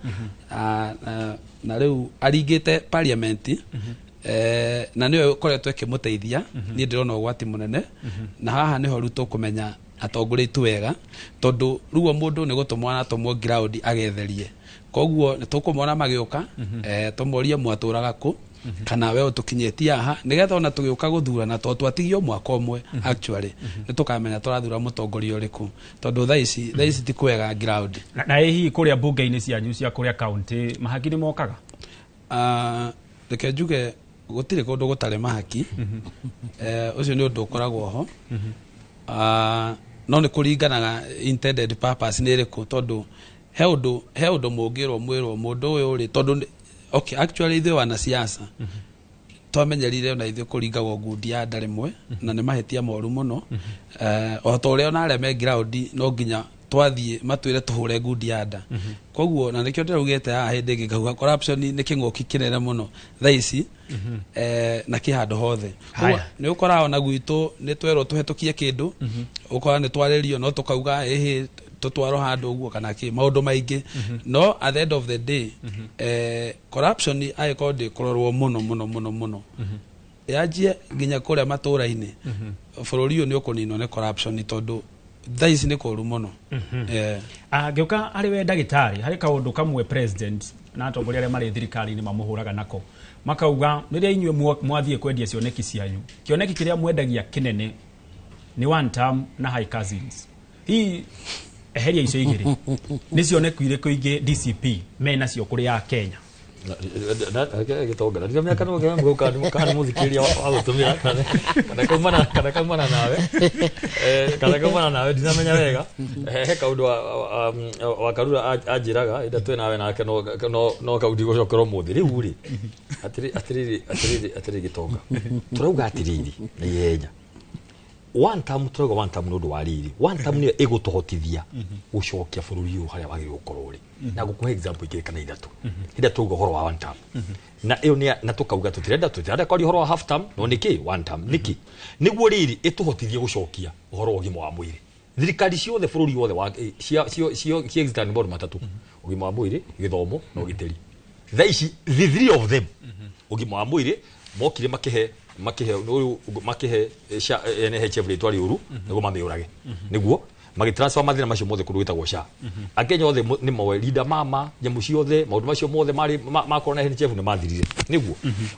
na rĩu aringĩte parliament, na nĩyo ĩkoretwo ĩkĩmũteithia. Niĩ ndĩrona ũgwati mũnene, na haha nĩho rĩu tũkũmenya atongoria aitũ wega, tondũ rĩu o mũndũ nĩ gũtũmwo aratũmwo ground agetherie, koguo nĩ tũkũmona magĩũka, tũmorie mwatũraga kũ, kana we ũtũkinyĩtie haha, nĩgetha ona tũgĩũka gũthurana, tondũ twatigio mwaka ũmwe, actually nĩ tũkamenya tũrathura mũtongoria ũrĩkũ, tondũ thaa ici ti kwega ground. Na ĩ hihi kũrĩa mbunge-inĩ cianyu cia kũrĩa kaunti mahaki nĩ mokaga? Reke njuge gũtirĩ kũndũ gũtarĩ mahaki. Ũcio nĩ ũndũ ũkoragwo ho. No nĩ kũringanaga intended purpose nĩ ĩrĩkũ, tondũ he ũndũ mũngĩrwo mwĩrwo mũndũ ũyũ rĩ, tondũ okay, actually ithuĩ wanasiasa twamenyerire ona ithuĩ kũringagwo ngundi ya nda rĩmwe, na nĩ mahĩtia moru mũno. O ta ũrĩa ona arĩa me ground no nginya twathiĩ matwĩre tũhũre ngundi ya nda. Koguo na nĩkĩo ndĩraugĩte haha hĩndĩ ĩngĩ ngauga corruption nĩ kĩng'ũki kĩnene mũno thaa ici, na kĩ handũ hothe. Koguo nĩ ũkoraga ona gwitũ nĩ twerwo tũhetũkie kĩndũ, ũkora nĩ twarĩrio no tũkauga ĩhĩ tũtwarwo handũ ũguo kana kĩ maũndũ maingĩ. No at the end of the day, corruption angĩkorwo ndĩkũrorwo mũno mũno mũno mũno, yanjie nginya kũrĩa matũra-inĩ, bũrũri ũyũ nĩ ũkũninwo nĩ corruption, tondũ thaa ici nĩ kũru mũno. Ngĩũka harĩ we ndagĩtarĩ, harĩ kaũndũ kamwe president na atongoria arĩa marĩ thirikari-inĩ mamũhũraga nako, makauga rĩrĩa inyuĩ mwathiĩ kwendia cioneki cianyu, kĩoneki kĩrĩa mwendagia kĩnene nĩ one term na high cousins. Hihi eheria icio igĩrĩ, nĩ cioneki irĩkũ ingĩ DCP menacio kũrĩ ya Kenya? Gĩtonga na ndiramenya kana kana nĩ mũthikĩrĩria wa gũtũmĩra kana kaumana nawe, kana kaumana nawe, ndinamenya wega. He kaũndũ wa Karura anjĩraga ĩrĩa twĩ nawe nake, no kau ndigũcokera ũmũthĩ rĩu rĩ. Atĩrĩrĩ, atĩrĩrĩ, atĩrĩrĩ, atĩrĩrĩ, gĩtonga, tũrauga atĩrĩrĩ na ihenya. One term tũrauga one term nĩ ũndũ wa rĩrĩ, one term nĩyo ĩgũtũhotithia gũcokia bũrũri ũyũ harĩa wagĩrĩirwo gũkorwo ũrĩ. Na gũkũhe example igĩrĩ kana ithatũ hĩndĩ ĩrĩa twauga ũhoro wa one term, na ĩyo nĩ na tũkauga tũtirenda kwaria ũhoro wa half term, no nĩkĩ one term? Nĩkĩ? Nĩguo rĩrĩ ĩtũhotithie gũcokia ũhoro wa ũgima wa mwĩrĩ. Thirikari ciothe bũrũri wothe wa cia cia cia cia exist nĩ maũndũ matatũ: ũgima wa mwĩrĩ, gĩthomo na ũgitĩri. Thaa ici the three of them, ũgima wa mwĩrĩ mokire makĩhe ũyũ makĩhe SHA, NHIF rĩtwa rĩũru nĩguo mamĩũrage, nĩguo magĩtransfer mathĩna macio mothe kũndũ gwĩtagwo SHA. Akenya othe nĩ moe Linda Mama, nyamũ ciothe, maũndũ macio mothe marĩ makorwo na NHIF nĩ mathirire, nĩguo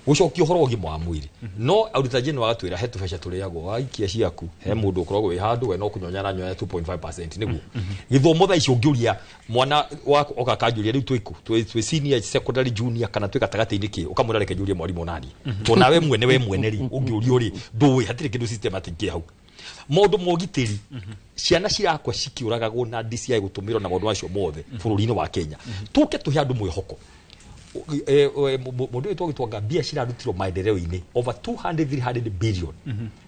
gũcokia ũhoro wa ũgima wa mwĩrĩ. No Auditor General agatwĩra he tũbeca tũrĩagwo waikia ciaku, he mũndũ ũkoragwo wĩ handũ we no kũnyonya aranyonya 2.5%. Nĩguo gĩthomo thaa ici ũngĩũria mwana waku oka akanjũria rĩu twĩkũ, twĩ senior secondary, junior kana twĩ gatagatĩ-inĩ kĩ, ũkamwĩra reke njũrie mwarimũ nani, tondũ nawe mwene we mwene rĩ ũngĩũrio rĩ ndũĩ, hatirĩ kĩndũ systematic kĩ hau. Maũndũ ma ũgitĩri, ciana cirakwa cikĩũragagwo na DCI gũtũmĩrwo na maũndũ macio mothe bũrũri-inĩ wa Kenya. Tũke tũhe andũ mwĩhoko. Mũndũ wĩtwo Gĩtonga, mbia cirarutirwo maendeleo-inĩ over 200 300 billion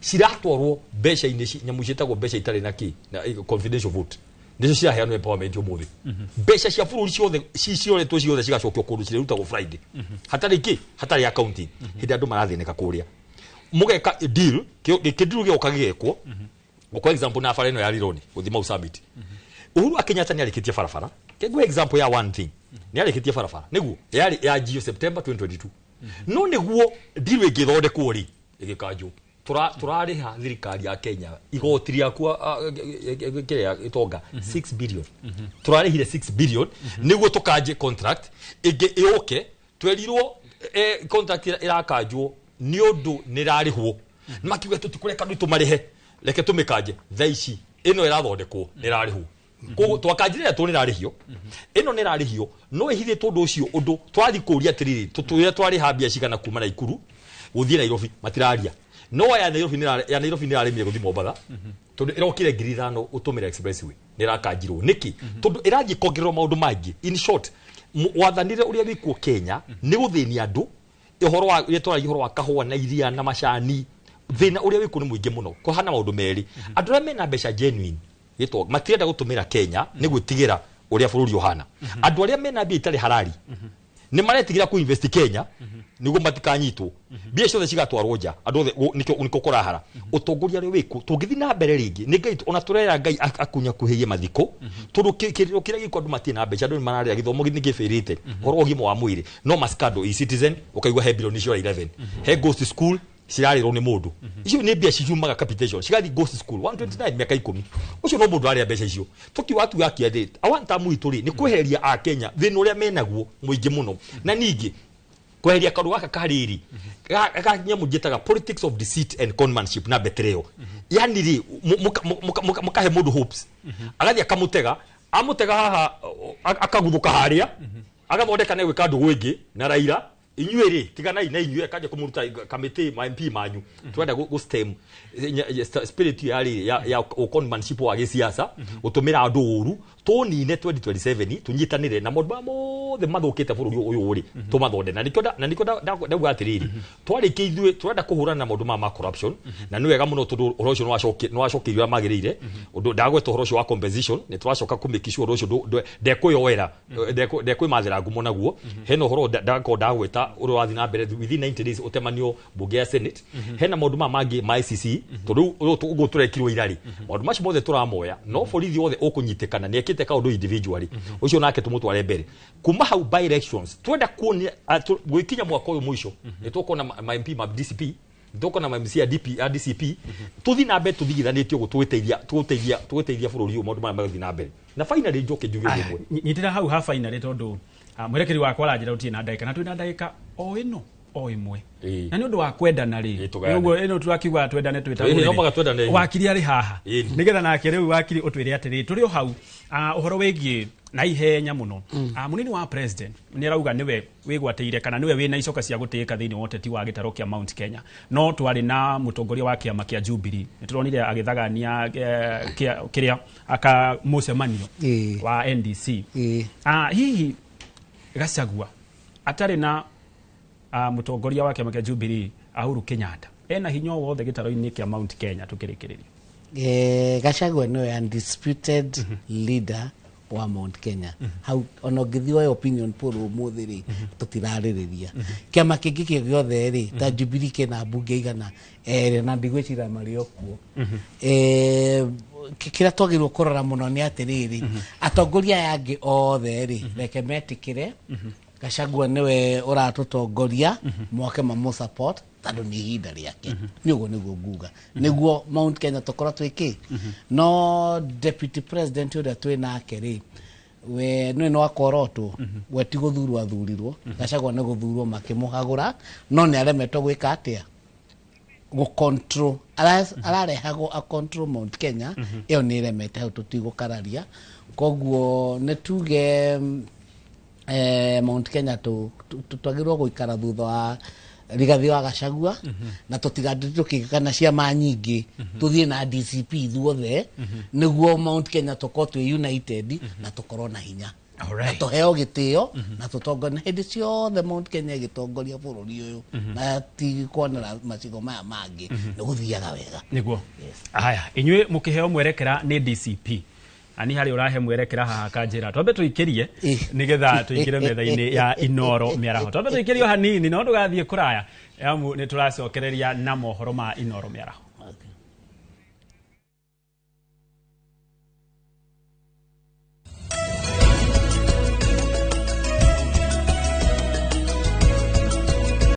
ciratwarwo mbeca-inĩ nyamũ ciĩtagwo mbeca itarĩ na kĩ na confidential vote, nĩcio ciraheanwo empowerment ũmũthĩ. Mbeca cia bũrũri ciothe ciroretwo ciothe cigacokio kũndũ cirĩrutagwo Friday hatarĩ kĩ, hatarĩ accounting. Hĩndĩ andũ marathĩnĩka kũrĩa mũgeka deal, kĩndiru gĩoka gĩgekwo. Kwa example, na bara ĩno ya Rironi gũthiĩ Mau Summit, Uhuru wa Kenyatta nĩ arĩkĩtie barabara. Kĩngwe example ya one thing, nĩ arĩkĩtie barabara nĩguo yarĩ yanjio September 2022, no nĩguo deal ĩngĩthondekwo rĩ ĩgĩkanjwo. Tũrarĩha thirikari ya Kenya igoti rĩaku kĩrĩa gĩtonga 6 billion. Tũrarĩhire 6 billion nĩguo tũkanje contract ĩngĩ ĩũke. Twerirwo contract ĩrakanjwo nĩ ũndũ nĩ ĩrarĩhwo. Makiuga tũtikũreka andũ tũmarĩhe, reke tũmĩkanje. Thaa ici ĩno ĩrathondekwo nĩ ĩrarĩhwo, koguo twakanjire tũ nĩ ĩrarĩhio, ĩno nĩ ĩrarĩhio no ĩhithĩtwo. Ũndũ ũcio ũndũ twathiĩ kũũria atĩrĩrĩ, tũtwĩre twarĩha mbia cigana kuma Naikuru gũthiĩ Nairobi, matiraria. No ya Nairobi ya Nairobi nĩ ĩraremire gũthiĩ Mombatha tondũ ĩrokire 5,000 ũtũmĩra expressway, nĩ ĩrakanjirwo. Nĩkĩ? Tondũ ĩrathiĩ kongererwo maũndũ mangĩ. In short, wathanire ũrĩa wĩkuo Kenya nĩ gũthĩnia andũ. Ũhoro wa ũrĩa twaragia, ũhoro wa kahũa na iria na macani, thĩna ũrĩa wĩkuo nĩ mũingĩ mũno. Kũhana maũndũ merĩ: andũ arĩa mena mbeca genuine gĩtwa matirenda gũtũmĩra Kenya nĩ gwĩtigĩra ũrĩa bũrũri ũhana. Andũ arĩa mena mbia itarĩ harari nĩ maretigĩra ku invest Kenya nĩguo matikanyitwo, mbia ciothe cigatwarwo nja. Andũ othe nĩkĩo kũrahara ũtongoria ũrĩa wĩkuo. Tũngĩthiĩ na mbere rĩngĩ nĩ Ngai ona tũrera Ngai akunyakuhĩrie mathiko, tondũ kĩrĩro kĩrĩa gĩkuo andũ matirĩ na mbeca, andũ nĩ mararĩra, gĩthomo nĩ kĩbĩrĩte, ũhoro wa ũgima wa mwĩrĩ no mascandal, e-Citizen ũkaigua he bilioni ciora 11, he ghost school cirarĩrwo nĩ mũndũ. Icio nĩ mbia ciumaga capitation cigathiĩ ghost school 129 mĩaka 10, ũcio no mũndũ arĩa mbeca icio. Tũkiuga tuga atĩ awantamu itũ rĩ nĩ kweheria a Kenya thĩna ũrĩa menaguo mũingĩ mũno, na ningĩ kweheria kaũndũ gaka karĩrĩ ga nyamũ njĩtaga politics of deceit and conmanship na betrayal. Yani rĩ mũkahe mũndũ hopes, agathiĩ akamũtega, amũtega haha, akaguthũka harĩa, agathondeka na gwĩka ndũgũ ĩngĩ na Raila. Inyuĩ rĩ tiganai na inyuĩ, akanja kũmũruta kamĩtĩ ma MP manyu. Turenda gũ stem spirit ya rĩ ya conmanship wa gĩsiasa, gũtũmĩra andũ ũru. Tũnine 2027 tũnyitanĩre na maũndũ marĩa mothe mathũkĩte bũrũri ũyũ rĩ tũmathonde. Na nĩkĩo ndauga atĩrĩrĩ, twarĩkia ithuĩ turenda kũhũrana na maũndũ maya ma corruption, na nĩ wega mũno tondũ ũhoro ũcio nĩ wacokeirio ũrĩa magĩrĩire. Ũndũ ndagweta ũhoro ũcio wa compensation, nĩ tũracoka kũ sure ũndũ ũcio ndekwĩyoera, ndekwĩmathĩra ngumo naguo. Hena ũhoro ndakorwo ndagweta ũrĩa ũrathiĩ na mbere within 90 days ũtemanio mbunge ya Senate. Hena maũndũ maya mangĩ ma ICC, tondũ rĩu ũguo tũrekirwo irarĩ maũndũ macio mothe tũramoya, no borithi othe ũkũnyitĩkana nĩ ekĩte kaũndũ individually, ũcio nake tũmũtware mbere. Kuma hau by elections twenda kuonia gwĩkinya mwaka ũyũ mũico nĩ tũkuona ma MP ma DCP, nĩ tũkuona ma MC ya DP ya DCP, tũthiĩ na mbere tũthigithanĩtie ũguo, tũgĩteithia bũrũri ũyũ maũndũ maya magathiĩ na mbere. Na finally njoke njuge ũndũ ũmwe. Nyitĩra hau ha finally, tondũ mwerekeri wakwa aranjĩra tũtirĩ na ndagĩka, na twĩna ndagĩka o ĩno o ĩmwe, na nĩ ũndũ wa kwendana rĩ, tũgayane. Ũguo ĩno tũrakiuga twendane. Ĩĩ, no mũhaka twendane. Wakiri arĩ haha nĩgetha nake rĩu wakiri ũtwĩre atĩrĩ, tũrĩ o hau ũhoro wĩgiĩ na ihenya mũno, mũnini wa president nĩ arauga nĩwe wĩgwatĩire kana nĩwe wĩna icoka cia gũtĩĩka thĩinĩ wa ũteti wa gĩtaro kĩa Mount Kenya, no twarĩ na mũtongoria wa kĩama kĩa Jubilee, nĩ tũronire agĩthagania kĩrĩa aka mũcemanio wa NDC. Hihi Gachagua atarĩ na mũtongoria wa kĩama kĩa Jubilee Uhuru Kenyatta ena hinya o wothe gĩtaro-inĩ kĩa Mount Kenya? Tũkĩrĩkĩrĩria. Gachagua nĩwe undisputed leader wa Mount Kenya. Hau ona ũngĩthiĩ woe opinion poll ũmũthĩ rĩ, tũtirarĩrĩria kĩama kĩngĩ kĩ gĩothe rĩ, ta Jubilee kĩna mbunge 200 na ndigwĩciria marĩ o kuo. Kĩrĩa twagĩrĩirwo kũrora mũno nĩ atĩrĩrĩ, atongoria aya angĩ othe rĩ, reke metĩkĩre Gachagua nĩwe ũratũtongoria, moke mamũ support tondũ nĩ ihinda rĩake. Nĩ ũguo nĩguo nguga nĩguo Mount Kenya tũkorwo twĩ kĩ. No deputy president ũrĩa twĩ nake rĩ, we nĩ no akorotwo, we ti gũthurwo athurirwo. Gachagua nĩ gũthurwo makĩmũhagũra, no nĩ aremetwo gwĩka atĩa, gũ control. Ararehagwo a control Mount Kenya. Ĩyo nĩ ĩremete, hau tũtigũkararia. Koguo nĩ tuge Mount Kenya twagĩrĩirwo gũikara thutha wa Rigathi wa Gachagua na tũtigatinde tũkĩgana ciama nyingĩ, tũthiĩ na DCP ithuothe nĩguo Mount Kenya tũkorwo twĩ united na tũkorwo na hinya na tũheo gĩtĩo na tũtongorie. Na hĩndĩ ciothe Mount Kenya ĩgĩtongoria bũrũri ũyũ na ti kuonera macigo maya mangĩ, nĩ gũthiaga wega. Nĩguo. Haya, inyuĩ mũkĩheo mwerekera nĩ DCP, ani harĩ ũrahe mwerekera haha kanjĩra twambe tũikĩrie nĩgetha tũingĩre metha-inĩ ya Inoro mĩaraho. Twambe tũikĩrie o hanini, no ndũgathiĩ kũraya amu nĩ tũracokereria na mohoro ma Inoro mĩaraho.